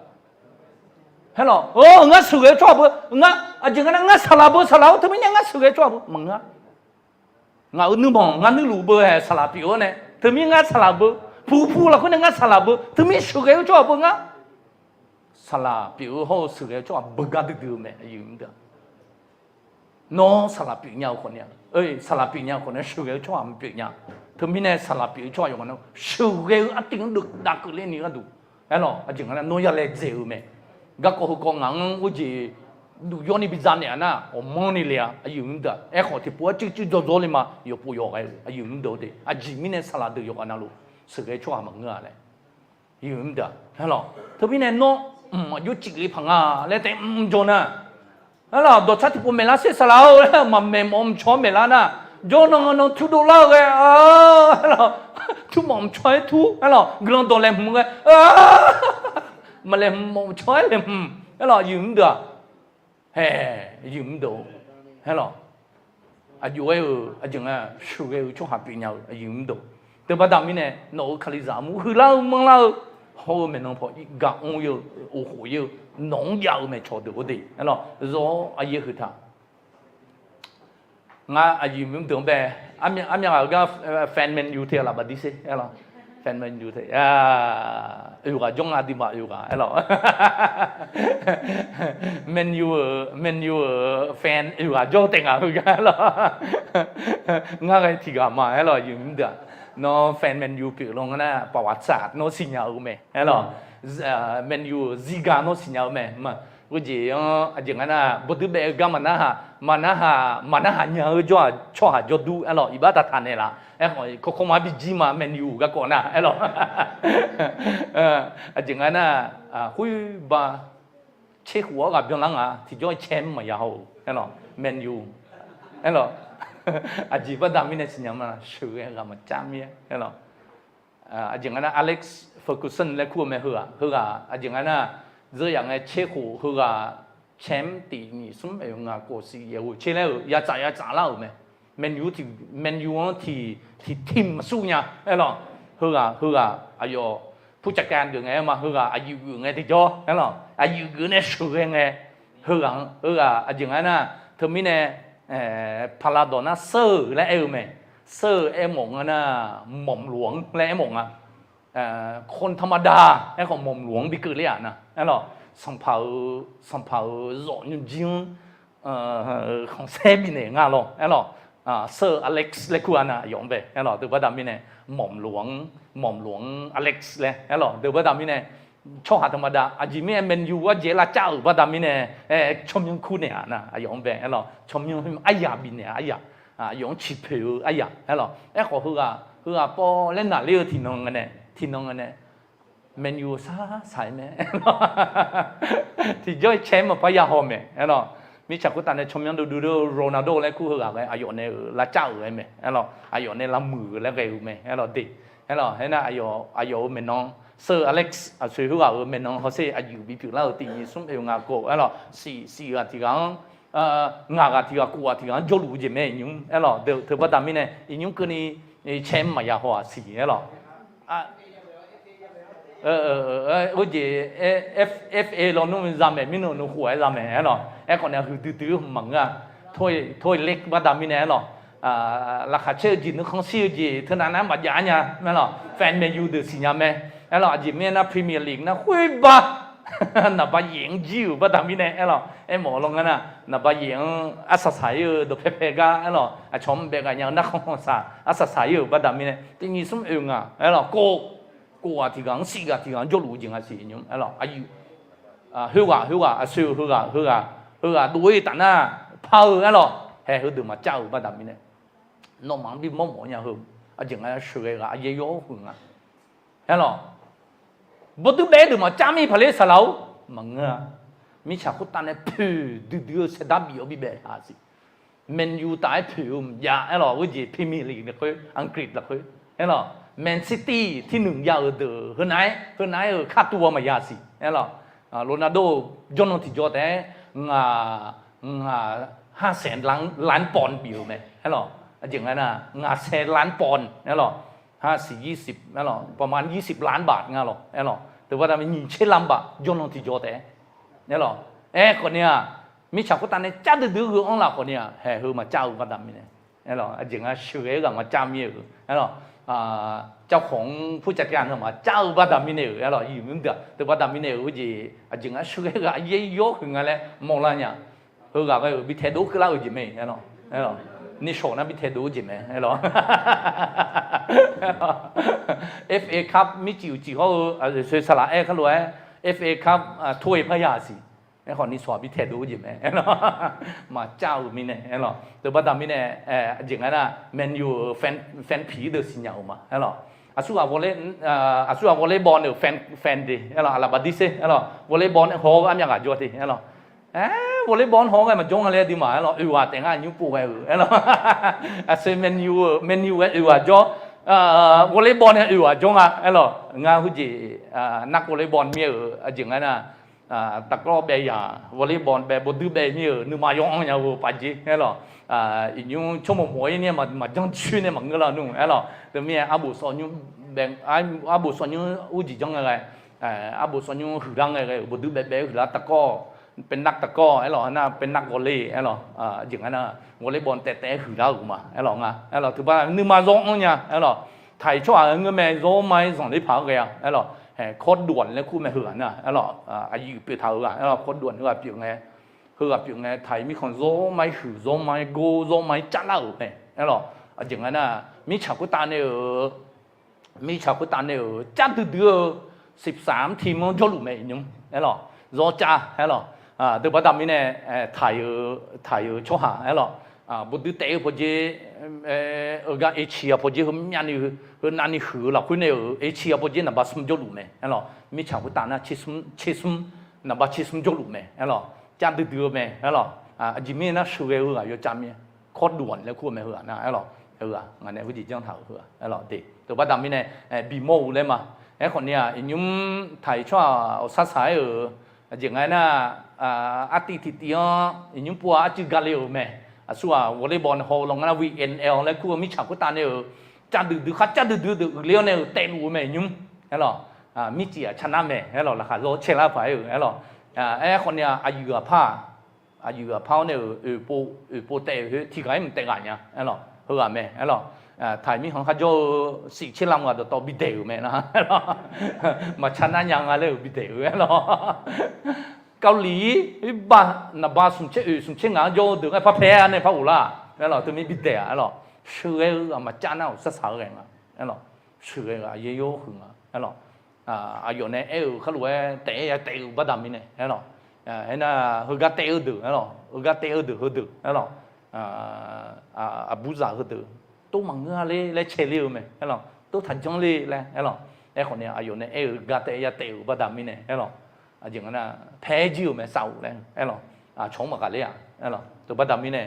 Aerlawq, ngar sheuqghae-eu tsawrhaq beu, ngar aqjeq nga nar ngar saqlaq beu saqlaq-awr teumir nae ngar sheuqghae-eu tsawrhaq beu maqngeur-a. Ngaq-euq nuirmanq ngar nuirluf beu-aer saqlaq pyeuf-awr nae teumir ngar saqlaq beu, puq puq lafkhoer nae ngar saqlaq beu teumir sheuqghae-eu tsawrhaq beu ngar saqlaq pyeuf-eu hawr-eu sheuqghae-eu tsawrhaq beugar duidui-eu mae, aqyuif mr deuq. Nawr saqlaq pyeuf nya-eu khawf nae, saqlaq pyeuf nya-eu khawf nae sheuqghae-eu tsawrhaq maqpyeuf nya. Teumirnae saqlaq pyeuf-eu tsawrhaq yawqghaq nav sheuqghae-eu artiv-anr dav keuvler ni gharduq, aerlawq, aqjeq nga nar nawr ya laedzae-eu mae. Garkawv heukawv ngaq-anr ghorjeq duq yawrni biza naeq-a nar ghawqmanrni le-a, aqyuif mr deuq. Aerkhawf tiqpov-aer cuivcuiv dzawdzawr le ma, yawqpov yawqghae-eu aqyuif mr deuq-eu de. Aqjeq mirnae saqlaq deuq yawqghaq navluf sheuqghae-eu tsawrhaq maqngeur-a laer. Aqyuif mr deuq, aerlawq, teumirnae nawr mq aqjox cifle paq nga laer taef mr jawr nar, aerlawq, dawqtsar tiqpov maeqlar sher saqlaq-or laer maqmaeq mawf mqcawq-anr maeqlar nar, jawr nan nan turdov lar-eu ghae, aerlawq, tur mawf mqcawq-aer tur, aerlawq, guiqlanq dawq laeqhmq ghae, maqlaeqhmq mawf mqcawq-aer laeqhmq, aerlawq, aqyuif mr deuq-aq, hae, aqyuif mr deuq, aerlawq, aqjox-aer-euq aqjeq nga sheuqghae-eu tsawrhaq pyeuf nya-eu aqyuif mr deuq. Teubaqda mirnae nawq-euq Kalizaq armur huiqlar-eu manrlar-eu hawr-eu maeqnan paw gaq mr-ir-eu, of khof-ir-eu, nawq-anr jav-eu maeqcawq deuq-or de, aerlawq, zawr-awr aqyaer huiq taq. Ngar aqyuif mr deuq-anr bae, armyan ghaq-eu gar fan Man U te laf baqdir sher, aerlawq, fan Man U te, oeq ghaq jawr nga, aqduimaf oeq ghaq, aerlawq, Man U-euq, Man U-euq fan oeq ghaq jawr taef ngaq-eu gar, aerlawq, ngar ghae tiq ghaq ma, aerlawq, aqyuif mr deuq-aq, nawr fan Man U pyeuf lan nga nar paqwaq tsaq nawr siqnya-eu mae, aerlawq, Man U-euq zirga nawr siqnya-eu mae, ma, khoerjeq-anr aqjeq nga nar bawduir baef-eu gar maqnarhaq, maqnarhaq, maqnarhaq nya-eu jawr-aq tsawrhaq jawrdur, aerlawq, iqbax taqtaq naeqlaf, aerkhawf kakawr ma biji ma Man U garkawv nar, aerlawq, aqjeq nga nar, khoerba, tser khof-anr ghaq byanlar nga tiqjawr-aer cae mr maqya haw-euq, aerlawq, Man U, aerlawq, aqjeq baqda mirnae siqnya ma, sheuqghae ghaq maqcav mir-aer, aerlawq, aqjeq nga nar Alex Ferguson laer kur-eu mae, heughaq, heughaq aqjeq nga nar, zeur yaf ngae tser khof heughaq cae mr tiq nyiq smr oeq ngaq kov siq yaeq ghoeq tser laer-euq ya tsaf ya tsaf lar-euq mae. Man U tiq, Man U-anr tiq, tiq team maqsur nya, aerlawq, heughaq, heughaq aqyawf ผู้จัดการ geuf ngae-aer ma, heughaq aqyuif geuf ngae tiqjawr, aerlawq, aqyuif geuf nae sheuqghae ngae, heughaq-anr, heughaq aqjeq nga nar, teumirnae Paqlaqdawq nar เซอร์ laer aer-eu mae. เซอร์ aermawf nga nar, หม่อมหลวง laer aermawf nga. คนธรรมดา aerkhawf หม่อมหลวง bikeuv ler-aq na. Aerlawq, sanqpaq-euq, sanqpaq-euq zawf nymrjir-anr khanqsaer bifnaeq nga lawr. Aerlawq, เซอร์ อเล็กซ์ laer kur-a na, aqyawf-anr bae. Aerlawq, teubaqda mirnae หม่อมหลวง หม่อมหลวง อเล็กซ์ laer. Aerlawq, teubaqda mirnae tsawrhaq teumaqda aqjeq mirnae แมนยู arjeq lavcav-euq baqda mirnae, tsawrmyanr kur naeq-aq na, aqyawf-anr bae. Aerlawq, tsawrmyanr aryaq bifnaeq-a aryaq, aqyawf-anr ciqpoeq-eu aryaq. Aerlawq, aerkhawf heughaq, heughaq pawv laer naqler-eu tiqnan ngae nae, tiqnan ngae nae แมนยู sar saq-aer mae. Tiqjawr-iq cae-aer maqpar ya haw mae. Aerlawq, mirtsaq khoertav nae tsawrmyanr duidui-eu Ronaldo laer kur heughaq ghae aqyawf nae-euq lavcav-euq-aer mae. Aerlawq, aqyawf nae lavmuiq-eu laer ghae-eu mae. Aerlawq, de. Aerlawq, aernar aqyawf-euq maeqnan, เซอร์ อเล็กซ์ aqsoeq heughaq-euq maeqnan hawsher aqyuif bipyeuf lar-euq tiq nyiq smr oeq ngaq khof. Aerlawq, siq siq ghaq tiq ghaq-anr, ngaq ghaq tiq ghaq kof ghaq tiq ghaq-anr jawrluf-eu jeq mae iqnymr. Aerlawq, teubaqda mirnae iqnymr keuvni cae-aer maqya haw-aq siq. Aerlawq, heujeq FA lawnmr za maeq mirnae nuikhof-aer za maeq. Aerlawq, aerkhawf nae huiqdui dui-eu maqngeur-a. Tor-iq ler baqda mirnae aerlawq, laqkhaq caer-eu jeq nuikhanr shir-eu jeq teunav nar maqjav-ar nya. Aerlawq, fan แมนยู deuq siqnya mae. Aerlawq, aqjeq mirnae nar Premier League nar khoerbar naqba yaef-anr jir-euq baqda mirnae aerlawq, aermawf lawngar nar naqba yaef-anr arsaq saq-ir-eu dawqpae pae gar aerlawq, aqcawq-anr bae ghaq nya-eu narkhan khanqsaq arsaq saq-ir-euq baqda mirnae tiq nyiq smr oeq ngaq aerlawq, kof, kof ghaq tiq ghaq-anr siq ghaq tiq ghaq-anr jawrluf-eu jeq nga siq iqnymr. Aerlawq, aqyuif khoerghaq khoerghaq aqsoeq-eu heughaq heughaq heughaq dov-ir taf nar par-eu aerlawq, hae heudeuq maqcav-euq baqda mirnae nawmaf-anr bimawr mawf-eu nya heu, aqjeq nga sheuqghae ghaq aryaer yawr huiq nga. Aerlawq, bawduir baef-aer deuq maqcav mir paq ler saqlaq-or maqngeur-a. Mirtsaq khoertav nae poeq duidui-eu saeqdar bif-awr bibaef-a siq. แมนยู taf-aer poeq-eu maqjav aerlawq, heujeq Premier League lafkhoer, Anqgriq lafkhoer aerlawq, Man City tirnuiq jav-euq deuq heunav-aer heunav-aer-euq khartuv-a maqya siq. Aerlawq, Ronaldo jawrnan tiqjawr taef-aer ngaq, ngaq ห้าแสนล้านปอนด์ bif-euq mae aerlawq. Aqjeq nga nar ngaq แสนล้านปอนด์ aerlawq, ha siq yir siq aerlawq, ประมาณ ยี่สิบล้านบาท nga lawq aerlawq, teubaqda mirnae nyiq tser ล้านบาท jawrnan tiqjawr taef-aer aerlawq. Aerkhawf ni-aq, mirtsaq khoertav nae car duidui-eu gheu-anr laf khawf ni-aq, hae heu maqcav-eu baqda mirnae aerlawq, aqjeq nga sheuqghae-eu ghaq maqcav mir-euq aerlawq, cavkhawq-anr purcav tiq ghaq ngamaf car-eu baqda mirnae-euq aerlawq, iqmr deuq-aq teubaqda mirnae-euq heujeq aqjeq nga sheuqghae-eu ghaq aryaer yawr huiq nga laer mawrlar nya. Heughaq ghae-euq bi taedov keuvlar-eu jeq mae aerlawq, nishawq nar bi taedov-eu jeq mae aerlawq. FA Cup mircif uqcif hawr-eu aqsoeq saqlaq aer kharlof-aer FA Cup tor-e parya siq. Aerkhawf nishawq-aq bi taedov-eu jeq mae aerlawq, maqcav-euq mirnae aerlawq, teubaqda mirnae aqjeq nga nar Man U-euq fan piq-ir deuq siqnya-euq ma aerlawq. Aqsurghaq volleyball-euq fan, fan de aerlawq, aqlaqbaq dirser aerlawq, volleyball nae haw-eu armyav ghaq jawr te aerlawq. Aer, volleyball haw-awr ghae maqjawr nga laer duimaf aerlawq, oeq ghaq taef ngar aqnymr pov ghae-euq aerlawq. Aqsoeq Man U-euq, Man U ghae oeq ghaq jawr, volleyball nae oeq ghaq jawr nga aerlawq. Ngar heujeq nar volleyball mir-euq aqjeq nga nar, taqkawv bae yaq volleyball bae bawduir bae mir-euq nuima yaw-anr nya-eu paqjeq aerlawq. Iqnymr tsawrmawq mawq-ir nae maqjanr coer nae maqngeur lar nmr aerlawq. Teumirnae arbof sawv nymr, arbof sawv nymr urjeq janr ngae ghae, arbof sawv nymr huiqlar ngae ghae-euq bawduir bae bae-aer huiqlar taqkawv, เป็นนักตะกร้อ aerlawq, nar เป็นนักวอลเลย์ aerlawq. Aqjeq nga nar volleyball taef taef-aer huiqlar-euq ma aerlawq nga aerlawq, teubaqda nuima yaw-anr nya aerlawq. Taq-iq tsawrhaq-aer ngeur mae, zawr ma-aer zanqler paq-aer ghae-a aerlawq. Kawrduanq laer kur mae heughaq nar aerlawq, aqyuif pyeuf taq-euq ghaq aerlawq, kawrduanq heughaq pyeuf ngae, heughaq pyeuf ngae taq-iq mirkhanq zawr ma-aer huiq, zawr ma-aer gor, zawr ma-aer carlar-euq mae aerlawq. Aqjeq nga nar mirtsaq khoertav nae-euq mirtsaq khoertav nae-euq car duidui-eu สิบสามทีม-anr jawrluf mae iqnymr aerlawq, zawr car aerlawq. Teubaqda mirnae taq-iq-eu tsawrhaq aerlawq, bawduir taef-eu pawdzer, eugar Asia pawdzer heumyavni, heunavni huiq-eu lafkhoer nae-euq Asia pawdzer naqba smr jawrluf mae aerlawq. Mirtsaq khoertav nar tsersmr, tsersmr, naqba tsersmr jawrluf mae aerlawq. Car duidui-eu mae aerlawq. Aqjeq mirnae nar sheuqghae-eu ghaq yawcav mir-a. Kawrduanq laer kur-eu mae heughaq nar aerlawq. Heughaq ngaq nae heujeq janr taq-euq heughaq aerlawq de. Teubaqda mirnae bimawr-eu laer ma. Aerkhawf ni-aq, iqnymr taq-iq tsawrhaq awqsar saq-aer-euq aqjeq nga nar, artiv tiqtiv-anr iqnymr pov-a arcuiv gale-euq mae. Aqsurghaq volleyball haw-eu lawngar nar V N L laer kur-eu mirtsaq khoertav nae-euq car duidui khar car duidui deuq uiqler-awr nae-euq taevluf-eu mae iqnymr aerlawq. Mircif-aq canar mae aerlawq, laqkhaq zawr caelar paq-aer-euq aerlawq. Aerkhawf ni-aq, aqyuif aqpar-aq aqyuif aqpar-awr nae-euq oeqpov, oeqpov taef-euq khoer tiqghaq-ir mq taef ghaq nya aerlawq, heughaq mae aerlawq. Taiq mirkhanq kharjawr-eu sif tser lam ghaq dawqtawv bidaeq-euq mae nar aerlawq. Maqcar nar nya nga laer-euq bidaeq-eu aerlawq. Kavliq-ir, irbav naqba smq tser oeq smq tser ngaq-anr jawr-eu deuq ngar parpae-a nae par ghoflar aerlawq, teumir bidaeq-aq aerlawq. Sheuqghae-eu ghaq maqcav nar-euq sarsaq-eu ghae nga aerlawq. Sheuqghae-eu ghaq yaer yawr huiq nga aerlawq. Aqyawf nae aer-euq kharlof-aer taef-aer ya taef-eu baqda mirnae aerlawq. Aernar, heugar taef-eu deuq aerlawq, heugar taef-eu deuq heudeuq aerlawq, aqburzaq heudeuq tov maqngeur-a ler laer cae ler-eu mae aerlawq, tov taqjanr ler laer aerlawq. Aerkhawf nae aqyawf nae aer-eu gar taef-aer ya taef-euq baqda mirnae aerlawq. Aqjeq nga nar, paer jir-euq mae saf-euq laer aerlawq. Aqcawq-anr maqghaq ler-aq aerlawq, teubaqda mirnae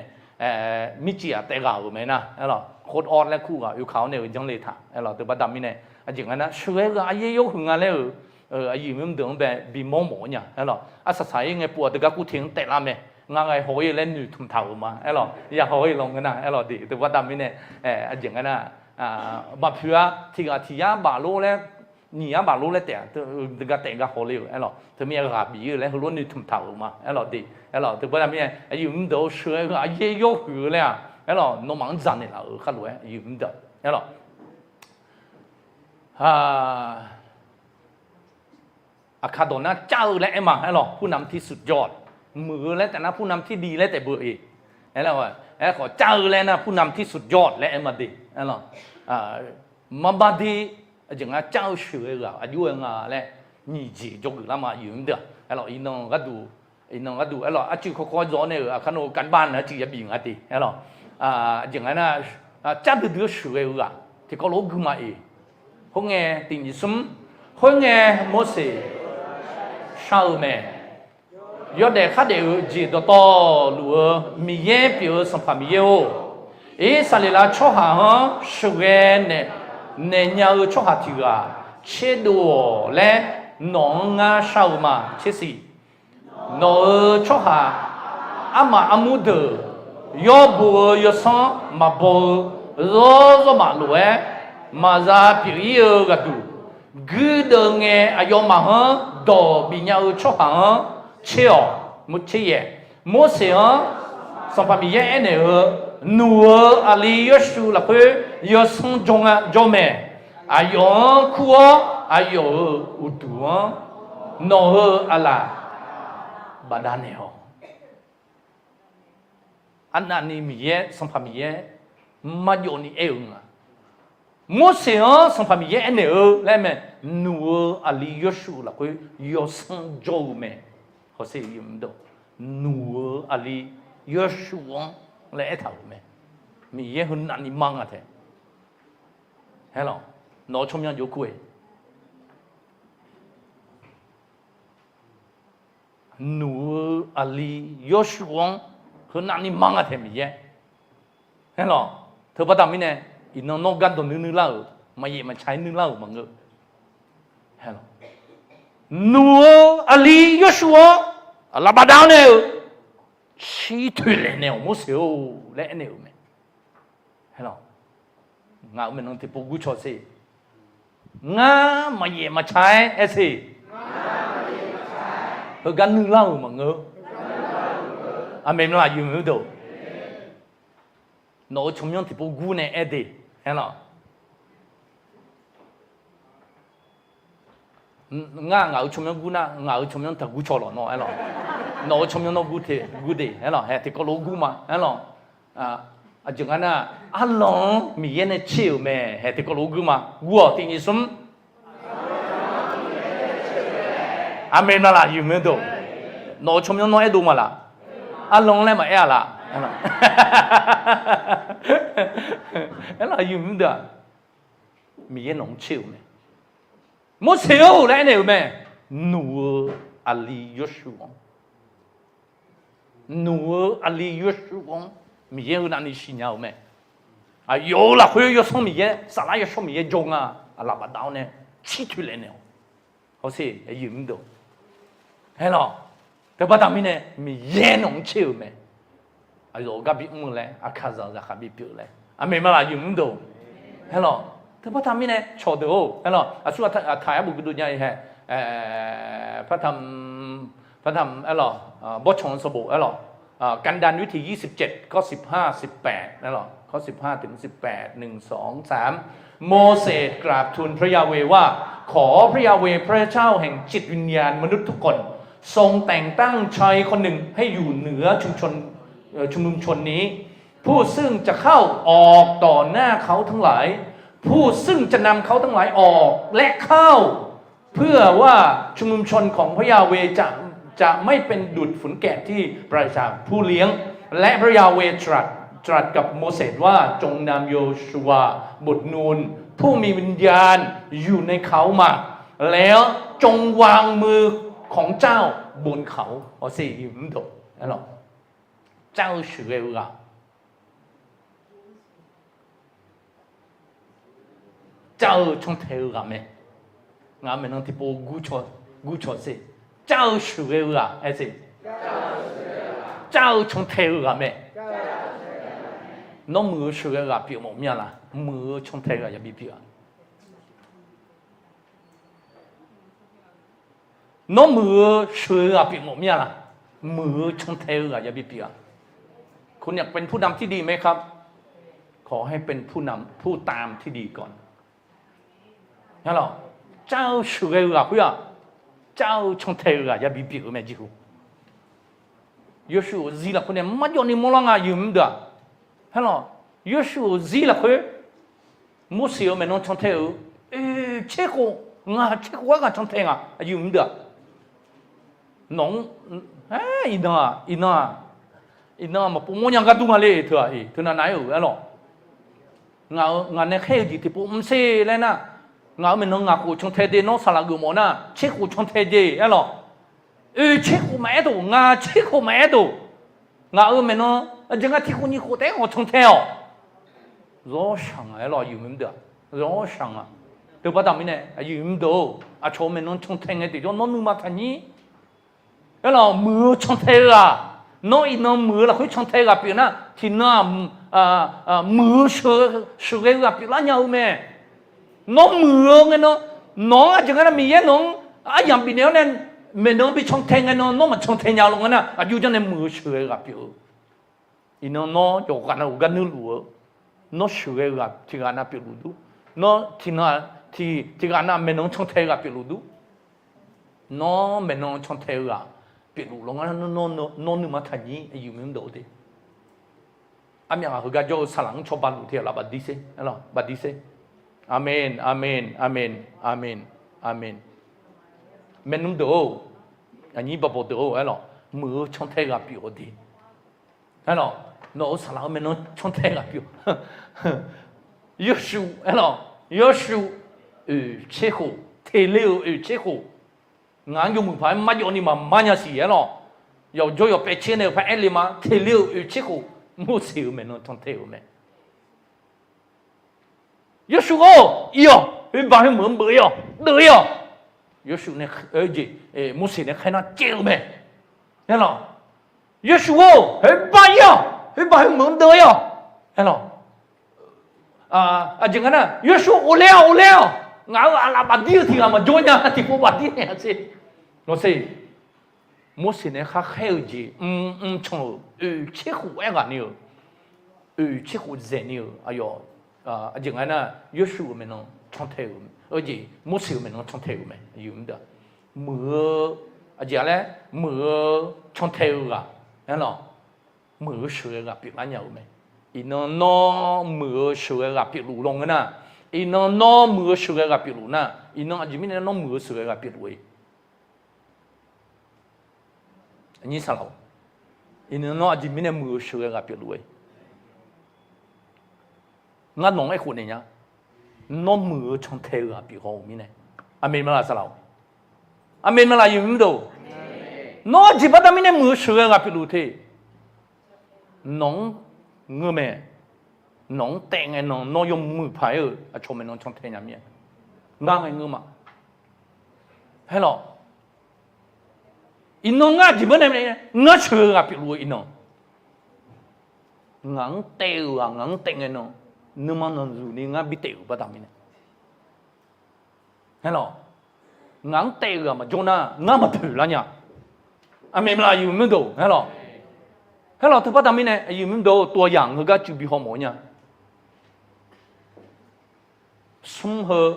mircif-aq taef ghaq-euq mae nar aerlawq, court order laer kur ghaq oekaq-awr nae-euq janrle taq aerlawq, teubaqda mirnae. Aqjeq nga nar sheuqghae-eu ghaq aryaer yawr huiq nga laer-euq aqyuif mr deuq-anr bae bimawr mawf-awr nya aerlawq. Arsaq saq-ir ngae pov-aq teugar kur te-anr taef lar mae. Ngar ghae haw-ir laer noeqtmq taq-euq ma aerlawq, ya haw-ir law ngeur nar aerlawq de, teubaqda mirnae. Aqjeq nga nar, maqpoeq-a, tiqghaq tiq yar baf lor laer, nyiq yar baf lor laer taef-a, teugar taef gar haw ler-euq aerlawq, teumirnae ghaq bif-ir-eu laer heulof noeqtmq taq-euq ma aerlawq de aerlawq, teubaqda mirnae aqyuif mr deuq-eu sheuqghae-eu ghaq aryaer yawr huiq-eu laer-aq aerlawq, nawmaf-anr dzaq naeqlaf-euq kharlof-aer aqyuif mr deuq aerlawq. Aqkaq dawq nar cav-eu laer aer ma aerlawq, ผู้นำที่สุดยอด. Muiq-eu laer taef nar ผู้นำที่ดี laer taef beu-e. Aerkhawf cav-eu laer nar ผู้นำที่สุดยอด laer aer ma de aerlawq. Marbar de, aqjeq nga cav-eu sheuqghae-eu ghaq aqjox-aer nga laer nyiq jeq jawrgeuf lar ma aqyuif mr deuq-aq aerlawq, iqnan gharduq, iqnan gharduq aerlawq, arcuiv kawrkawr dzaw-awr nae-euq aqkar nawr-eu การบ้าน nar arcuiv yabi nga de aerlawq. Aqjeq nga nar, cav duidui-awr sheuqghae-eu ghaq tiqkawv lof-aer gui ma-iq. Khoerngae tiq nyiq smr, khoerngae Morseq shar-eu mae. Yawdaef khardaef-euq jeq dawqtawvluf-eu Miqyaer pyeuf-eu Sanqpaq Miqyaer-or, Irsaqleqlav tsawrhaq-anr sheuqghae naeq, naeq nya-eu tsawrhaq tiq ghaq tserdov-awq laer nawq-anr ngar shar-eu ma. Tsersiq, nawq-euq tsawrhaq armaf armur deuq yawr bo-eu yawsanr maqbaw-eu zawr zawr maf lof-aer maqza pyeuf-ir-eu ghaqduq, guirdeuv ngae aqyawfmaf-anr dawq bifnya-eu tsawrhaq-anr tser-awq. Tser yaeq, Morseq-anr Sanqpaq Miqyaer aernaeq-eu, Nuq-euq aqli Yawrshuv lafkhoer yawsanr jawr nga jawr mae. Aqyawf-anr kur-awr aqyawf-euq uqduq-anr nawq-euq aqlaf bafdav naeq-awq. Arnavni Miqyaer, Sanqpaq Miqyaer marjawvni aer-eu nga. Morseq-anr Sanqpaq Miqyaer aernaeq-eu laer mae, Nuq-euq aqli Yawrshuv lafkhoer yawsanr jawr-eu mae. Hawsher, Nuq-euq aqli Yawrshuv-anr laer aertaq-euq mae. Miqyaer heunavni mar nga tae. Aerlawq, nawq-eu tsawrmyanr jov kur-e. Nuq-eu aqli Yawrshuv-anr heunavni mar nga tae Miqyaer. Aerlawq, teubaqda mirnae, iqnan nawr gardawq nuir nuir lar-euq, maqyaef maqca-aer nuir lar-euq maqngeur. Nuq-eu aqli Yawrshuv-anr aqlaf bafdav-awr nae-euq shir toeqlaeq naeq-awq Morseq-or laer aernaeq-euq mae. Ngaq-euq maeqnan tiqpov gurcawq sher. Ngar maqyaef maqca-aer aer sher. Heugar nuilar-euq maqngeur. Aqmeq maqlaq yuf meuq deuq. Nawq-euq tsawrmyanr tiqpov gur nae aer de. Aerlawq. Ngar ngaq-euq tsawrmyanr gur nar, ngaq-euq tsawrmyanr taqgur cawq lawq nawr aerlawq. Nawq-euq tsawrmyanr nawr gur te gur de aerlawq. Hae tiqkawv lof-aer gur ma aerlawq. Aqjeq nga nar, arlanq-anr Miqyaer nae tser-euq mae. Hae tiqkawv lof-aer gur ma. Gur-awq tiq nyiq smr. Aqmeq maqlaq yuf meuq deuq. Nawq-euq tsawrmyanr nawr aerdov maqlaq. Arlanq-anr laer maqaer-a laf. Aerlawq, yuf meuq deuq-aq, Miqyaer nawq-anr tser-euq mae. Morseq-or laer aernaeq-euq mae. Nuq-eu aqli Yawrshuv-anr, nuq-eu aqli Yawrshuv-anr Miqyaer heunavni siqnya-euq mae. Aqyawf-euq lafkhoer yawsanr Miqyaer, Saflar yawshawr Miqyaer jawr nga. Aqlaf bafdav-awr nae shir toeqlaeq naeq-awq. Hawsher, aqyuif mr deuq. Aerlawq, teubaqda mirnae Miqyaer nawq-anr tser-euq mae. Aqyawf gar bimr-eu laer, aqkaqzaq zaqkhav bipyeuf-eu laer. Aqmeq maqlaq yuf mr deuq. Aerlawq, teubaqda mirnae cawqdeuq-or aerlawq, aqsur aqtaq-aer bof guirdov nya-i hae. Partam, partam aerlawq, bawrtsanq sanqbof aerlawq. อ่า กันดารวิถี ยี่สิบเจ็ด ข้อสิบห้า สิบแปด นะหรอ ข้อสิบห้า ถึง สิบแปด หนึ่ง สอง สาม โมเสสกราบทูลพระยาห์เวห์ว่า ขอพระยาห์เวห์พระเจ้าแห่งจิตวิญญาณมนุษย์ทุกคน ทรงแต่งตั้งชายคนหนึ่งให้อยู่เหนือชุมชน เอ่อ ชุมนุมชนนี้ ผู้ซึ่งจะเข้าออกต่อหน้าเขาทั้งหลาย ผู้ซึ่งจะนำเขาทั้งหลายออกและเข้า เพื่อว่าชุมนุมชนของพระยาห์เวห์จะ จะไม่เป็นดุจฝุนแกะที่ปราศจากผู้เลี้ยง และพระยาห์เวห์ตรัส ตรัสกับโมเสสว่า จงนำโยชูวาบุตรนูน ผู้มีวิญญาณอยู่ในเขามา แล้วจงวางมือของเจ้าบนเขา Awq se, mr dawq, arlawq, car-eu sheuqghae-eu ghaq, car-eu cantae-eu ghaq mae. Ngaq-euq maeqnan tiqpov gurcaw, gurcaw se. Car-eu sheuqghae-eu ghaq aer se. Car-eu cantae-eu ghaq mae. Nawr muiq-eu sheuqghae-eu ghaq pyeuf mawf mir-a laq? Muiq-eu cantae-eu ghaq yabi pyeuf-a. Nawr muiq-eu sheuqghae-eu ghaq pyeuf mawf mir-a laq? Muiq-eu cantae-eu ghaq yabi pyeuf-a. คุณอยากเป็นผู้นำที่ดีไหมครับ ขอให้เป็นผู้นำ ผู้ตามที่ดีก่อน Arlawq, car-eu sheuqghae-eu ghaq khoer-aq, car-eu cantae-eu ghaq yabi pyeuf-eu mae jeqhu. Yawshuif-euq zir lafkhoer nae marjawv ni mawrlar nga, aqyuif mr deuq-aq. Arlawq, Yawshuif-euq zir lafkhoer Morseq-euq maeqnan cantae-euq, oeq tser khof, ngaq tser khof-aer ghaq cantae nga, aqyuif mr deuq-aq. Nawq-anr, iqnan-aq, iqnan-aq, iqnan-aq maqpov mawrnya gar dur nga le, teu-aq, teunav nav-aer-euq arlawq. Ngaq-euq, ngaq nae khaer-eu jeq tiqpov mr sher laer nar, ngaq-euq maeqnan ngaq khof cantae de, nawr saqlaq geufmawf nar tser khof cantae de arlawq. Oeq tser khof maqaer doq, ngaq tser khof maqaer doq. Ngaq-euq maeqnan aqjeq nga tiq khof nyiq khof taef-aer ghawq cantae-awq. Zawr shaq nga arlawq, aqyuif mr deuq-aq. Zawr shaq nga. Teubaqda mirnae aqyuif mr deuq-or, aqcawq-euq maeqnan cantae ngae tiqjawr nawr nuima taqnyir. Arlawq, muiq-eu cantae-eu ghaq, nawr iqnan muiq-eu lafkhoer cantae-eu ghaq pyeuf nar, tiqnan-aq, muiq-eu sheuqghae-eu ghaq pyeuflar nya-eu mae. Nawr muiq-eu ngae nan, nawq-anr aqjeq nga nar Miqyaer nawq-anr aryamq bifnaeq-awr nae maeqnan bi cantae ngae nan, nawr maqcantae nya-eu lawngan nar, aqjox janr nae muiq-eu sheuqghae-eu ghaq pyeuf-eu. Iqnan nawr yawqghaq nav uqgar nuirluf-eu, nawr sheuqghae-eu ghaq tiqghaq nav pyeufluf dur. Nawr tiqnan, tiqghaq nav maeqnan cantae-eu ghaq pyeufluf dur. Nawr maeqnan cantae-eu ghaq pyeufluf lawngan nar, nawr nuima taqnyir, aqyuif mr deuq-eu de. Armyaf ghaq heugar jawr-eu saqlaq-anr cawba luf te-aq laf bafdir sher, bafdir sher. Aqmeq, aqmeq, aqmeq, aqmeq, aqmeq. Maernmr deuq-or, aqnyir baqbawq deuq-or, arlawq, muiq-eu cantae ghaq pyeuf-awq de. Arlawq, nawq-euq saqlaq-eu maeqnan cantae ghaq pyeuf. Yawshuif, arlawq, Yawshuif oeq tser khof, teq le-euq oeq tser khof. Ngaq-anr yawmuiq paq-aer marjawv ni maqmar nya siq arlawq. Yawqjawr yawqpaev tser nae-euq paq-aer le ma, teq le-euq oeq tser khof, Morseq-euq maeqnan cantae-euq mae. Yawshuif-or, ir-awq, khoerba khoermeuq-anr beuv-ir-awq, deuv-ir-awq. Yawshuif nae, jeq, Morseq nae khaer nar caev-eu mae. Arlawq, Yawshuif-or, khoerba ir-awq, khoerba khoermeuq-anr deuv-ir-awq. Arlawq, aqjeq nga nar, Yawshuif ghofler-awq, ghofler-awq. Ngaq-euq aqlaf bafdir-eu tiq ghaq maqjawr nya, tiqpov bafdir naeq-a sher. Lawr sher, Morseq nae khar khaer-eu jeq mr mr can-euq oeq tser khof-aer ghaq ni-euq, oeq tser khof dzaeq ni-euq aqyawf, aqjeq nga nar, Yawshuif-euq maeqnan cantae-euq, jeq Morseq-euq maeqnan cantae-euq mae. Muiq-eu, aqjeq-a laer, muiq-eu cantae-eu ghaq, arlawq, muiq-eu sheuqghae ghaq pyeuflar nya-euq mae. Iqnan nawr muiq-eu sheuqghae ghaq pyeufluf lawngan nar, iqnan nawr muiq-eu sheuqghae ghaq pyeufluf nar, iqnan aqjeq mirnae nawr muiq-eu sheuqghae ghaq pyeufluf-eu. Aqnyir saqlaq-or, iqnan nawr aqjeq mirnae muiq-eu sheuqghae ghaq pyeufluf-eu. Ngar nawq-anr aerkhof naeq nya. Nawr muiq-eu cantae-eu ghaq pyeuf haw-euq mirnae. Aqmeq maqlaq saqlaq-or? Aqmeq maqlaq aqyuif mr deuq? Nawr aqjeq baqda mirnae muiq-eu sheuqghae ghaq pyeufluf te. Nawq-anr ngeur mae. Nawq-anr taev ngae nan nawr yawmuiq paq-aer-eu aqcawq maeqnan cantae nya mir-a. Ngar ngae ngeur ma. Arlawq, iqnan ngar aqjeq baqda mirnae ngar sheuqghae ghaq pyeufluf-eu iqnan. Ngaq-anr taev-eu ghaq ngaq-anr taev ngae nan, nuima nanqzuq ni ngar bi taef-euq baqda mirnae. Arlawq, ngaq-anr taev-eu ghaq maqjawr nar ngar maqpoeq lar nya. Aqmeq maqlaq aqyuif mr deuq? Arlawq, Aerlawq, teubaqda mirnae aqyuif mr deuq-or, ตัวอย่าง heugar cuiv bi hawmawf-eu nya. Smr heu,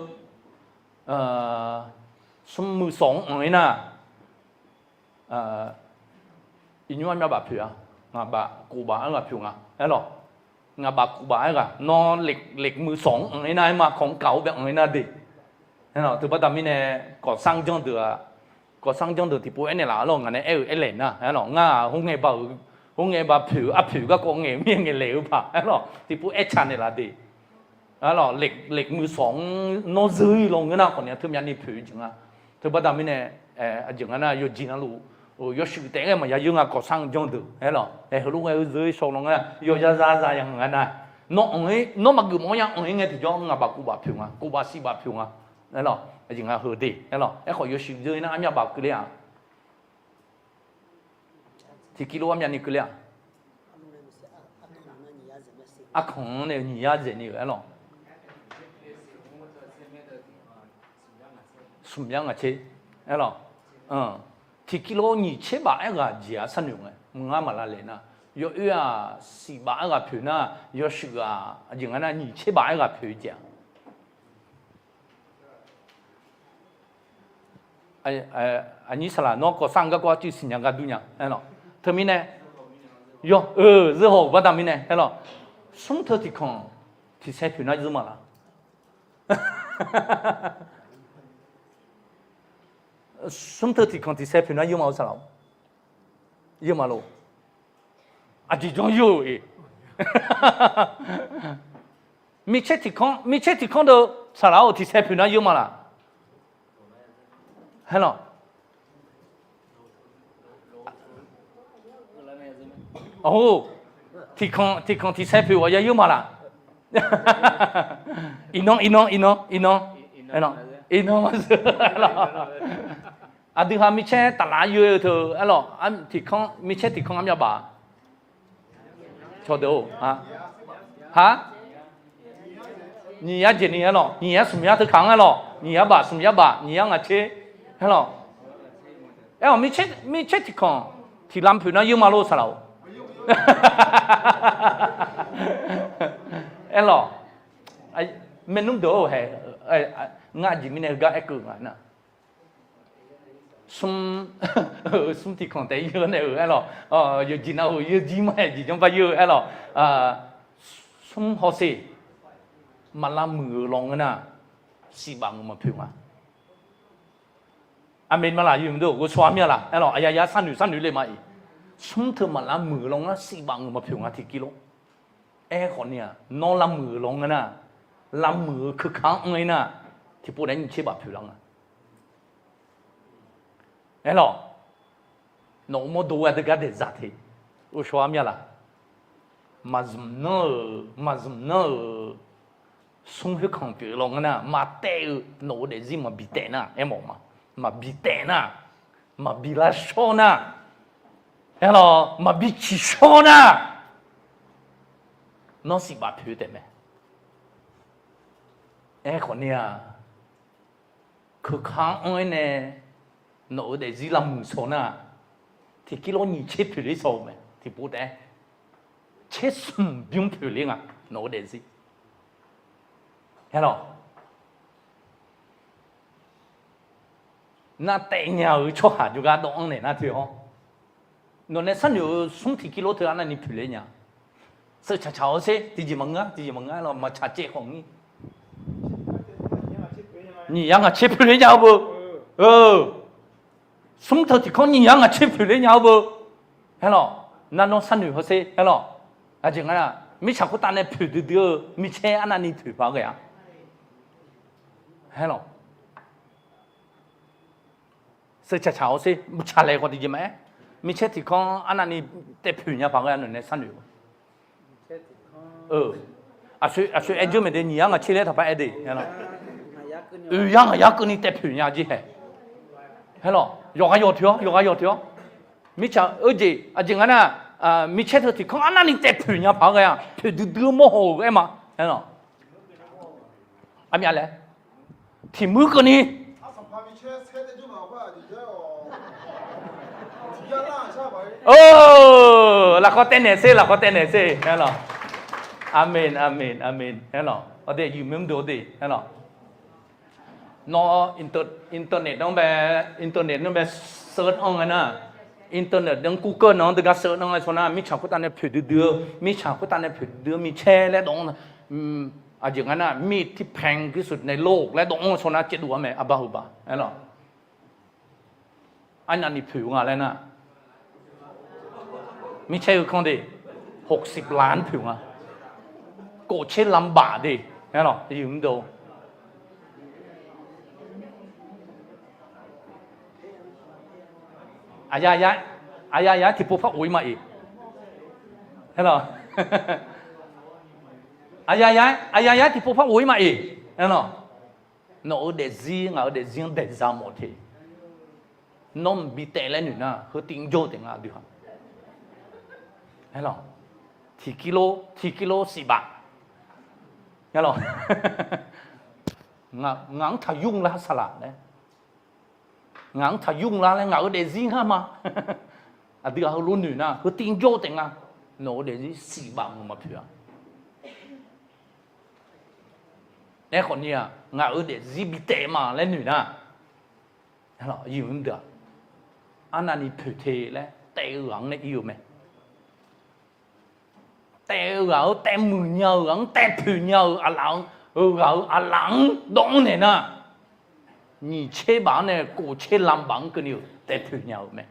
smrmuiq sawq-anr anq-ir nar, iqnymr armyav baf poeq-a, ngaq baf kof baf-aer ghaq poeq nga. Aerlawq, ngaq baf kof baf-aer ghaq, nawr เหล็กมือสอง-anr anq-ir nar, aerma kawq-anr kaq-awr bae anq-ir nar de. Aerlawq, teubaqda mirnae ก่อสร้าง janrdeuq-aq, ก่อสร้าง janrdeuq tiqpov aernaeq laf arlawr, ngaq nae aer-euq aerlaeq nar, aerlawq, ngar-aq, khoerngae ba-euq, khoerngae ba poeq-eu arpoeq garkawv ngaeq mir ngaeq laeq-eu paq, aerlawq, tiqpov aertaq naeqlaf de. Aerlawq, เหล็กมือสอง-anr nawr zeur-ir lawnmr nar khawf ni-a teu myavni poeq-eu jeq nga. Teubaqda mirnae, aqjeq nga nar yawqjeq navluf, yawshuif taef-aer maqya yeur nga ก่อสร้าง janrdeuq, aerlawq, aer heulof ghae-eu zeur-ir shawr lawnmr nar yawqya za za ya nga nar, nawr anq-ir, nawr maqgeuf mawf-awr ya anq-ir ngae tiqjawr ngaq baf kof baf poeq nga, kof baf siq baf poeq nga. Aerlawq, aqjeq nga heu de, aerlawq, aerkhawf yawshuif zeur-ir nar armyav baf keuvler-aq, tiqkir lof armyavni keuvler-aq, arkanq-anr nae nyiq yar dzaeqni-euq aerlawq, smq yar ngaq tser, aerlawq, tiqkir lof nyiq tser baf aerghaq jeq-a sharnoeq ngae, maqngar maqlav laeq nar, yawoer-aq siq baf aerghaq poeq nar, yawshuif-aq aqjeq nga nar nyiq tser baf aerghaq poeq-eu jeq-a. Aqnyir saqlaq nawr ก่อสร้าง garkawv arcuiv siqnya gar dur nya aerlawq. Teumirnae, yawr-eu zeur haw-euq baqda mirnae aerlawq, smr teu tiqkanq tiqsaer poeq nar zeur ma laq? Smr teu tiqkanq tiqsaer poeq nar yeur ma-eu saqlaq-or? Yeur ma lor. Aqjeq janr yeur-euq-e. Micaer tiqkanr, micaer tiqkanr deuq saqlaq-or tiqsaer poeq nar yeur ma laq? Aerlawq. Or, tiqkanq tiqkanq tiqsaer poeq ghawqya yeur ma laq? Iqnan iqnan iqnan iqnan, iqnan, aqdui ha micaer taflaf-aer yur-eu teu aerlawq, tiqkanr micaer tiqkanr armyav baf. Cawqdeuq-or, ha, nyiq yar jeq ni aerlawq, nyiq yar smq yar teu kaq-anr aerlawq, nyiq yar baf smq yar baf nyiq yar ngaq tser, aerlawq. Aer-awq, micaer tiqkanq tiqlam poeq nar yeur ma lor saqlaq-or? Aerlawq, maernmr deuq-or hae, ngar aqjeq mirnae heugar aerkeuv nga nar, smr, smr tiqkanq taef-aer yeur nae-euq aerlawq, yawqjeq nav-euq yawjir ma-aer jeq janr bar yeur-eu aerlawq, smr hawsher maqlav muiq-euq lawnmr nar, siqbaf ngeur maqpoeq nga. Aqmeq ma laq, yawmuiq deuq ghovshaw-a mir-a laq aerlawq, aqyaq yar sharnoeq sharnoeq le ma-iq. Smr teu maqlav muiq-euq lawnmr nar siqbaf ngeur maqpoeq nga tiqkir lor. Aerkhawf ni-aq, nawr lav muiq-euq lawnmr nar, lav muiq-euq keuka-anr anr-ir nar, tiqpov naeq-aer nyiq tser baf poeq lar nga. Aerlawq, nawq-euq mawrdo ghae deuq gar daeqzaq te, ghovshaw-a mir-a laq. Maqzmq nanr-euq, maqzmq nanr-euq smr khoerkanq pyeuf-eu lawnmr nar, maqtaef-eu nawq-euq daefzir maqbi taef nar, aermawf ma. Maqbi taef nar, maqbi lavshawr nar, aerlawq, maqbi ciqshawr nar, nawr siqbaf poeq taef mae. Aerkhawf ni-aq, keuka-anr anr-aer nae nawq-euq daefzir lavmuiq shaw nar, tiqkir lawr nyiq tser poeq ler shaw-eu mae tiqpov taef-aer. Tser smq bymr poeq ler nga nawq-euq daefzir. Aerlawq, nar taef nya-euq tsawrhaq jawrgar dawv-anr naeq nar teu-awr, nawq nae sharnoeq-eu smr tiqkir lawr teu arnavni poeq ler nya. Sheuq tsaq tsaq-awr sher, tiqjeq maqngeur-a, tiqjeq maqngeur-a lawr, maqtsaq caev khawf ngir. Nyiq yar ngaq tser poeq ler nya-eu beu. Smr teu tiqkanr nyiq yar ngaq tser poeq ler nya-eu beu. Aerlawq, nar nawr sharnoeq hawsher aerlawq. Aqjeq nga-a, mirtsaq khoertav nae poeq duidui-eu micaer arnavni poeq paq ghae-a. Aerlawq, sheuq tsaq tsaq-awr sher, tsaqlaeq khawf tiqjeq maqaer, micaer tiqkanr arnavni taev poeq nya paq ghae-a nawq nae sharnoeq-eu. Aqshoe aer dzeur maeq de, nyiq yar ngaq tser laer taqpar aer de. Oeq yar ngaq yar keuvni taev poeq nya jir hae. Aerlawq, yawqghaq yawq toeq-awr, yawqghaq yawq toeq-awr, mirtsaq-eu jeq aqjeq nga nar, micaer teu tiqkanr arnavni taev poeq nya paq ghae-a, poeq duidui-eu mawrhaw-euq aer ma. Aerlawq, armyav laer tiq muir keuvni Or, lafkhawf taev naeq sher, lafkhawf taev naeq sher, aerlawq. Aqmeq, aqmeq, aqmeq, aerlawq. Awqde, yumq mr deuq awqde, aerlawq. Nawr, inter-, internet-anr bae, internet-anr bae search anr ngae nar, internet-anr Google-anr deugar search anr ngae sawr nar, mirtsaq khoertav nae poeq duidui-eu, mirtsaq khoertav nae poeq duidui-eu micaer laer dawv-anr, aqjeq nga nar, มีที่แพงที่สุดในโลก laer dawv-anr sawr nar caevdov-ar mae, arbar heuba, aerlawq. Arnavni poeq nga laer nar, mircaer-eu kanr de, หกสิบล้าน poeq nga. กว่าเจ็ดล้านบาท de, aerlawq, yumq mr deuq. Aqyawf, aqyawf-aer tiqpov par of-ir ma-iq, aerlawq. Aqyawf, aqyawf-aer tiqpov par of-ir ma-iq, aerlawq. Nawq-eu daefzir ngaq-eu daefzir-anr daeq za mawf te. Nawr mqbi taev laer noeq nar, heutiv jawr-eu taef nga aqdui-aq. Aerlawq, tiqkir lor, tiqkir lor siqbaf. Aerlawq, ngaq-anr taqyur lar saqlaq laer, ngaq-anr taqyur lar laer ngaq-eu daefzir ngar ma. Aqdui-aq heulof noeq nar, heutiv jawr-eu taef nga. Nawq-eu daefzir siqbaf mq maqpoeq-a. Aerkhawf ni-aq, ngaq-euq daefzir bi taef ma laer noeq nar, yumq mr deuq-aq, arnavni poeq te laer taev-eu ghaq-anr nae ir-eu mae. Taev-eu ghaq-anr, taev muiq nya-eu ghaq-anr, taev poeq nya-eu aqlaf-anr, ghaq-euq aqlaf-anr dawv-anr naeq nar, nyiq tser baf-anr nae kof tser lam baf-anr keuvni-euq taev poeq nya-euq mae.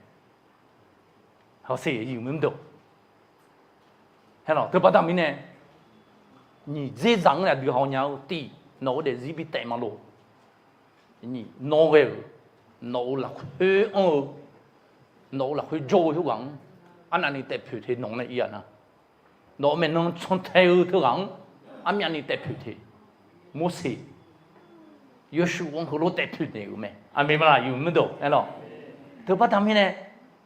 Hawsher yumq mr deuq. Aerlawq, teubaqda mirnae, nyiq dzer zaq-anr nae aqdui haw nya-eu tiv, nawq-eu daefzir bi taef ma lor. Nyiq, nawr ghae-euq, nawq-euq lafkhoer anr-eu, nawq-euq lafkhoer jawr-eu khoerghaq-anr, arnavni taev poeq te nawq-anr nae ir-a nar, nawq-euq maeqnan cantae-eu teughaq-anr, armyavni taev poeq te. Morseq, Yawshuif-anr heulof taev poeq naeq-euq mae. Aqmeq ma laq, yumq mr deuq, aerlawq. Teubaqda mirnae,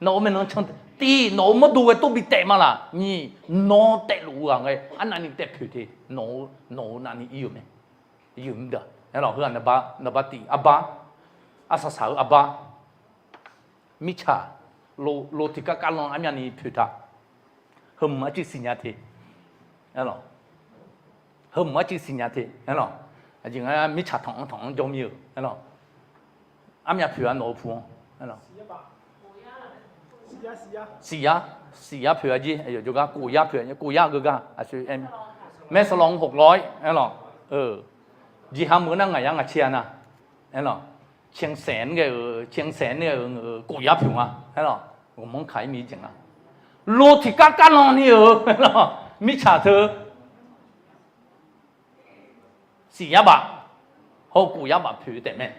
nawq-euq maeqnan can tiv, nawq-euq mawrdo ghae tov bi taef ma laq. Nyiq, nawr taevluf-eu ghaq ngae arnavni taev poeq te, nawq-eu, nawq-eu navni ir-euq mae. Yumq mr deuq, aerlawq, heu-aq naqba, naqba tif arbar, arsaq saq-eu arbar. Mirtsaq, lo tiqkar kar lan armyavni poeq taq. Heumq arcuiv siqnya te. Aerlawq, heumq arcuiv siqnya te, aerlawq. Aqjeq nga mirtsaq tanq-anr tanq-anr jawr mir-eu, aerlawq. Armyav poeq-a nawq-eu pu-anr, aerlawq. Siqyar, siqyar poeq-a jir, yawqjawrgar kof yar poeq, kof yar geugar aqsur aer mae. แม่สลอง หกร้อย, aerlawq. Jeqha meuq nar ngaq yar ngaq tser-a nar, aerlawq. เชียงแสน ghae-euq, เชียงแสน ghae-euq, kof yar poeq nga, aerlawq. Ghawqmanr kaq-ir mi jeq nga. Lo tiqkar kar lan ni-euq, aerlawq, mirtsaq teu siqyar baf, hawr kof yar baf poeq taef mae.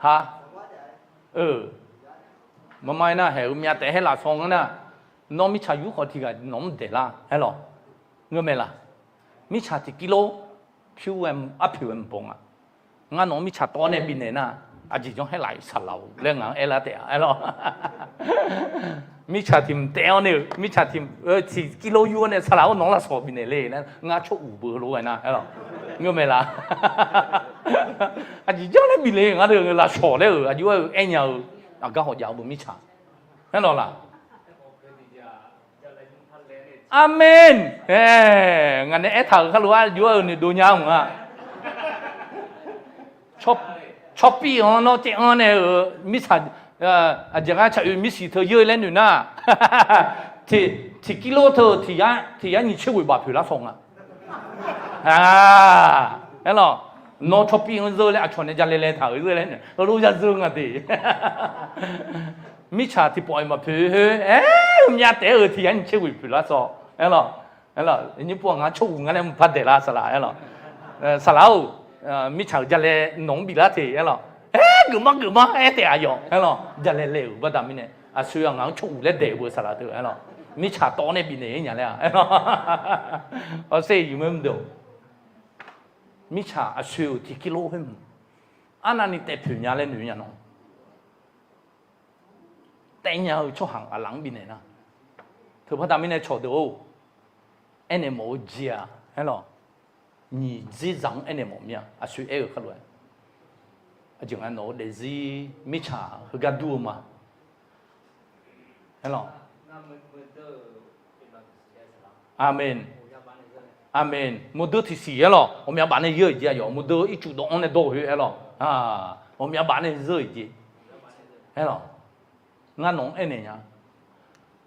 Ha, maqma-aer nar haeq-eu myav taef-aer haer laf shaw ngar nar, nawr mirtsaq yur khawf tiq ghaq nawq-anr daeq lar, aerlawq. Ngeur mae laq? Mirtsaq tiqkir lor, pyur ghae arpoeq ghae maqbaw nga. Ngar nawq-anr mirtsaq tawv nae bifnaeq nar, aqjeq janr haer laf-euq saqlaq-or laer ngaq-anr aer lar taef-a, aerlawq. Mirtsaq tiq mq taev-awr nae-euq, mirtsaq tiq, tiqkir lor yur-awr nae saqlaq-or nawq-anr lafsawq bifnaeq le laer ngar tsawr uq beu lof ghae nar, aerlawq. Ngeur mae laq? Aqjeq janr laer bifnaeq ngar deuq lafsawq laer-euq aqjox-aer-eu aernya-eu aqgar hawq jav-eu beu mirtsaq, aerlawq laq? Aqmeq. Ngaq nae aertaq-euq kharlof-aer aqjox-aer-euq noeqdov nya mq-a. Tsawrpir-anr nawr caev-anr nae-euq mirtsaq, aqjeq ngar tsaq oe mirsiq teu yeur laer noeq nar, tiqkir lor teu-euq tiq yar nyiq tser ghoeq baf poeq lar shaw nga. Aerlawq, nawr tsawrpir-anr zeur laer aqcawq nae jalae laetaq-euq zeur laer noeq, heulof ya zeur nga de. Mirtsaq tiqpawf-iq maqpoeq khoer, aer, myav taef-aer-euq tiq yar nyiq tser ghoeq poeq lar shaw, aerlawq. Aerlawq, nyir pov-aq ngar tsawr uq ngar nae mqpar daeq lar saqlaq, aerlawq. Saqlaq-or, mirtsaq-euq jalae nawq-anr biflar te, aerlawq. Aer, geufmar geufmar aer taef-a yawf, aerlawq. Jalae laeq-euq baqda mirnae aqsur-aq ngaq-anr tsawr uq laer daeq beu saqlaq teu, aerlawq. Mirtsaq tawv nae bifnaeq-ir nya laer-a, aerlawq. Awr sher yuf mae mr deuq. Mirtsaq aqsur-euq tiqkir lor khoer mq, arnavni taev poeq nya laer noeq nya nawr. Taev nya-eu tsawrhaq aqlaf-anr bifnaeq nar, teubaqda mirnae cawqdeuq-or, aernaeq mawf-eu jeq-aq, aerlawq, nyiq dzer zaq-anr aernaeq mawf mir-a, aqsur aer-eu kharlof-aer. Aqjeq nga nawq-eu daefzir mirtsaq heugar dur-eu ma. Aerlawq. Aqmeq. Aqmeq. Muiqdui tiqsiq aerlawq, ghawqmya baf nae yeur-euq jeq aqyawf muiqdui ircuf dawv-anr nae dawr-eu khoer aerlawq. Ghawqmya baf nae zeur-euq jeq aerlawq. Ngar nawq-anr aernaeq nya.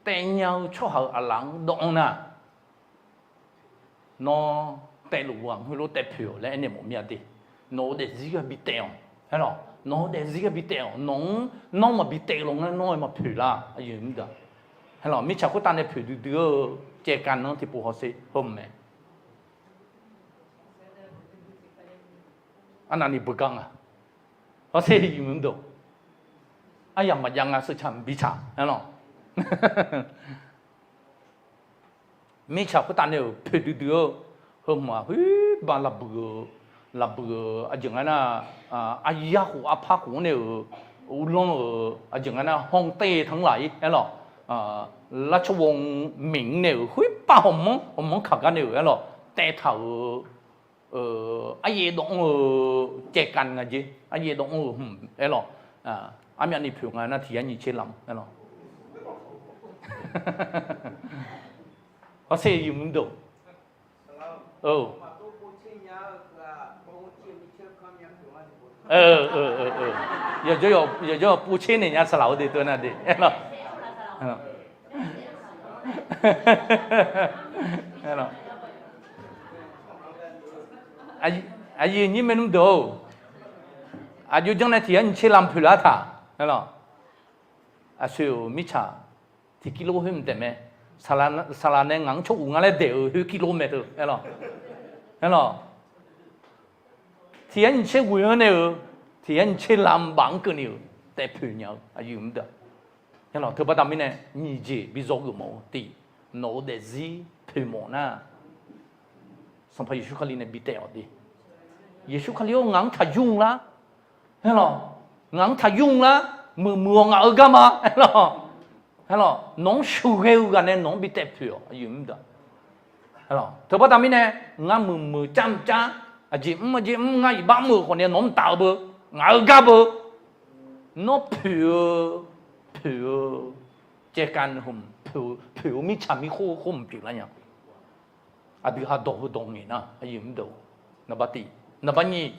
Taef nya-eu tsawrhaq-euq aqlaf-anr dawv-anr nar, nawr taef luf ghaq heulof taef poeq-awq laer aernaeq mawf mir-a de. Nawq-eu daefzir gharbi taef-awq. Aerlawq, nawq-eu daefzir gharbi taef-awq. Nawq-anr nawr maqbi taef-eu lawngar nawr-aer maqpoeq lar. Aqyuif mr deuq, aerlawq, mirtsaq khoertav nae poeqdui dui-eu caevkavni tiqpov hawsher heu-eu mae. Arnavni beugar nga. Hawsher aqyuif mr deuq, aryamq maqjav nga seuqcaq mqbi tsaq aerlawq. Mirtsaq khoertav nae-euq poeqdui dui-eu heu hmq-aq khoerbav lafbuiq-eu, lafbuiq-eu aqjeq nga nar, aryar khof arpar khof-anr nae-euq, uvlanr-euq aqjeq nga nar ฮ่องเต้ ทั้งหลาย aerlawq, ราชวงศ์หมิง nae-euq khoerbav hawqmanr hawqmanr kaq gar nae-euq aerlawq taev taq-euq aryaer dawv-anr-eu caevkavni nga jer, aryaer dawv-anr-eu hmq aerlawq, armyavni poeq nga nar tiq yar nyiq tser lam aerlawq. Hawsher aqyuif mr deuq, yawqjawr yawqjawr povtser naeq nya saqlaq-eu de teu nar de aerlawq. Aqyuif aqnyir maernmr deuq-or, aqjox janr nae tiq yar nyiq tser lam poeq lar taq aerlawq. Aqsoeq-euq mirtsaq tiq กิโล khoer mq taef mae. Saqlaq nae ngaq-anr tsawr uq nga laer daeq-euq khoer กิโล mae teu aerlawq. Aerlawq, tiq yar nyiq tser ghoe-anr nae-euq, tiq yar nyiq tser lam baf-anr keuvni-euq taef poeq nya-eu aqyuif mr deuq, aerlawq, teubaqda mirnae nyiq jeq bi zawgeuf mawf-eu tiq, nawq-eu daefzir poeq mawf nar, Sanqpaq Yeqsur Kali nae bi taef-awq de. Yeqsur Kali-or, ngaq-anr taq yur lar, aerlawq, ngaq-anr taq yur lar, muiqmuiq-awq ngaq-eu gar ma, aerlawq, aerlawq, nawq-anr sheuqghae-eu ghaq nae nawq-anr bi taef poeq-awq aqyuif mr deuq. Teubaqda mirnae, ngar muiqmuiq car mq car, aqjeq mr aqjeq mr ngar iqbax mr-euq khawf nae nawq-anr mqtaf-eu beu, ngaq-eu gar beu, nawr poeq-eu, poeq-eu, caevkavni hmq poeq-eu mirtsaq mirkhoer khoer mq pyeuflar nya. Aqdui ha dawq heu dawq ngaeq nar aqyuif mr deuq, naqbar tiq, naqbar nyiq,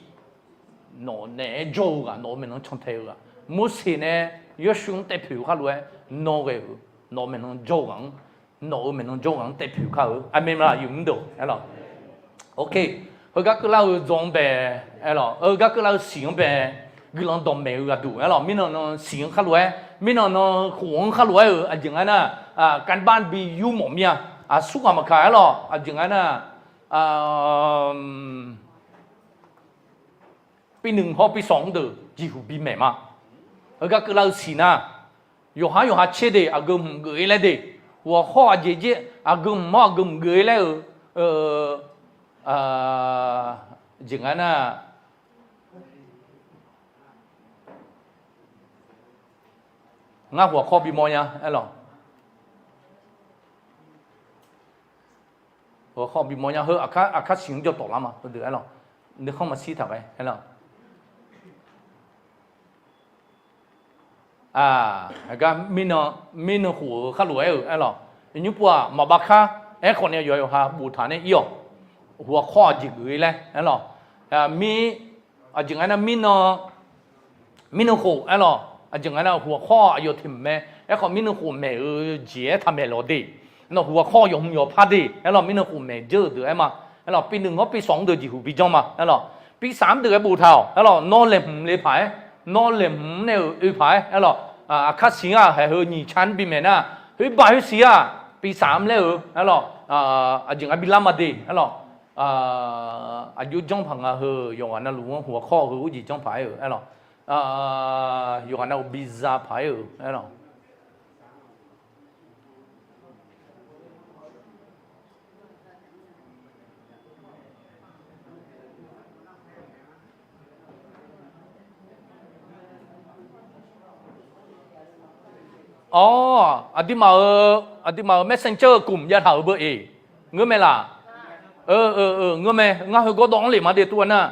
nawq naeq-aer jawr-eu ghaq, nawq-euq maeqnan cantae-eu ghaq, Morseq nae Yawrshuir-anr taef poeq-eu khar lof-aer nawr ghae-euq, nawq-euq maeqnan jawr-eu ghaq-anr, nawq-euq maeqnan jawr-eu ghaq-anr taef poeq kar-eu aqmeq ma aqyuif mr deuq aerlawq. Ok, heugar keuvlar-eu dzaw-anr bae, aerlawq, heugar keuvlar-eu siq-anr bae, guiqlanq dawqmaeq-eu ghaqduq aerlawq, mirnan nan siq-anr khar lof-aer, mirnan nan khof-anr khar lof-aer-euq aqjeq nga nar, การบ้าน bi yur mawf mir-a, aqsurghaq maqkaq aerlawq, aqjeq nga nar, ปีหนึ่ง hawr ปีสอง deuq jeqhuq bimaeq ma. Heugar keuvlar-eu siq nar, yawqhar yawqha caer de aqgeu hmq geuf-ir laer de, huq-awq khawr aqjeq jer aqgeu hmq-awr aqgeu hmq geuf-ir laer-eu, jeq nga nar, ngar huq-awq khawr bimawr nya aerlawq. Huq-awq khawr bimawr nya heu aqkar siq-anr jawr tawf lar ma heudeuq aerlawq. Nuikhanr maqshir taq ghae aerlawq. Aqgar mirnan, mirnan khof-eu khar lof-aer-euq aerlawq. Nymr pov-aq maqbav kar. Aerkhawf nae yawqha yawqha boftaq nae ir-awq. Huq-awq khawr aqjeq geuf-ir laer aerlawq. Mir, aqjeq nga nar mirnan, mirnan khof aerlawq, aqjeq nga nar huq-awq khawr aqyawf teq mae. Aerkhawf mirnan khof maeq-eu jeq-aer taq maeq lawq de. Nawq huq-awq khawr yawqhmq yawqpar de aerlawq, mirnan khof maeq dzeur-euq deuq-aer ma. Aerlawq, ปีหนึ่ง hawr ปีสอง deuq jeqhuq bijanr ma aerlawq. ปีสาม deuq-aer boftaq-awq aerlawq, nawr laeqhmq le paq-aer, nawr laeqhmq nae-euq oe paq-aer aerlawq, aqkar siq-aq haeq heu nyiq car-anr bimaeq nar, khoer baq khoer siq-aq ปีสาม laer-euq aerlawq, aqjeq nga bilar ma de aerlawq. Aqjox janr paq nga heu yawqghaq navluf-anr huq-awq khawr heu urjeq janr paq-aer-euq aerlawq. Yawqghaq navluf biza paq-aer-euq aerlawq. Awr, aqduimaf-euq, aqduimaf-euq Messenger-eu kum jav taq-euq beu-eq. Ngeur mae laq? Eu, eu, eu, ngeur mae. Ngar heugawr dawv-anr lef ma de tov-aer nar,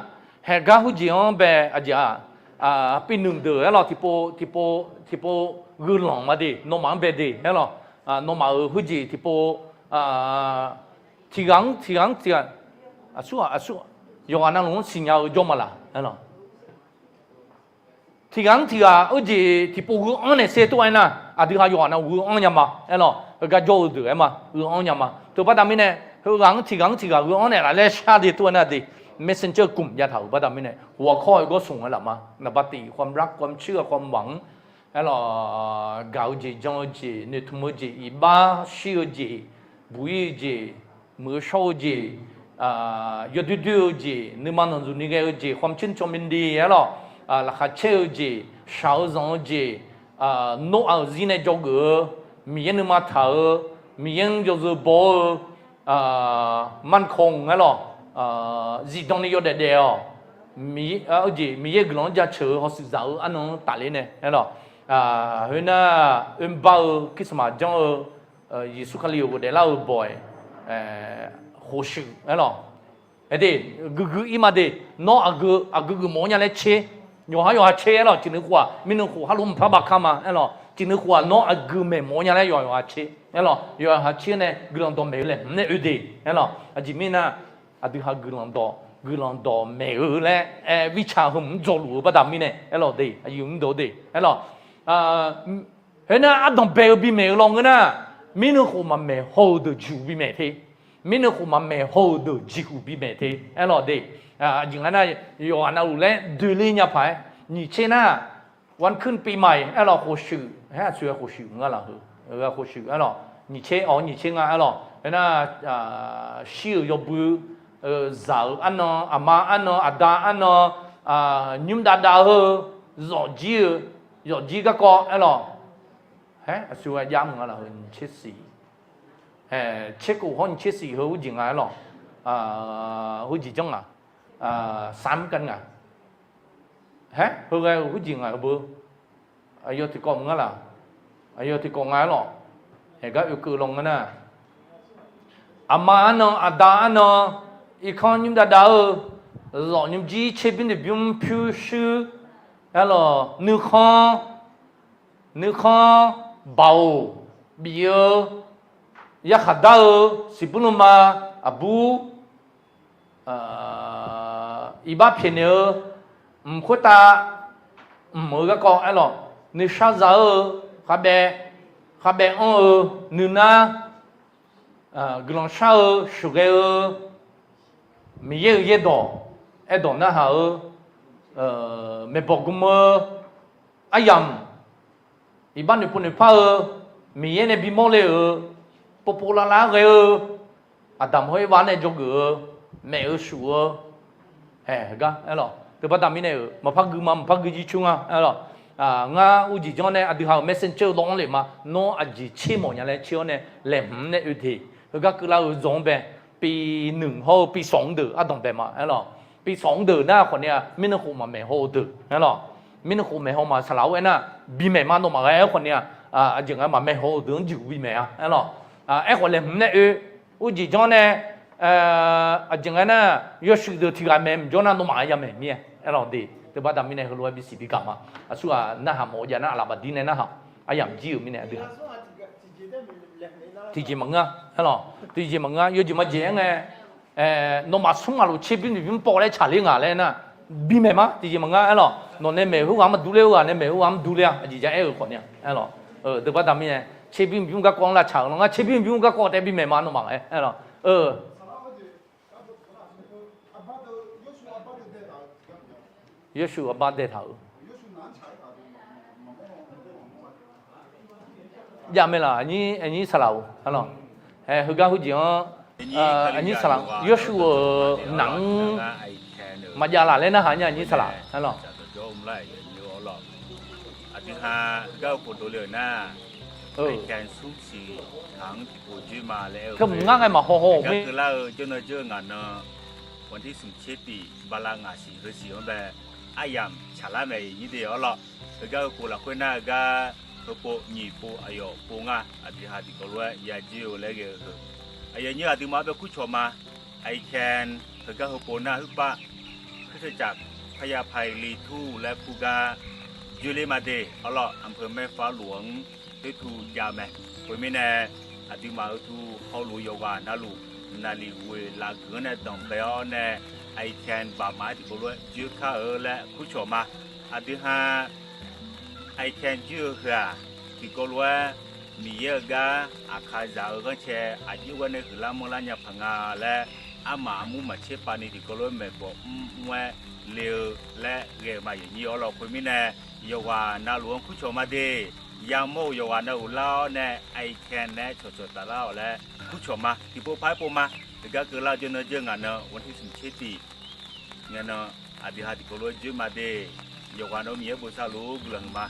haeqgar heujeq-anr bae aqjeq-aq, Aqpir nmq deuq aerlawq, tiqpov tiqpov tiqpov guiqlanq ma de, nawmaf-anr bae de aerlawq. Nawmaf-euq khoerjeq tiqpov tiqghaq-anr tiqghaq-anr tiqghaq, aqsur aqsur, yawqghaq navluf-anr siqnya-eu jawr ma laq aerlawq. Tiqghaq-anr tiqghaq-eu jeq tiqpov gheu-anr naeq ser tov-aer nar, aqdui ha yawqghaq navluf gheu-anr nya ma aerlawq. Heugar jawr-eu deuq-aer ma gheu-anr nya ma. Teubaqda mirnae, heughaq-anr tiqghaq-anr tiqghaq gheu-anr naeq laf laer shar de tov-aer nar de, messenger กลุ่ม ya taq-euq baqda mirnae, ghawqkawr-eu gawr smq-aer laf ma. ความรัก ความเชื่อ ความหวัง aerlawq, gaq-eu jeq, jan-eu jeq, noeqtmq-eu jeq, iqbax shir-eu jeq, buq-ir-eu jeq, muiq-eu shawr-eu jeq, yawdoer doer-eu jeq, nuima nanqzuq ni ghae-eu jeq, ความชื่นชมยินดี aerlawq, laqkhaq caer-eu jeq, shaq-eu zanq-eu jeq, Noraq-euq zir nae dzawgeuf-eu, Miqyaer nuima taq-eu, Miqyaer-anr yawzeu baw-eu, มั่นคง aerlawq, zifdan ni yawdaef daef-awq, jeq Miqyaer guiqlanq-anr jaceuq-eu hawshuif zaq-eu arnan-anr tafler nae aerlawq. Khoernar, oerbar-eu Christmas janr-eu, Yeqsur Kali-euq ghofdaef lar-eu bawq-aer, khof-eu aerlawq. Aer de, guiqguiq ir ma de, nawr aqgeu aqgeu geufmawf-awr nya laer tser, yawqha yawqha tser aerlawq. Ciqnui khof-aq, mirnui khof harlof mqpar bavkar ma aerlawq. Ciqnui khof-aq, nawr aqgeu maeqmawf-awr nya laer yawqha yawqha tser aerlawq. Yawqha tser nae guiqlanq dawq maeq-eu laeqhmq nae oe de aerlawq. Aqjeq mirnae, aqdui ha guiqlanq dawq guiqlanq dawq maeq-eu laer aer, mirtsaq heumq-anr dzawluf-eu baqda mirnae aerlawq de, aqyuif mr deuq de aerlawq. Khoernar, ardanq bae-eu bimaeq-eu lawnmr ngeur nar, mirnui khof maqmaeq haw-euq deuq jeqhuq bimaeq te. Mirnui khof maqmaeq haw-euq deuq jeqhuq bimaeq te aerlawq de. Aqjeq nga nar, yawqghaq navluf laer doeler nya paq-aer, nyiq tser nar, วันขึ้นปีใหม่ aerlawq, khof shuif, haer aqsur khof shuif mr-a laf heu, khof shuif aerlawq, nyiq tser awq nyiq tser nga aerlawq. Khoernar, shir-euq yawbui, zaq-euq arnan, aqma arnan, aqda arnan, nymr dav dav heu, zawqjir-eu, zawqjir garkawv aerlawq. Haer aqsur jav mr-a laf heu, nyiq tser shif, tser khof hawr nyiq tser shif heu urjeq nga aerlawq. Heujeq janr ngaq, sam gar ngaq, haer heughae-eu heujeq ngaq-eu beu, aqyawf tiqkawv mr-a laf, aqyawf tiqkawv nga aerlawq. Haeq gar oekeuv lawnmr ngeur nar, aqma arnan, aqda arnan, irkanr nymr dav dav-eu, zawq nymrjir tserbymr noeqbymr pyurshuir aerlawq, nuikhanr, nuikhanr, baoq, bif-eu, yarkhaq dar-eu, siqbur nuima, aqbur, iqbax pyaeqnaeq-eu, mq khoertav mq-eu garkawv aerlawq, nuishar za-eu, khavbaev, khavbaev anr-eu, nuinar, guiqlanq shar-eu, sheuqghae-eu, Miqyaer-euq yaerdawq, aerdawq narhaq-eu, maeqbawq gm-eu, aryamq, iqbax noeqpov noeqpar-eu, Miqyaer nae bimawr le-euq, povpov lavlav-aer ghae-eu, Aqdamq hawr Erbav nae dzawgeuf-eu, maef-eu shuf-eu, haeq gar aerlawq. Teubaqda mirnae-euq maqpar gui ma, maqpar gui jircoer nga aerlawq. Ngar urjeq janr nae aqdui ha-euq messenger-eu lawr-anr lef ma. Nawr aqjeq tser mawf nya laer tser-awr nae laeqhmq nae oe de. Heugar keuvlar-eu zanq-anr bae, pi nmq hawr-eu pi sawq-anr deuq ardanq bae ma aerlawq. Pi sawq-anr deuq nar khawf ni-a, mirnui khof maqmaeq haw-eu deuq aerlawq. Mirnui khof maeq haw ma saqlaq-awr aernar, bimaeq ma nawmaf ghae-aer khawf ni-a, aqjeq nga maqmaeq haw-eu deuq-anr jeqhuq bimaeq-a aerlawq. Aerkhawf laeqhmq nae oe, urjeq janr nae, aqjeq nga nar, yawshuif deuq tiq ghaq maeq mqjawr nar nawmaf-a yamaeq mir-aer aerlawq de. Teubaqda mirnae heulof-aer bisiq bigaq ma. Aqsurghaq narhaq mawf-eu jav nar aqlaf baqdir nae narhaq, aryamq jir-euq mirnae aqdui ha tiqjeq maqngeur-a aerlawq. Tiqjeq maqngeur-a, yawjeq majeq-aer ngae, nawmaf smr maqlof tserbymr noeqbymr pov laer tsaqler ngaq laer nar, bimaeq ma tiqjeq maqngeur aerlawq. Nawq nae maeq khoerghaq-anr maqdur ler, khoerghaq nae maeq khoerghaq-anr durler-a, aqjeq ja aer-euq khawf ni-a aerlawq. Teubaqda mirnae, tserbymr noeqbymr garkawv-anr lavtsaq-euq lawr ngar, tserbymr noeqbymr garkawv tae bimaeq ma nawmaf ghae aerlawq. Yawshuif arbar daetaq-euq jav mae laf, aqnyir saqlaq-or aerlawq. Hae heugar heujeq-anr, aqnyir saqlaq, Yawshuif-euq naq-anr maqjav laf laer narhaq nya, aqnyir saqlaq aerlawq. Aqdui ha heugar-eu khofdov le-euq nar, teu mq ngar ngae maqhaw haw-euq gar keuvlar-eu jawrnan jawr-eu ngaq nan, วันที่สิบเจ็ด tiq bala ngaq siq heu siq-anr bae, aryamq tsaqlar mae-iq nyir de-awr lawr. Heugar-eu khofdov lafkhoer nar heugar, heupov nyiq pov aqyawf pov nga, aqdui ha tiqkawv lof-aer yajir-eu laer ghae-eu heu. Aqyawf nyir aqduimaf-anr bae kurcawq ma. Aqyawf heugar heupov nar huirpav คริสตจักร parya paiq li tur laer kur gar joerler ma de. Arlawr, อำเภอแม่ฟ้าหลวง khoertu jav-eu mae. Khoermirnae, aqduimaf-euq tu hawluf yawqghaq navluf naqlif ghoeq laf geuf-anr nae danqbae-awr nae, iCan baqmaf-aer tiqkawv lof-aer joer kar-eu laer kurcawq ma. Aqdui ha iCan joer-eu heu-aq, tiqkawv lof-aer Miqyaer-euq gar aqkar zaq-eu ghanrcae aqjox gar nae huiqlar manrlar nya paq nga laer, armaf armur maqtser pav ni tiqkawv lof-aer maeqbawq mr mr-aer le-eu laer ghae-eu ma. Yawnyir arlawr, khoermirnae, yawqghaq navluf-anr kurcawq ma de. Yamawr-euq yawqghaq navluf lar-awr nae iCan nae cawqcawq taflar-awq laer kurcawq ma. Tiqpov paq-aer pov ma. Heugar keuvlar-eu jawr nan jawr ngaq nan วันที่สิบเจ็ด tiq ngae nan, aqdui ha tiqkawv lof-aer joer ma de. Yawqghaq navluf Miqyaer bosav luf guiqlanq huiq ma.